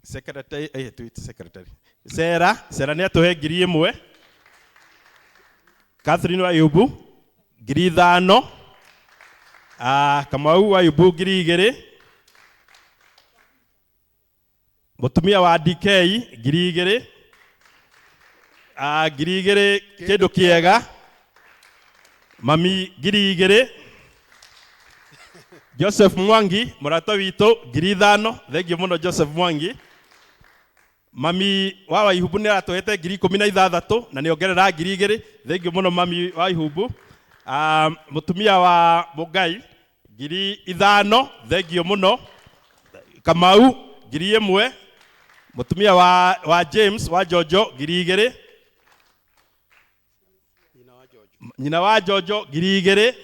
Secretary, tuite secretary. Sera, Sera nĩ atũhe 1,000. Catherine wa Ayubu 5,000. Kamau wa Ayubu 2,000. Mũtumia wa DK 2,000. 2,000 kĩndũ kĩega. Mami 2,000. Joseph Mwangi mũrata witũ 5,000. Thengio mũno Joseph Mwangi. Mami wa Waihubu nĩ aratũhete 16,000 na nĩ ongerera 2,000. Thengio mũno mami wa Waihubu. Mũtumia wa Mũngai 5,000. Thengio mũno. Kamau 1,000. Mũtumia wa James wa Jojo 2,000. Nyina wa Jojo 2,000.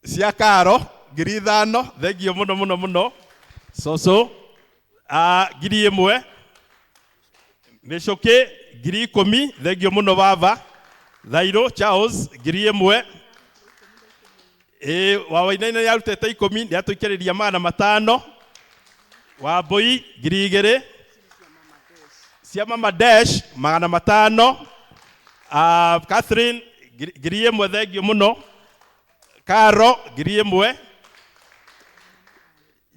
Cia Karo 5,000. Thengio mũno mũno mũno. Coco 1,000. Mĩcũkĩ 10,000. Thengio mũno baba. Thairũ Charles 1,000. Wa Wainaina nĩ arutĩte 10, nĩ atũikĩrĩria 500. Wa Mbũi 2,000. Cia Mama Dash 500. Catherine 1,000. Thengio mũno. Karo 1,000.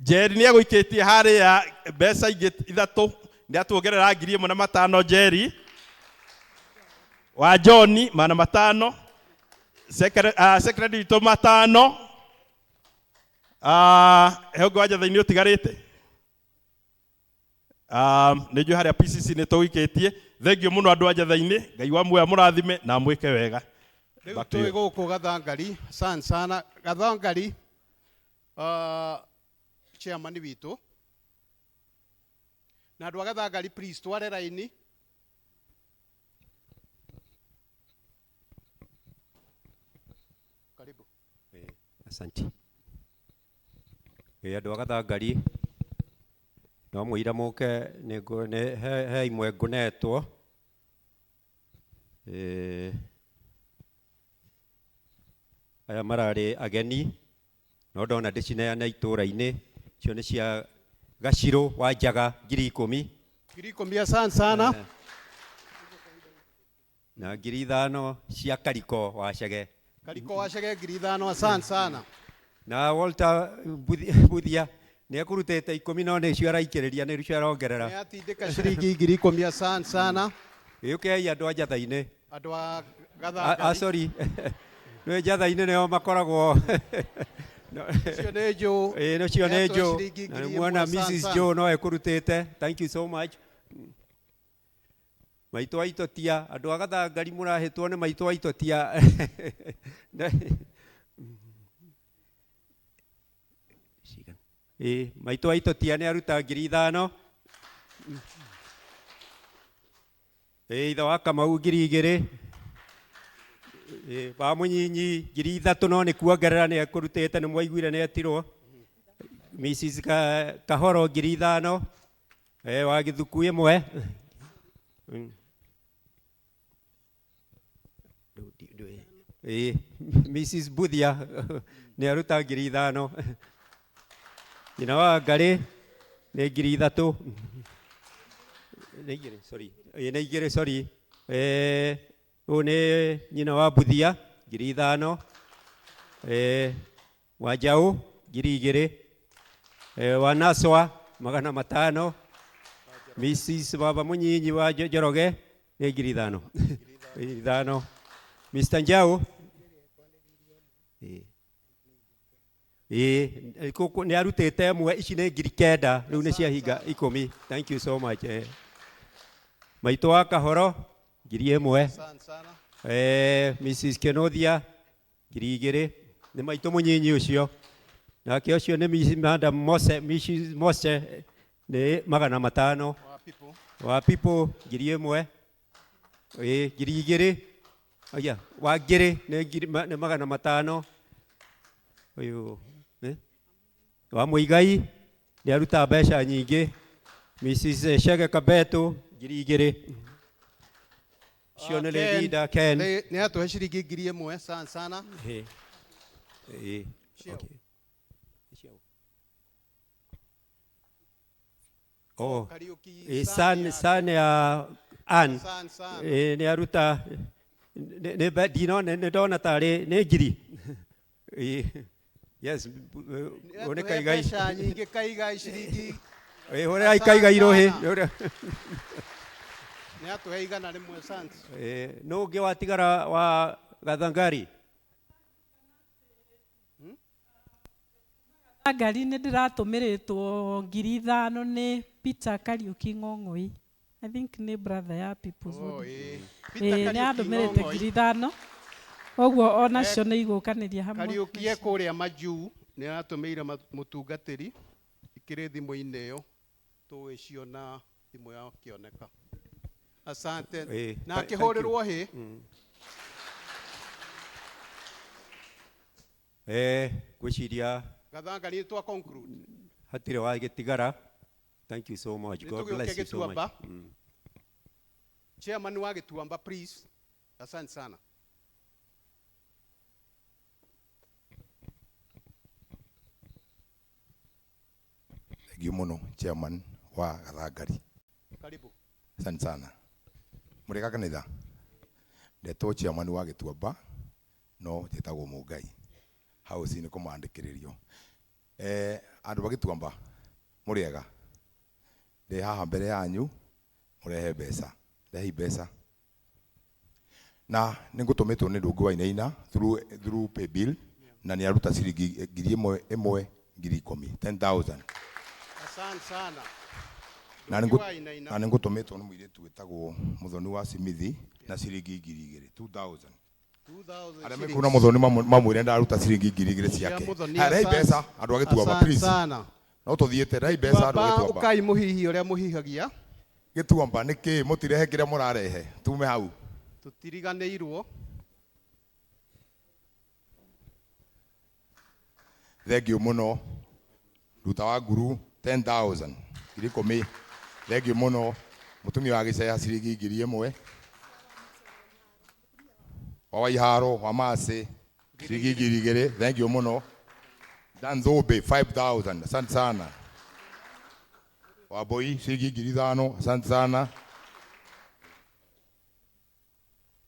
Njeri nĩ egũikĩtie harĩa mbeca ingĩ ithatũ, nĩ atuongerera 1500 Njeri. Wa John 500, secretary witũ 500. He ũngĩ wa Njathai-inĩ ũtigarĩte? Nĩ njũĩ harĩa PCC nĩ tũgũikĩtie. Thengio mũno andũ a Njathai-inĩ, Ngai wa muoyo amũrathime na amwĩke wega. Rĩu Back to you. twĩ gũkũ Gathangari, asante sana Gathangari, chairman witũ na andũ a Gathangari, please tware raini. Karibu. Asante. Ĩ andũ a Gathangari, no mũira mũke nĩ he imwe ngũnetwo. Aya mararĩ ageni no ndona ndĩcineane itũũra-inĩ, icio nĩ cia Gacirũ wa Njaga 10,000. 10,000, asante sana. Na 5,000 cia Kariko wa Chege. Kariko wa Chege 5,000, asante sana. Na Walter Buthia nĩ ekũrutĩte 10 no nĩcio araikĩrĩria, nĩcio arongerera. Nĩ atindĩka ciringi 10,000, asante sana. Gĩũkei andũ a Njathai-inĩ. Andũ a Gathangari. Sorry. Nĩ Njathai-inĩ nĩo makoragwo. Ũcio nĩ Joe. Ĩĩ, ũcio nĩ Nĩatũhe Joe. ciringi Na ngiri muona ĩmwe, asante Mrs. sana. Joe no ekũrutĩte. Thank you so much. Maitũ wa Itotia, andũ a Gathangari mũrahĩtwo nĩ maitũ wa Itotia. Ĩĩ, maitũ wa Itotia nĩ aruta 5,000. Ĩĩ, ithe wa Kamau 2,000. Ĩĩ, wa Mũnyinyi 3,000 no nĩ kuongerera nĩ ekũrutĩte, nĩ mwaiguire nĩ etirwo. Mrs. Kahoro 5,000. Wa Gĩthuku ĩmwe. Ĩĩ, Mrs. Buthia nĩ aruta 5,000. Nyina wa Ngarĩ nĩ 3,000. Nĩ igĩrĩ, sorry. Ĩĩ, nĩ igĩrĩ, sorry. Ũyũ nĩ nyina wa Buthia 5,000. Wa Njaũ 2,000. Wa Naswa 500. Mrs. Baba Mũnyinyi wa Njoroge nĩ 5,000. 5,000. Mr. Njau. Ĩĩ, kũkũ nĩ arutĩte ĩmwe, ici nĩ 9,000, rĩu nĩ ciahinga 10. Thank you so much. Maitũ wa Kahoro 1,000. Mrs. Kenothia 2,000. Nĩ maitũ mũnyinyi ũcio. Nake ũcio nĩ Mrs. Madam Mose, Mrs. Mose nĩ 500. Wa people 1,000. Ĩĩ, 2,000. Aya, wa ngiri nĩ ngiri nĩ 500. Ũyũ, Wa Mũigai nĩ aruta mbeca nyingĩ. Mrs. Shege Kabeto 2,000. Ũcio nĩ Ken, leader Ken. Nĩ atũhe ciringi 1,000, asante sana. Ĩĩ. Ĩĩ. Cio. Okay. Oh. Kariũki, Ĩĩ, San San ya Ann. San, San. Ĩĩ, nĩ aruta, nĩ ndinona, nĩ ndona tarĩ nĩ ngiri. Ĩĩ. Yes, Nĩ ũyũ nĩ atũhe Kaigai. mbeca nyingĩ Kaigai ciringi. Ĩĩ, hũrĩrai Kaigai rũhĩ. Nĩ atũhe 100, asante. Ĩĩ, nũ ũngĩ watigara wa Gathangari? Gathangari nĩ ndĩratũmĩrĩtwo 5,000 nĩ Peter Kariũki Ng'ong'oi. I think nĩ brother ya People's Oh, Body. ĩĩ. Peter Ĩĩ, nĩ Kariũki andũmĩrĩte Ng'ong'oi. 5,000. Ũguo onacio nĩ igũkanĩria hamwe. Kariũki e kũrĩa majuu nĩ aratũmĩire mũtungatĩri ikĩrĩ thimũ-inĩ ĩyo tũĩ cio na thimũ yakĩoneka. Asante. Ĩĩ, Na thank you. akĩhũrĩrwo hĩ. Ngwĩciria Gathangari nĩ twa conclude. hatirĩ wagĩtigara. Thank you so much. Nĩ God tũgĩũke bless you so much. Gĩtuamba. Chairman wa Gĩtuamba, please. Asante sana. Thank you mũno chairman wa Gathangari. Karibu. Asante sana. Mũrĩga kanitha. Ndetwo chairman wa Gĩtuamba no njĩtagwo Mũngai. House nĩ kũmandĩkĩrĩrio. Andũ a Gĩtuamba mũrĩega, ndĩ haha mbere yanyu mũrehe mbeca, rehei mbeca. Na nĩ ngũtũmĩtwo nĩ Ndũngĩ Wainaina through paybill, na nĩ aruta ciringi ngiri ĩmwe ĩmwe 10,000, 10,000. Asante sana. Na nĩ Ndũngĩ Wainaina. Na nĩ ngũtũmĩtwo nĩ mũirĩtu wĩtagwo Mũthoni wa Simithi na ciringi 2,000, 2,000. 2,000 Arĩa shillings. mekuna Mũthoni mamwĩre ndaruta ciringi 2,000 Cia ciake. Mũthoni, Haya, rehei asante. mbeca andũ a Gĩtuamba, Asante please. sana. No tũthiĩte, rehei mbeca andũ a Gĩtuamba, Gĩtuamba. ũkai mũhihi ũrĩa mũhihagia. Gĩtuamba nĩ kĩ mũtirehe kĩrĩa mũrarehe tume hau. Tũtiriganĩirwo. Thengiũ mũno. Ruta wa nguru 10,000, 10,000. Thengiũ mũno. Mũtumia wa Gĩceha ciringi 1,000. Wa Waiharo wa Macĩ ciringi 2,000. Thengiũ mũno. Dan Thũmbĩ 5,000, asante sana. Wambui ciringi 5,000, asante sana.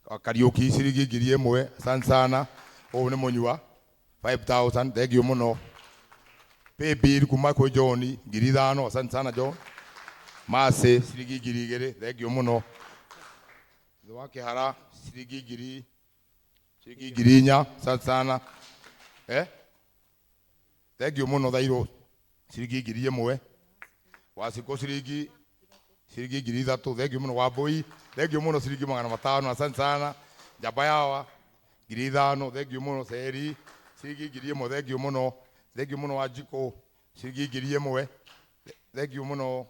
Wa Kariũki ciringi 1,000, asante sana. Ũyũ nĩ mũnyua 5,000, thengiũ mũno. Paybill kuma kwĩ John 5,000, asante sana John. Macĩ ciringi 2,000, thengiũ mũno. Thĩ wa Kĩhara ciringi 4,000, asante sana. Thengiũ mũno. Thairũ ciringi 1,000. Wacikũ ciringi 3,000, thengiũ mũno. Wambui thengiũ mũno ciringi 500, asante sana. Njamba yawa 5,000, thengiũ mũno. Ceri ciringi 1,000, thengiũ mũno. Thengiũ mũno. Wanjikũ ciringi 1,000, thengiũ mũno.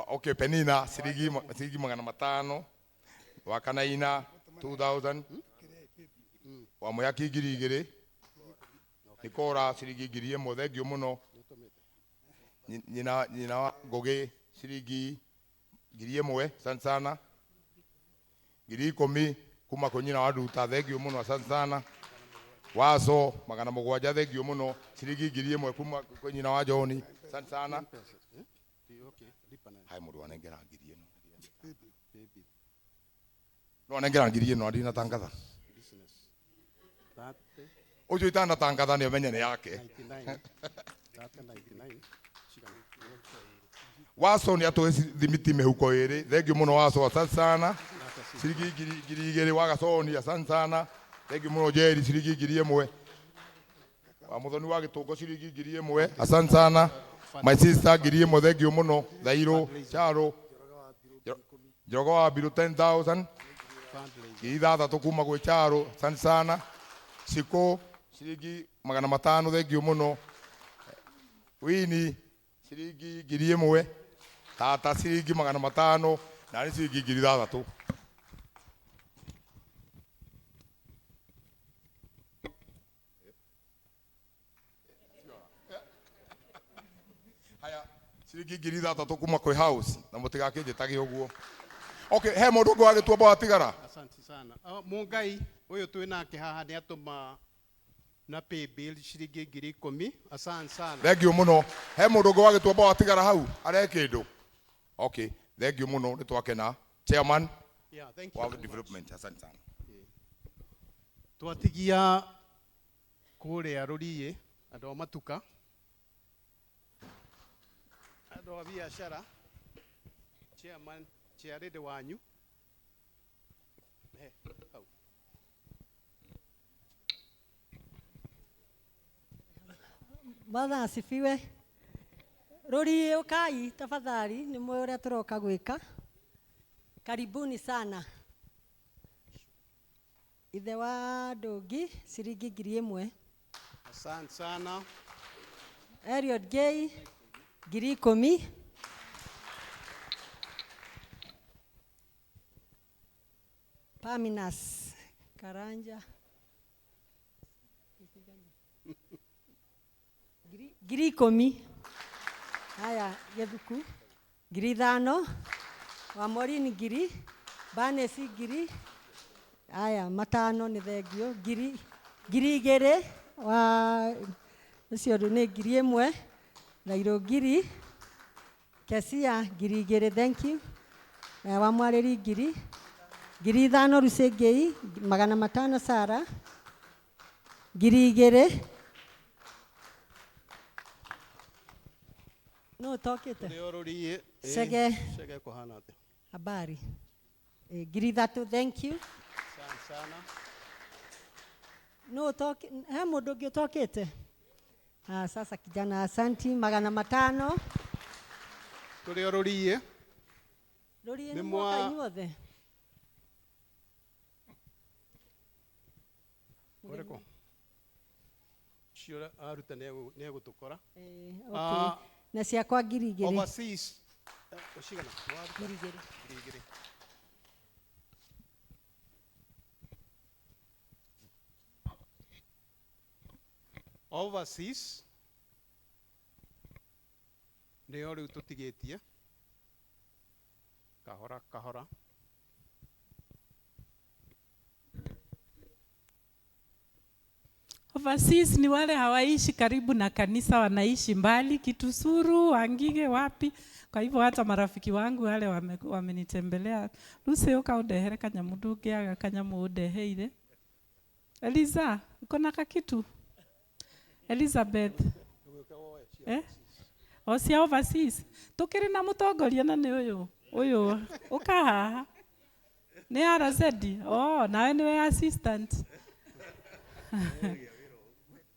Okay, Penina ciringi 500, wa Kanaina 2,000, wa Muyaki 2,000, Nikora ciringi 1,000, thengiũ mũno. Nyina wa Ngũgĩ ciringi 1,000, asante sana. 10,000 kuma kwĩ nyina wa Nduta, thengiũ mũno, asante sana. Waco 700, thengiũ mũno. Ciringi 1,000 kuma kwĩ nyina wa John, asante sana. Hai mũndũ anengera ngiri ĩno. No anengera ngiri ĩno ndinatangatha. Ũcio itanatangatha nĩ amenye nĩ yake. Waco nĩ atũhe thimiti mĩhuko ĩrĩ, thengiũ mũno Waco, asante sana. Ciringi 2,000 wa Gaconi, asante sana. Thengiũ mũno Njeri, ciringi 1,000. Wa Mũthoni wa Gĩtũngo ciringi 1,000, asante sana. My sister 1,000, thengiũ mũno. Thairũ Charo Njoroge wa Mbirũ 10,000, 6,000 kuma gwĩ Charo, asante sana. Cikũ ciringi 500, thengiũ mũno. Wini ciringi 1,000, Tata ciringi 500, na nĩ ciringi 6,000. Haya, ciringi 6,000 kuma kwĩ house, na mũtigakĩnjĩtage ũguo. Okay, he mũndũ ũngĩ wa Gĩtuamba watigara? Asante sana. Mũngai ũyũ twĩ nake haha nĩ atũma na paybill ciringi 10,000. Asante sana. Thengiũ mũno. He mũndũ ũngĩ wa Gĩtuamba watigara hau arehe kĩndũ? Okay, thengiũ mũno, nĩ twakena. Chairman Yeah, thank you wa so much. development, asante sana. Twatigia kũrĩa Rũriĩ andũ a matuka, andũ a biacara, chairman, chairlady wanyu. He, hau. Bwana asifiwe. Rũriĩ ũkai tafadhali, nĩ mũĩ ũrĩa tũroka gwĩka. Karibuni sana. Ithe wa Ndũngi ciringi 1,000. Asante sana. Eliud Gay 10,000. Paminas Karanja 10,000. Haya, Gĩthuku 5,000. Wa Morini 1,000. Banesi 1,000. Haya, 500 nĩ thengio. 2,000. Wa ũcio nĩ 1,000. Thairũ 1,000. Kesia 2,000, thank you. Wa Mwarĩri 1,000. 5,000 Rusengei, 500 Sara, 2,000. No ũtokĩte? Tũrĩ o rũriĩ. Ĩ, Chege. Chege kũhana atĩa? Habari. 3,000, thank you. Asante sana. No ũtoki, he mũndũ ũngĩ ũtokĩte? Ah, sasa kijana, asanti, 500. Tũrĩ o rũriĩ. Rũriĩ Nĩ nĩ mwoka inyuothe? Ũrĩkũ? Ũcio aruta nĩ egũtũkora. Okay. Na ciakwa 2,000. Overseas. Cigana? 2,000. 2,000. Overseas nĩo rĩu tũtigĩtie kahora kahora. Overseas ni wale hawaishi karibu na kanisa, wanaishi mbali, Kitusuru, Wangige, wapi. Kwa hivyo hata marafiki wangu wale wamenitembelea, Lucy uka undehere kanyamu ndungiaga kanyamu undeheire. Eliza, uko na kakitu? Elizabeth. Eh? O cia overseas. Tukiri na mutongoria na ni uyu. Uyu uka haha. Ni RZ. Oh, nawe niwe assistant.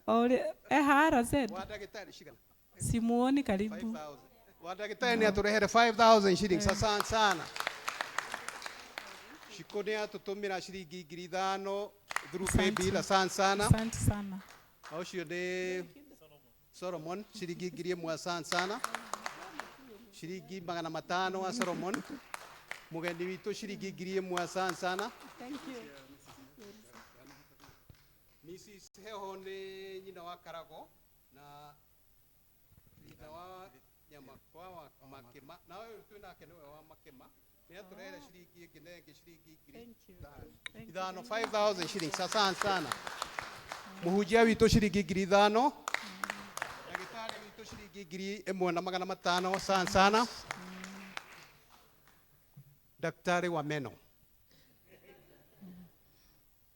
Ore eha RZ. Wa ndagĩtarĩ cigana? Simuoni karibu. 5,000. Wa ndagĩtarĩ nĩ atũrehere 5,000 shillings. Asante sana. Shiko nĩ atũtũmĩra ciringi 5,000 through paybill. Asante sana. Asante sana. Ũcio nĩ Solomon ciringi 1,000. Asante sana. Ciringi 500 wa Solomon. Mũgeni witũ ciringi 1,000. Asante sana. Thank you. Mrs. Heho nĩ nyina wa Karago na ithe wa Nyamakwa wa Makĩma, na ũyũ twĩ nake nĩwe wa Makĩma, nĩ atũrehere ciringi ĩngĩ na ĩngĩ ciringi 5,000, 5,000 shillings. Asante sana. Mũhunjia witũ ciringi 5,000, ndagĩtarĩ witũ ciringi 1,500. Asante sana. Daktari wa meno.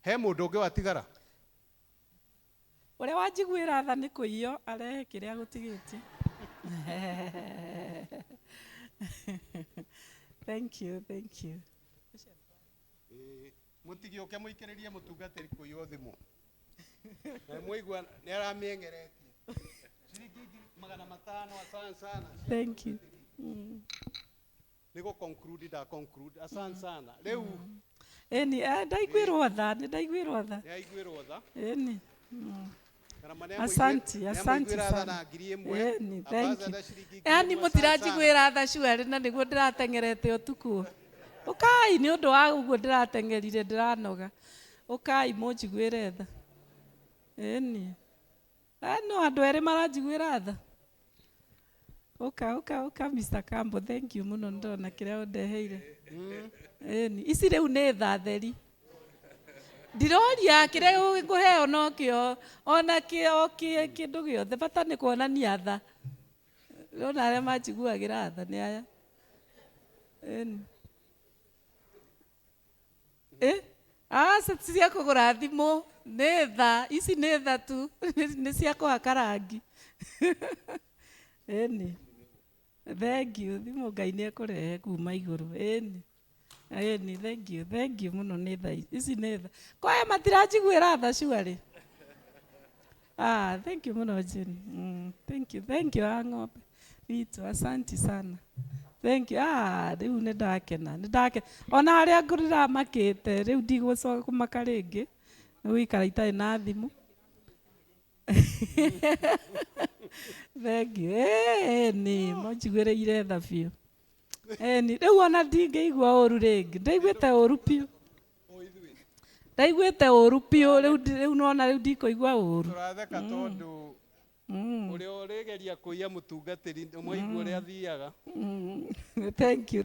He mũndũ ũngĩ watigara? Ũrĩa wanjiguĩra tha nĩ kũiywo arehe kĩrĩa gũtigĩtie. Thank you, thank you. Mũtigĩũke mũikĩrĩrie mũtungatĩri kũiywo thimũ. Na mwaigua nĩ aramĩengeretie. Ciringi 500. Asante sana. Thank you. Nĩ gũ conclude nda conclude. Asante sana. Rĩu Ĩni, ndaiguĩrwo tha, nĩ ndaiguĩrwo tha. nĩ aiguĩrwo tha. Ĩni. Asante, asante sana. Ĩni, thank you. Yaani mũtiranjiguĩra tha cuarĩ na nĩguo ndĩrateng'erete ũtukũ. Ũkai nĩ ũndũ wa ũguo ndĩrateng'erire ndĩranoga. Ũkai mũnjiguĩre tha. Ĩni. No andũ erĩ maranjiguĩra tha. Ũka, ũka, ũka Mr. Kambo, thank you mũno ndona kĩrĩa ũndeheire. Ĩni, ici rĩu nĩ tha theri. Ndiroria kĩrĩa ngũheo nokĩo, ona kĩo kĩndũ gĩothe, bata nĩ kuonania tha. Ndĩrona arĩa manjiguagĩra tha nĩ aya. Ĩni. Aca ti cia kũgũra thimũ, nĩ tha, ici nĩ tha tu, nĩ cia kũhaka rangi. Ĩni. Thank you, thimũ Ngai nĩ ekũrehe kuma igũrũ. Ĩni. Ĩni, thank you, thank you mũno nĩ tha ici nĩ tha. Kwaya matiranjiguĩra tha cuarĩ. Ah, thank you mũno Jane. Thank you, thank you a ng'ombe witũ, asanti sana. Thank you. Ah, rĩu nĩ ndakena, nĩ ndakena. Ona harĩa ngũrĩra makĩte, rĩu ndigũcoka kũmaka rĩngĩ. Nĩ gũikara itarĩ na thimũ. Thank you. Ĩni, mũnjiguĩrĩire tha biũ. Ĩni, rĩu ona ndingĩigua ũru rĩngĩ. Ndaiguĩte ũru biũ. Ndaiguĩte ũru biũ, rĩu nona rĩu ndikũigua ũru. Tũratheka tondũ ũrĩa ũrĩgeria kũiya mũtungatĩri mwaigua ũrĩa athiaga. Thank you.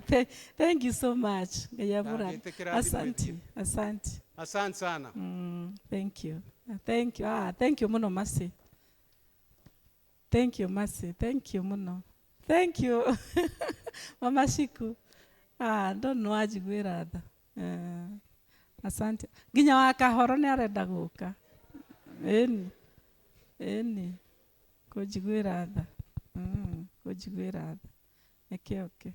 Thank you so much. Ngai amũrathime. Asante. Asante. Asante sana. Thank you. Thank you. Ah, thank you mũno Mercy. Thank you Mercy. Thank you mũno. Thank you. Mama Shiku. Ah, ndona wanjiguĩra tha. Eh, asante. Nginya wa kahoro nĩ arenda gũka. Ĩni. Ĩni. Kũnjiguĩra tha. Kũnjiguĩra tha. Nĩkĩo oke.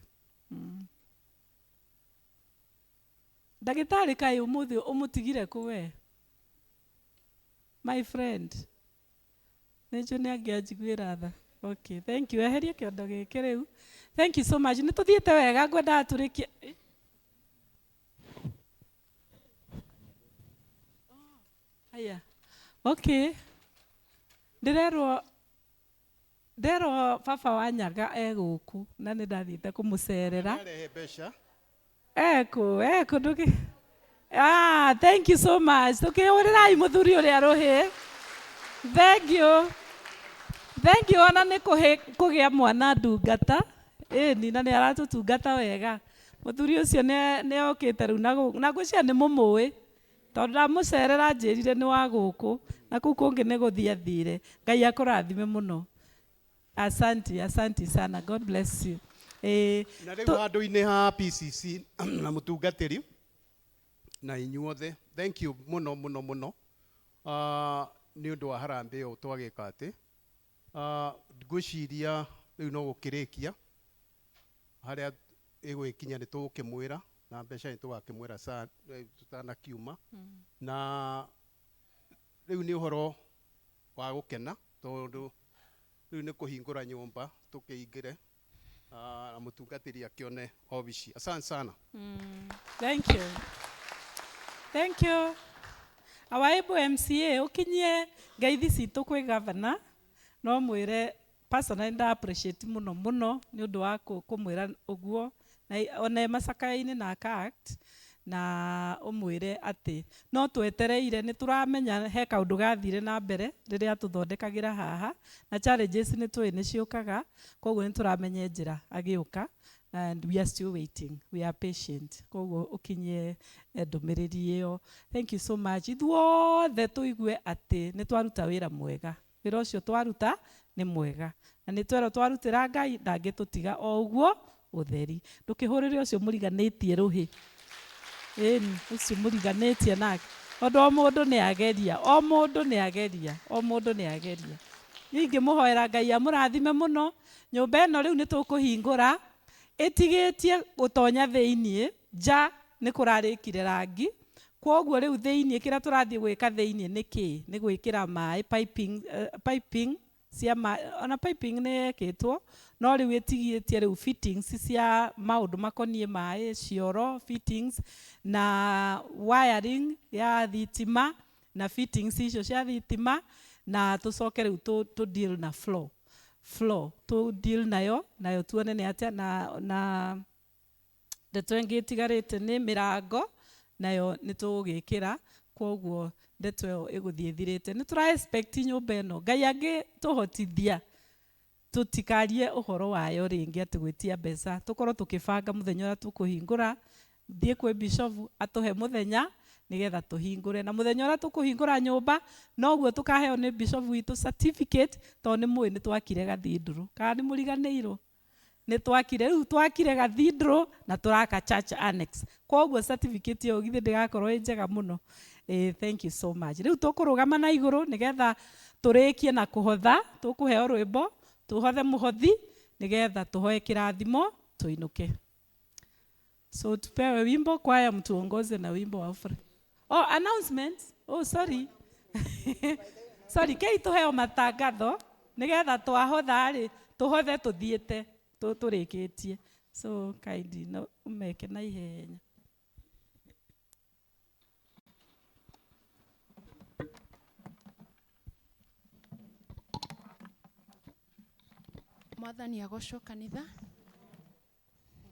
Ndagĩtarĩ kaĩ ũmũthĩ ũmũtigire kũ we? My friend. Nĩnjũĩ nĩ angĩanjiguĩra tha. Okay, thank you. Eheria kĩondo gĩkĩ rĩu. Thank you so much. Nĩ tũthiĩte wega ngwendaga tũrĩkie. Haya. Okay. Ndĩrerwo nderwo baba wa Nyaga e gũkũ na nĩ ndathiĩte kũmũcerera. Arehe mbeca. Eko, eko ndũkĩ. Ah, thank you so much. Tũkĩhũrĩrai mũthuri ũrĩa rũhĩ. Thank you. Thank you ona nĩ kũgĩa mwana ndungata. Ĩni na nĩ aratũtungata wega. Mũthuri ũcio nĩ okĩte rĩu na ngwĩciria nĩ mũmũĩ. Tondũ ndamũcerera anjĩrire nĩ wa gũkũ na kũu kũngĩ nĩ gũthiĩ athire. Ngai akũrathime mũno. Asante, asante sana. God bless you. Eh, Na rĩu handũ-inĩ ha PCC na mũtungatĩri na inyuothe, thank you mũno mũno mũno nĩ ũndũ wa harambee ũyũ twagĩka atĩ ngwĩciria rĩu no gũkĩrĩkia harĩa ĩgũgĩkinya nĩ tũgũkĩmwĩra na mbeca nĩ tũgakĩmwĩra tũtanakiuma na rĩu nĩ ũhoro wa gũkena tondũ rĩu nĩ kũhingũra nyũmba tũkĩingĩre na mũtungatĩri akĩone obici. Asante sana. Thank you. Thank you. Our able MCA ũkinyie ngeithi citũ kwĩ governor no mwĩre personally nda appreciate mũno mũno nĩ ũndũ wa kũmwĩra ũguo na ona e macakaya-inĩ na aka act na ũmwĩre atĩ no twetereire nĩ tũramenya he kaũndũ gathire na mbere rĩrĩa tũthondekagĩra haha na challenges nĩ tũĩ nĩ ciũkaga koguo nĩ tũramenya njĩra agĩũka and we are still waiting, we are patient, koguo ũkinyie ndũmĩrĩri ĩyo. Thank you so much. Ithuothe tũigue atĩ nĩ twaruta wĩra mwega, wĩra ũcio twaruta nĩ mwega na nĩ twerwo twarutĩra Ngai ndangĩtũtiga o ũguo ũtheri. Ndũkĩhũrĩre ũcio mũriganĩtie rũhĩ. Ĩni ũcio mũriganĩtie nake tondũ o mũndũ nĩ ageria, o mũndũ nĩ ageria, o mũndũ nĩ ageria. Niĩ ingĩmũhoera Ngai amũrathime mũno. Nyũmba ĩno rĩu nĩ tũkũhingũra ĩtigĩtie gũtonya thĩiniĩ, nja nĩ kũrarĩkire rangi, koguo rĩu thĩiniĩ kĩrĩa tũrathiĩ gwĩka thĩiniĩ nĩ kĩ? Nĩ gwĩkĩra maĩ piping, piping cia ona piping nĩ yekĩtwo no rĩu ĩtigĩtie rĩu fittings cia maũndũ makoniĩ maĩ, cioro fittings na wiring ya thitima na fittings icio cia thitima na tũcoke rĩu tũ deal na floor tũ deal nayo nayo tuone nĩ atĩa na ndeto ĩngĩ ĩtigarĩte nĩ mĩrango nayo nĩ tũgũgĩkĩra, koguo ndeto ĩyo ĩgũthiĩ ĩthirĩte. Nĩ tũra expect nyũmba ĩno Ngai angĩtũhotithia tũtikarie ũhoro wayo rĩngĩ atĩ gwĩtia mbeca, tũkorwo tũkĩbanga mũthenya ũrĩa tũkũhingũra, thiĩ kwĩ bishop atũhe mũthenya nĩgetha tũhingũre, na mũthenya ũrĩa tũkũhingũra nyũmba noguo tũkaheo nĩ bishop witũ certificate tondũ nĩ mũĩ nĩ twakire gathindũrũ, kana nĩ mũriganĩirwo? Nĩ twakire, rĩu twakire gathindũrũ na tũraka church annex, koguo certificate ĩyo githĩ ndĩgakorwo ĩ njega mũno. Thank you so much. Rĩu tũkũrũgama na igũrũ nĩgetha tũrĩkie na kũhotha, tũkũheo rwĩmbo tũhothe mũhothi nĩgetha tũhoe kĩrathimo tũinũke. So tupewe wimbo, kwaya mtuongoze na wimbo wa offering. Oh, announcement. Oh, sorry. Sorry, kei tuheo matangatho nigetha twahotha rĩ tuhothe tuthiĩte tũrĩkĩtie. So kindly no umeke na ihenya. Mwathani agocwo kanitha.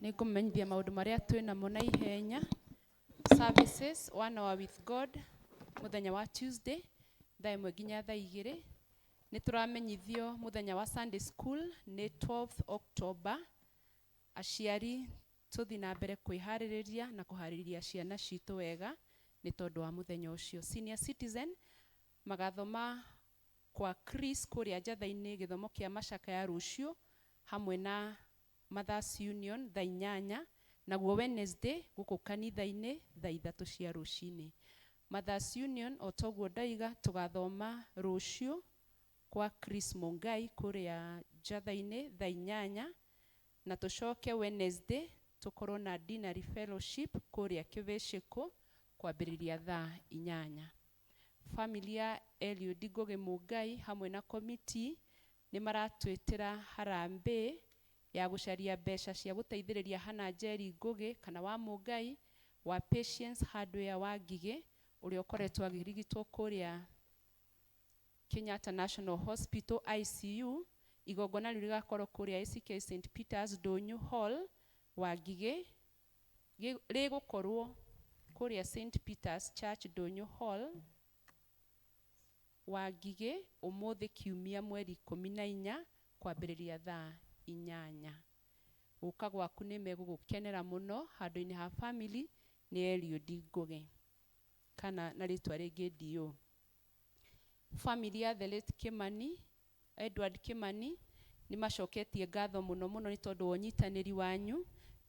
Nĩngũmenyithia maũndũ marĩa twĩ namo na ihenya. Services, 1 hour with God, mũthenya wa Tuesday, thaa 1 nginya thaa 2. Nĩ tũramenyithio mũthenya wa Sunday school nĩ 12th October. Aciari tũthiĩ na mbere kwĩharĩrĩria na kũharĩrĩria ciana citũ wega nĩ tondũ wa mũthenya ũcio. Senior citizen magathoma kwa Chris kũrĩa Njatha-inĩ gĩthomo kĩa macakaya rũciũ hamwe na Mothers Union thaa 8 Naguo Wednesday gũkũ kanitha-inĩ thaa 3 cia rũcinĩ. Mothers Union o toguo ndaiga tũgathoma rũciũ kwa Chris Mungai kũrĩa Njatha-inĩ thaa 8, na tũcoke Wednesday tũkorwo na Dinary Fellowship kũrĩa Kĩbĩcĩkũ kwambĩrĩria thaa 8. Family ya Eliud Ngũgĩ Mungai hamwe na komiti nĩ maratwĩtĩra harambee ya gũcaria mbeca cia gũteithĩrĩria Hannah Njeri Ngũgĩ kana wa Mungai wa Patience Hardware wa Ngigĩ ũrĩa ũkoretwo akĩrigitwo kũrĩa Kenyatta National Hospital ICU. Igongona rĩu rĩgakorwo kũrĩa ACK St Peters Ndũnyũ Hall wa Ngigĩ, rĩgũkorwo kũrĩa St Peters Church Ndũnyũ Hall wa Ngigĩ ũmũthĩ kiumia mweri 14 kwambĩrĩria thaa 8. Gũka gwaku nĩ megũgũkenera mũno. Handũ-inĩ ha family nĩ Eliud Ngũgĩ kana na rĩtwa rĩngĩ DO. Family ya the late Kimani, Edward Kimani, nĩ macoketie ngatho mũno mũno nĩ tondũ wa ũnyitanĩri wanyu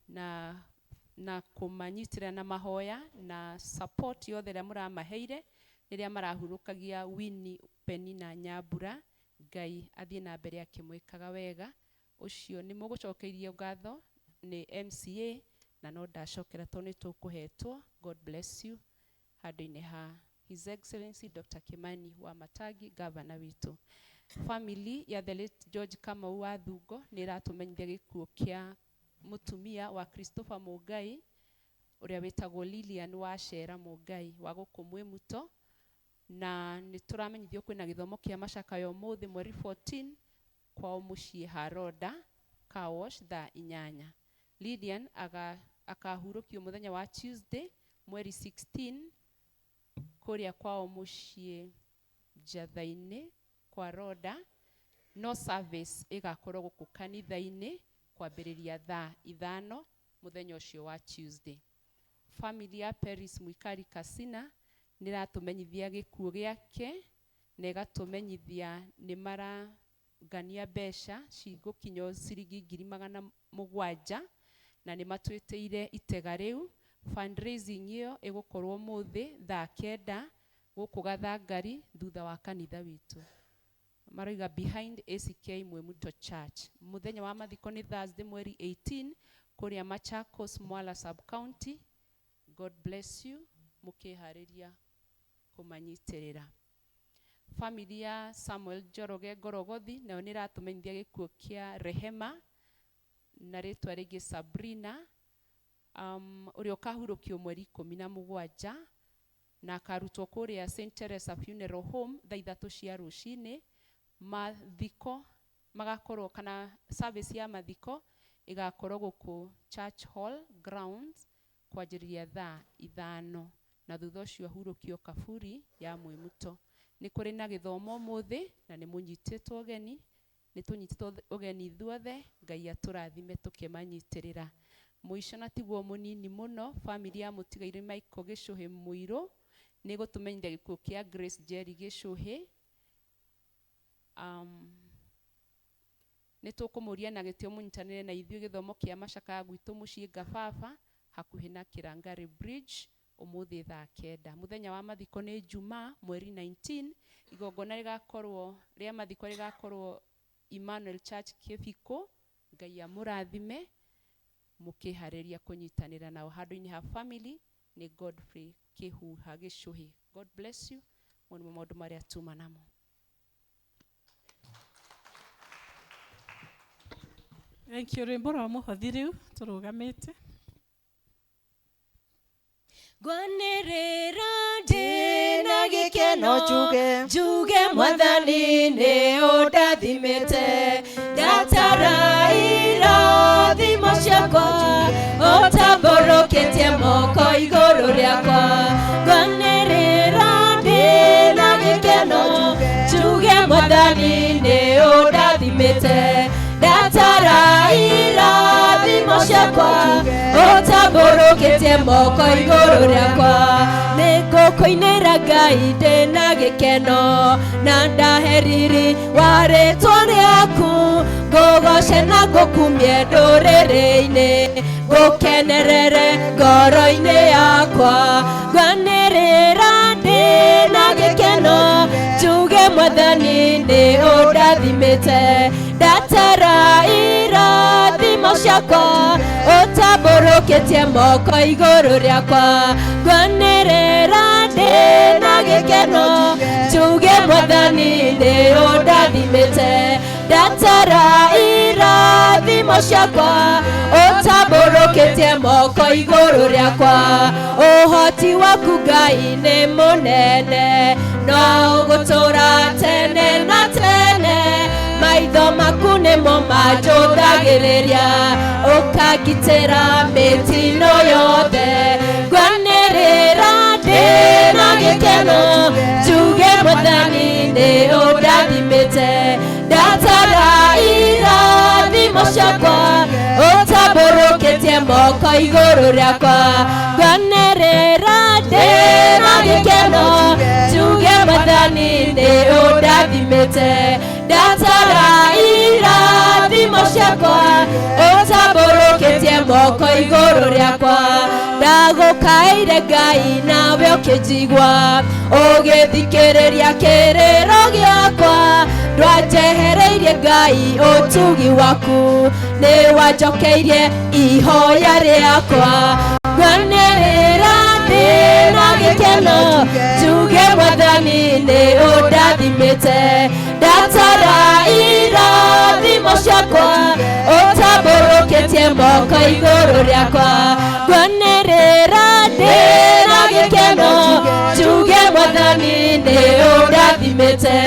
na kũmanyitĩrĩra na mahoya na support yothe ĩrĩa mũramaheire rĩrĩa marahurũkagia Winnie Penina na Nyambura. Ngai athiĩ na mbere akĩmwĩkaga wega. Ũcio nĩ mũgũcokeirio ngatho nĩ MCA na no ndacokera tondũ nĩ tũkũhetwo. God bless you. Handũ-inĩ ha His Excellency Dr. Kimani wa Matangi, gavana witũ. Family ya the late George Kamau wa Thungo nĩ ĩratũmenyithia gĩkuũ kĩa mũtumia wa Christopher Mungai ũrĩa wĩtagwo Lilian Wacera Mungai wa gũkũ Mwĩmuto, na nĩ tũramenyithio kwĩna gĩthomo kĩa macakayo ũmũthĩ mweri 14 kwao mũciĩ Haroda Car Wash thaa 8. Lilian akahurũkio mũthenya wa Tuesday mweri 16 kũrĩa kwao mũciĩ Njatha-inĩ kwa Roda, no service ĩgakorwo gũkũ kanitha-inĩ kwambĩrĩria thaa 5 mũthenya ũcio wa Tuesday. Family ya Peris Mwikari Kasina nĩ ĩratũmenyithia gĩkuũ gĩake na ĩgatũmenyithia nĩ marangania mbeca cigũkinya ciringi 700,000 na nĩ matwĩtĩire itega rĩu. Fundraising ĩyo ĩgũkorwo ũmũthĩ thaa 9 gũkũ Gathangari thutha wa kanitha witũ. Maroiga behind ACK Mwemuto Church. Mũthenya wa mathiko nĩ Thursday mweri 18 kũrĩa Machakos Mwala sub-county. God bless you mũkĩharĩria kũmanyitĩrĩra. Family ya Samuel Njoroge Ngorogothi nayo nĩ ĩratũmenyithia gĩkuũ kĩa Rehema na rĩtwa rĩngĩ Sabrina, ũrĩa ũkahurũkio mweri 17 na akarutwo kũrĩa St Teresa Funeral Home thaa 3 cia rũcinĩ. Mathiko magakorwo kana service ya mathiko ĩgakorwo gũkũ Church Hall grounds kwanjĩrĩria thaa 5, na thutha ũcio ahurũkio kaburi ya Mwĩmuto. Nĩ kũrĩ na gĩthomo ũmũthĩ na nĩ mũnyitĩtwo ũgeni, nĩ tũnyitĩtwo ũgeni ithuothe. Ngai atũrathime tũkĩmanyitĩrĩra. Mũico na tiguo mũnini mũno, family ya mũtigairĩ Michael Gĩcũhĩ Mũirũ nĩ gũtũmenyithia gĩkuũ kĩa Grace Njeri Gĩcũhĩ. Nĩ tũkũmũria na gĩtĩo mũnyitanĩre na ithuĩ gĩthomo kĩa macakaya gwitũ mũciĩ Ngababa hakuhĩ na Kĩrangari Bridge ũmũthĩ thaa 9. Mũthenya wa mathiko nĩ Jumaa mweri 19. Igongona rĩgakorwo rĩa mathiko rĩgakorwo Emmanuel Church Kĩbikũ. Ngai amũrathime mũkĩharĩria kũnyitanĩra nao. Handũ-inĩ ha family nĩ Godfrey Kĩhuha Gĩcũhĩ. God bless you. Mau nĩmo maũndũ marĩa tuma namo. Thank you. Rwĩmbo rwa mũhothi rĩu tũrũgamĩte. Ngwanĩrĩra ndĩna gĩkeno njuge Mwathani nĩ ũndathimĩte, ndatara irathimo ciakwa ũtambũrũkĩtie moko igũrũ rĩakwa. Ngwanĩrĩra ndĩna gĩkeno njuge Mwathani nĩ ũndathimĩte, ndatara irathimo ciakwa ũtambũrũkĩtie moko igũrũ rĩakwa. Nĩngũkũinĩra Ngũkaĩra Ngai ndĩna gĩkeno na ndahe riri wa rĩtwa rĩaku ngũgoce na ngũkumie ndũrĩrĩ-inĩ ngũkenerere ngoro-inĩ yakwa ngwanĩrĩra ndĩna gĩkeno njuge Mwathani nĩ ũndathimĩte ndatara irathimo ciakwa ũtambũrũkĩtie moko igũrũ rĩakwa ngwanĩrĩra ndĩna gĩkeno njuge Mwathani nĩ ũndathimĩte ndatara irathimo ciakwa ũtambũrũkĩtie moko igũrũ rĩakwa ũhoti waku Ngai nĩ mũnene no ũgũtũũra tene na tene maitho maku nĩmo manjũthagĩrĩria ũkangitĩra mĩtino yothe ngwanĩrĩra ndĩna gĩkeno njuge Mwathani nĩ ũndathimĩte ndatara irathimo ciakwa ũtambũrũkĩtie moko igũrũ rĩakwa ngwanĩrĩra ndĩna gĩkeno njuge Mwathani nĩ ũndathimĩte ndatara irathimo ciakwa ũtambũrũkĩtie moko igũrũ rĩakwa ndagũkaĩire Ngai nawe ũkĩnjigua ũgĩthikĩrĩria kĩrĩro gĩakwa ndwanjehereirie Ngai ũtugi waku nĩ wanjokeirie ihoya rĩakwa ngwanĩrĩra ndĩna gĩkeno njuge Mwathani nĩ ũndathimĩte ndatara irathimo ciakwa ũtambũrũkĩtie moko igũrũ rĩakwa ngwanĩrĩra ndĩna gĩkeno njuge Mwathani nĩ ũndathimĩte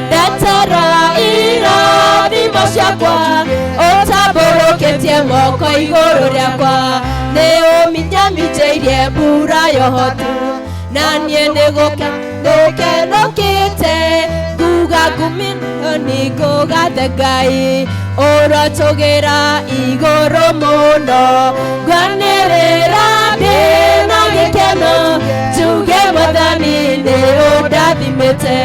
ndatara irathimo ciakwa ũtambũrũkĩtie moko igũrũ rĩakwa nĩ ũminjaminjĩirie mbura ya ũhotu na niĩ nĩ gũkenũkĩte nguga ngumi ngũgathe Ngai ũrotũgĩra igũrũ mũno ngwanĩrĩra ndĩna gĩkeno njuge Mwathani nĩ ũndathimĩte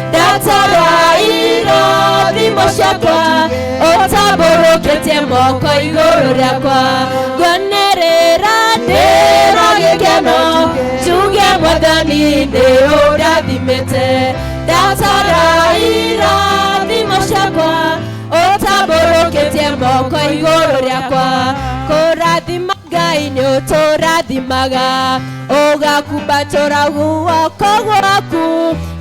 ndatara irathimo ciakwa ũtambũrũkĩtie moko igũrũ rĩakwa ngwanĩrĩra ndĩna gĩkeno njuge Mwathani nĩ ũndathimĩte ndatara irathimo ciakwa ũtambũrũkĩtie moko igũrũ rĩakwa kũrathima Ngai nĩ ũtũrathimaga ũgakumbatũra guoko gwaku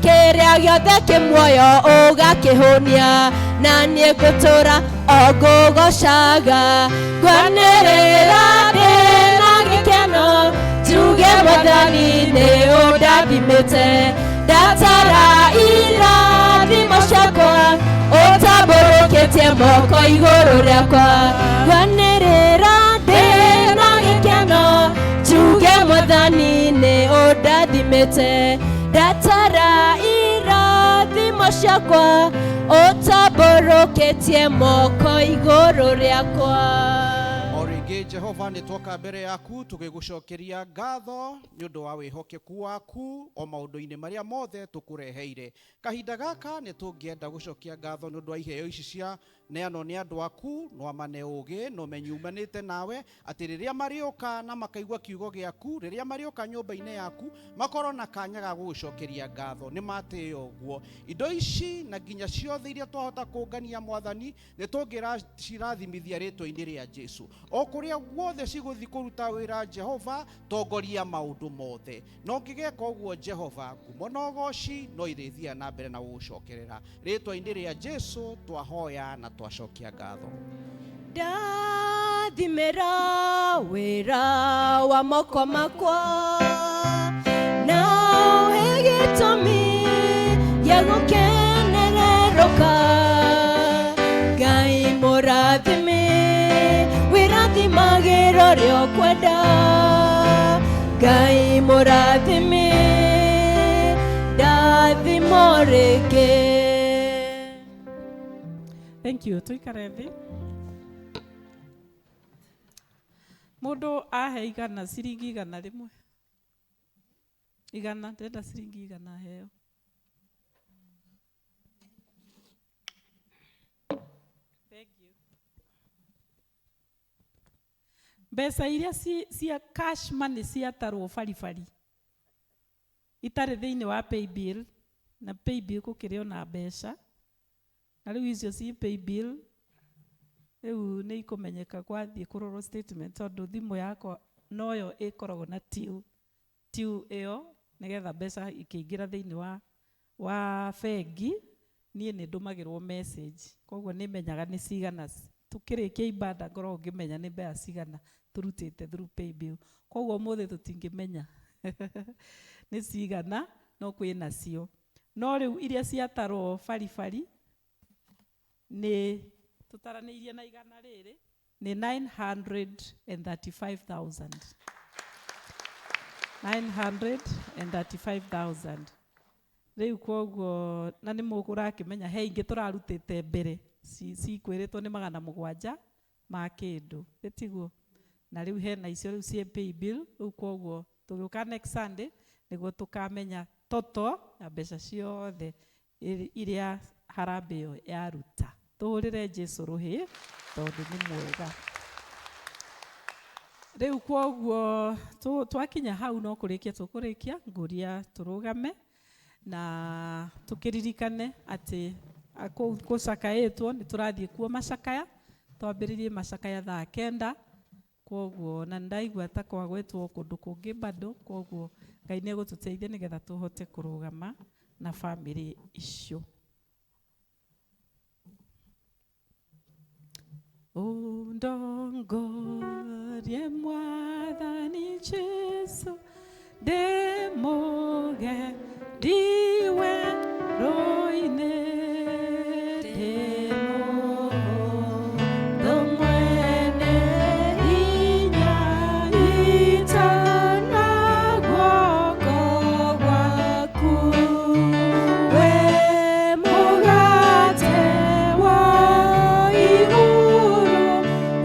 kĩrĩa gĩothe kĩ muoyo ũgakĩhũnia na niĩ ngũtũũra o ngũgocaga ngwanĩrĩra ndĩna gĩkeno njuge Mwathani nĩ ũndathimĩte ndatara irathimo ciakwa ũtambũrũkĩtie moko igũrũ rĩakwa ngwanĩrĩra ndĩna gĩkeno njuge Mwathani nĩ ũndathimĩte ndatara irathimo ciakwa ũtambũrũkĩtie moko igũrũ rĩakwa. O rĩngĩ Jehova nĩ twoka mbere yaku tũgĩgũcokeria ngatho nĩ ũndũ wa wĩhokeku waku o maũndũ-inĩ marĩa mothe tũkũreheire. Kahinda gaka nĩ tũngĩenda gũcokia ngatho nĩ ũndũ wa iheo ici cia neanwo nĩ andũ aku no amane ũgĩ na ũmenyi umanĩte nawe atĩ rĩrĩa marĩũka na makaigua kiugo gĩaku rĩrĩa marĩũka nyũmba-inĩ yaku makorwo na kanya ga gũgũcokeria ngatho nĩ matĩo ũguo. Indo ici na nginya ciothe iria twahota kũngania Mwathani nĩ tũngĩcirathimithia rĩtwa-inĩ rĩa Jesu. O kũrĩa guothe cigũthiĩ kũruta wĩra Jehova tongoria maũndũ mothe no ngĩgeka ũguo Jehova ngumo na ũgoci no irĩthiaga na mbere na gũgũcokerera rĩtwa-inĩ rĩa Jesu twahoya na twacokia ngatho. Ndathimĩra wĩra wa moko makwa na ũhe gĩtũmi gĩa gũkenererũka Ngai mũrathime wĩrathimagĩra ũrĩa ũkwenda Ngai mũrathime ndathimo rĩngĩ. Thank you. Tuikare thĩ. Mũndũ ahe igana ciringi 100. Igana, ndĩrenda ciringi igana heo. Thank you. Mbeca iria cia cash money ciatarwo baribari itarĩ thĩinĩ wa paybill, na paybill gũkĩrĩ ona mbeca, na rĩu icio ci paybill rĩu nĩ ikũmenyeka gwathiĩ kũrorwo statement, tondũ thimũ yakwa noyo ĩkoragwo na till ĩyo, nĩgetha mbeca ikĩingĩra thĩinĩ wa bengi niĩ nĩ ndũmagĩrwo message, koguo nĩ menyaga nĩ cigana. Tukĩrĩkia ibada ngoragwo ngĩmenya nĩ mbeca cigana tũrutĩte through paybill, koguo ũmũthĩ tũtingĩmenya nĩ cigana, no kwĩ nacio. No rĩu iria ciatarwo baribari nĩ tũtaranĩirie na igana rĩrĩ nĩ 935,000. 935,000 rĩu, koguo na nĩ mũkũrakĩmenya he ingĩ tũrarutĩte mbere cikwĩrĩtwo nĩ 700 ma kĩndũ, ĩtiguo? Na rĩu hena icio rĩu ciĩ paybill rĩu, koguo tũgĩũka next Sunday nĩguo tũkamenya toto ya mbeca ciothe iria harambee ĩyo yaruta. Tũhũrĩre Jesu rũhĩ tondũ nĩ mwega. Rĩu koguo twakinya hau no kũrĩkia tũkũrĩkia, ngũria tũrũgame na tũkĩririkane atĩ kũu gũcakaĩtwo nĩ tũrathiĩ kuo macakaya, twambĩrĩrie macakaya thaa 9, koguo na ndaigua ta kwagwetwo kũndũ kũngĩ bado, koguo Ngai nĩ egũtũteithia nĩgetha tũhote kũrũgama na bamĩrĩ icio. Ũndongorie Mwathani Jesu ndĩmũge ndiwe rũinĩ, ndĩmũhũthũ mwene hinya, nyita na guoko gwaku, we mũgate wa igũrũ,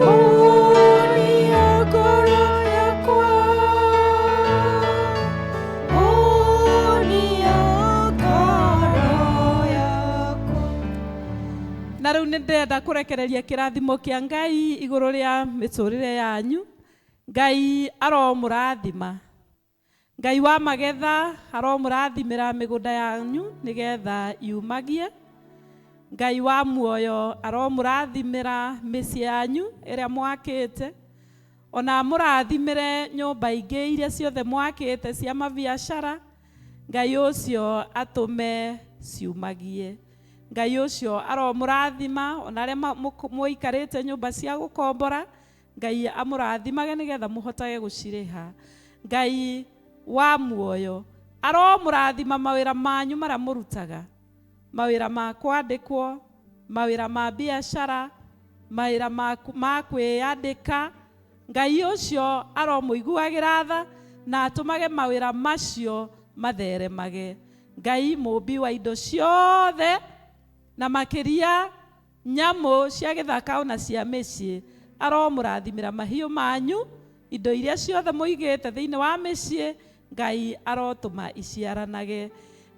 ũnia ngoro yakwa, ũnia ngoro yakwa. Na rĩu nĩ ndĩrenda kũrekereria kĩrathimo kĩa Ngai igũrũ rĩa mĩtũrĩre yanyu. Ngai aromũrathima, Ngai wa magetha aromũrathimĩra mĩgũnda yanyu nĩgetha yumagie. Ngai wa muoyo aromũrathimĩra mĩciĩ yanyu ĩrĩa mwakĩte, ona amũrathimĩre nyũmba ingĩ iria ciothe mwakĩte cia mabiacara. Ngai ũcio atũme ciumagie. Ngai ũcio aromũrathima ona arĩa mũikarĩte nyũmba cia gũkombora, Ngai amũrathimage nĩgetha mũhotage gũcirĩha. Ngai wa muoyo aromũrathima mawĩra manyu marĩa mũrutaga, mawĩra ma kwandĩkwo, mawĩra ma biacara, mawĩra ma kwĩyandĩka. Ngai ũcio aromũiguagĩra tha na atũmage mawĩra macio matheremage. Ngai mũmbi wa indo ciothe na makĩria nyamũ cia gĩthaka ona cia mĩciĩ aromũrathimĩra mahiũ manyu, indo iria ciothe mũigĩte thĩinĩ wa mĩciĩ, Ngai arotũma iciaranage.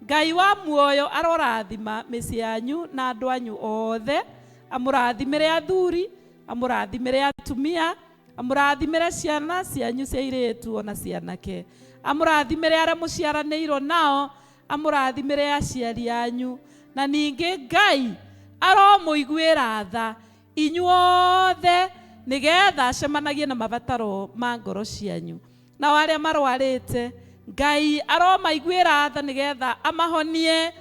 Ngai wa muoyo arorathima mĩciĩ yanyu na andũ anyu othe, amũrathimĩre athuri, amũrathimĩre atumia, amũrathimĩre ciana cianyu cia airĩtu ona cianake, amũrathimĩre arĩa mũciaranĩirwo nao, amũrathimĩre aciari anyu, na ningĩ Ngai aromũiguĩra tha inyuothe nĩgetha acemanagie na mabataro ma ngoro cianyu. Nao arĩa marwarĩte Ngai aromaiguĩra tha nĩgetha amahonie,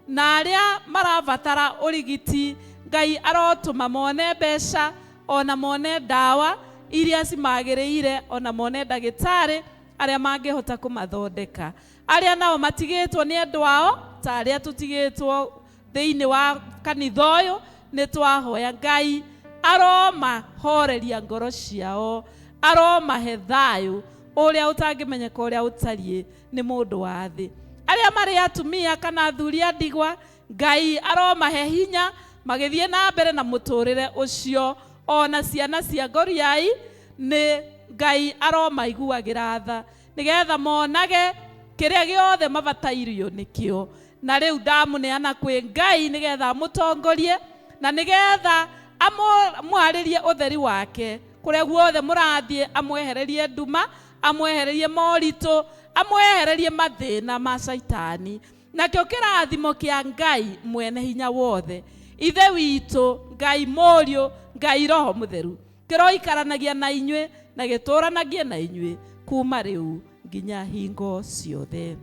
na arĩa marabatara ũrigiti Ngai arotũma mone mbeca ona mone ndawa iria cimagĩrĩire, ona mone ndagĩtarĩ arĩa mangĩhota kũmathondeka. Arĩa nao matigĩtwo nĩ andũ ao ta arĩa tũtigĩtwo thĩinĩ wa kanitha ũyũ, nĩ twahoya Ngai aromahoreria ngoro ciao, aromahe thayũ ũrĩa ũtangĩmenyeka ũrĩa ũtariĩ nĩ mũndũ wa thĩ. Arĩa marĩ atumia kana athuri a ndigwa, Ngai aromahe hinya magĩthiĩ na mbere na mũtũrĩre ũcio, ona ciana cia ngoriai nĩ Ngai aromaiguagĩra tha nĩgetha monage Kĩrĩa gĩothe mabatairio nĩkĩo. Na rĩu ndamũneana kwĩ Ngai nĩgetha amũtongorie na nĩgetha amwarĩrie ũtheri wake kũrĩa guothe mũrathiĩ, amwehererie nduma, amwehererie moritũ, amwehererie mathĩna ma caitani. Nakĩo kĩrathimo kĩa Ngai mwene hinya wothe, Ithe witũ, Ngai Mũriũ, Ngai Roho Mũtheru, kĩroikaranagia na inyuĩ na gĩtũranagie na inyuĩ kuma rĩu nginya hingo ciothe.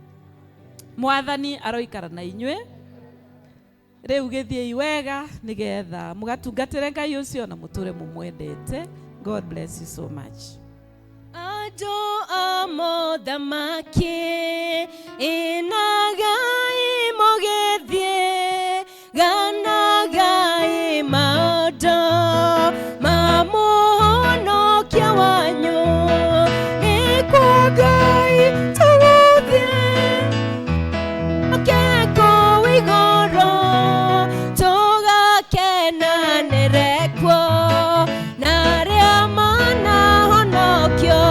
Mwathani aroikara na inyuĩ. Rĩu gĩthiĩi wega nĩgetha mũgatungatĩre Ngai ũcio na mũtũre mũmwendete. God bless you so much. Andũ a mothamaki inagai mũgĩthiĩ, ganagai maũndũ ma mũhonokia wanyu, nĩ kwa Ngai tũgũthiĩ oke kũu igũrũ, tũgakenanĩre kuo na arĩa manahonokio,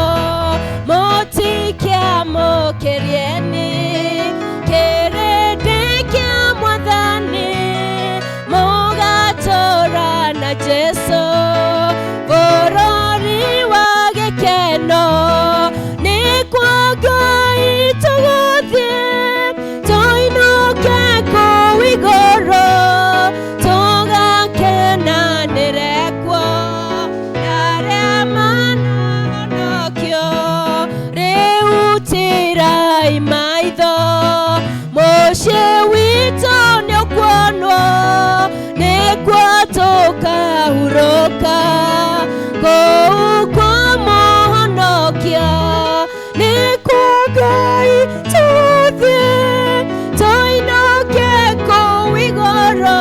mũtikiamũkĩrieni kĩrĩndĩ kĩa Mwathani, mũgatũũra na Jesũ bũrũri wa gĩkeno. Nĩ kwa Ngai tũgũthiĩ tũinũke kũu igũrũ, tũgakenanĩre kuo na arĩa manahonokio. Rĩu tirai maitho, mũciĩ witũ nĩũkuonwo, nĩkuo tũkahurũka kũu kwa mũhonokia. Nĩ kwa Ngai tũthiĩ tũinũke kũu igũrũ,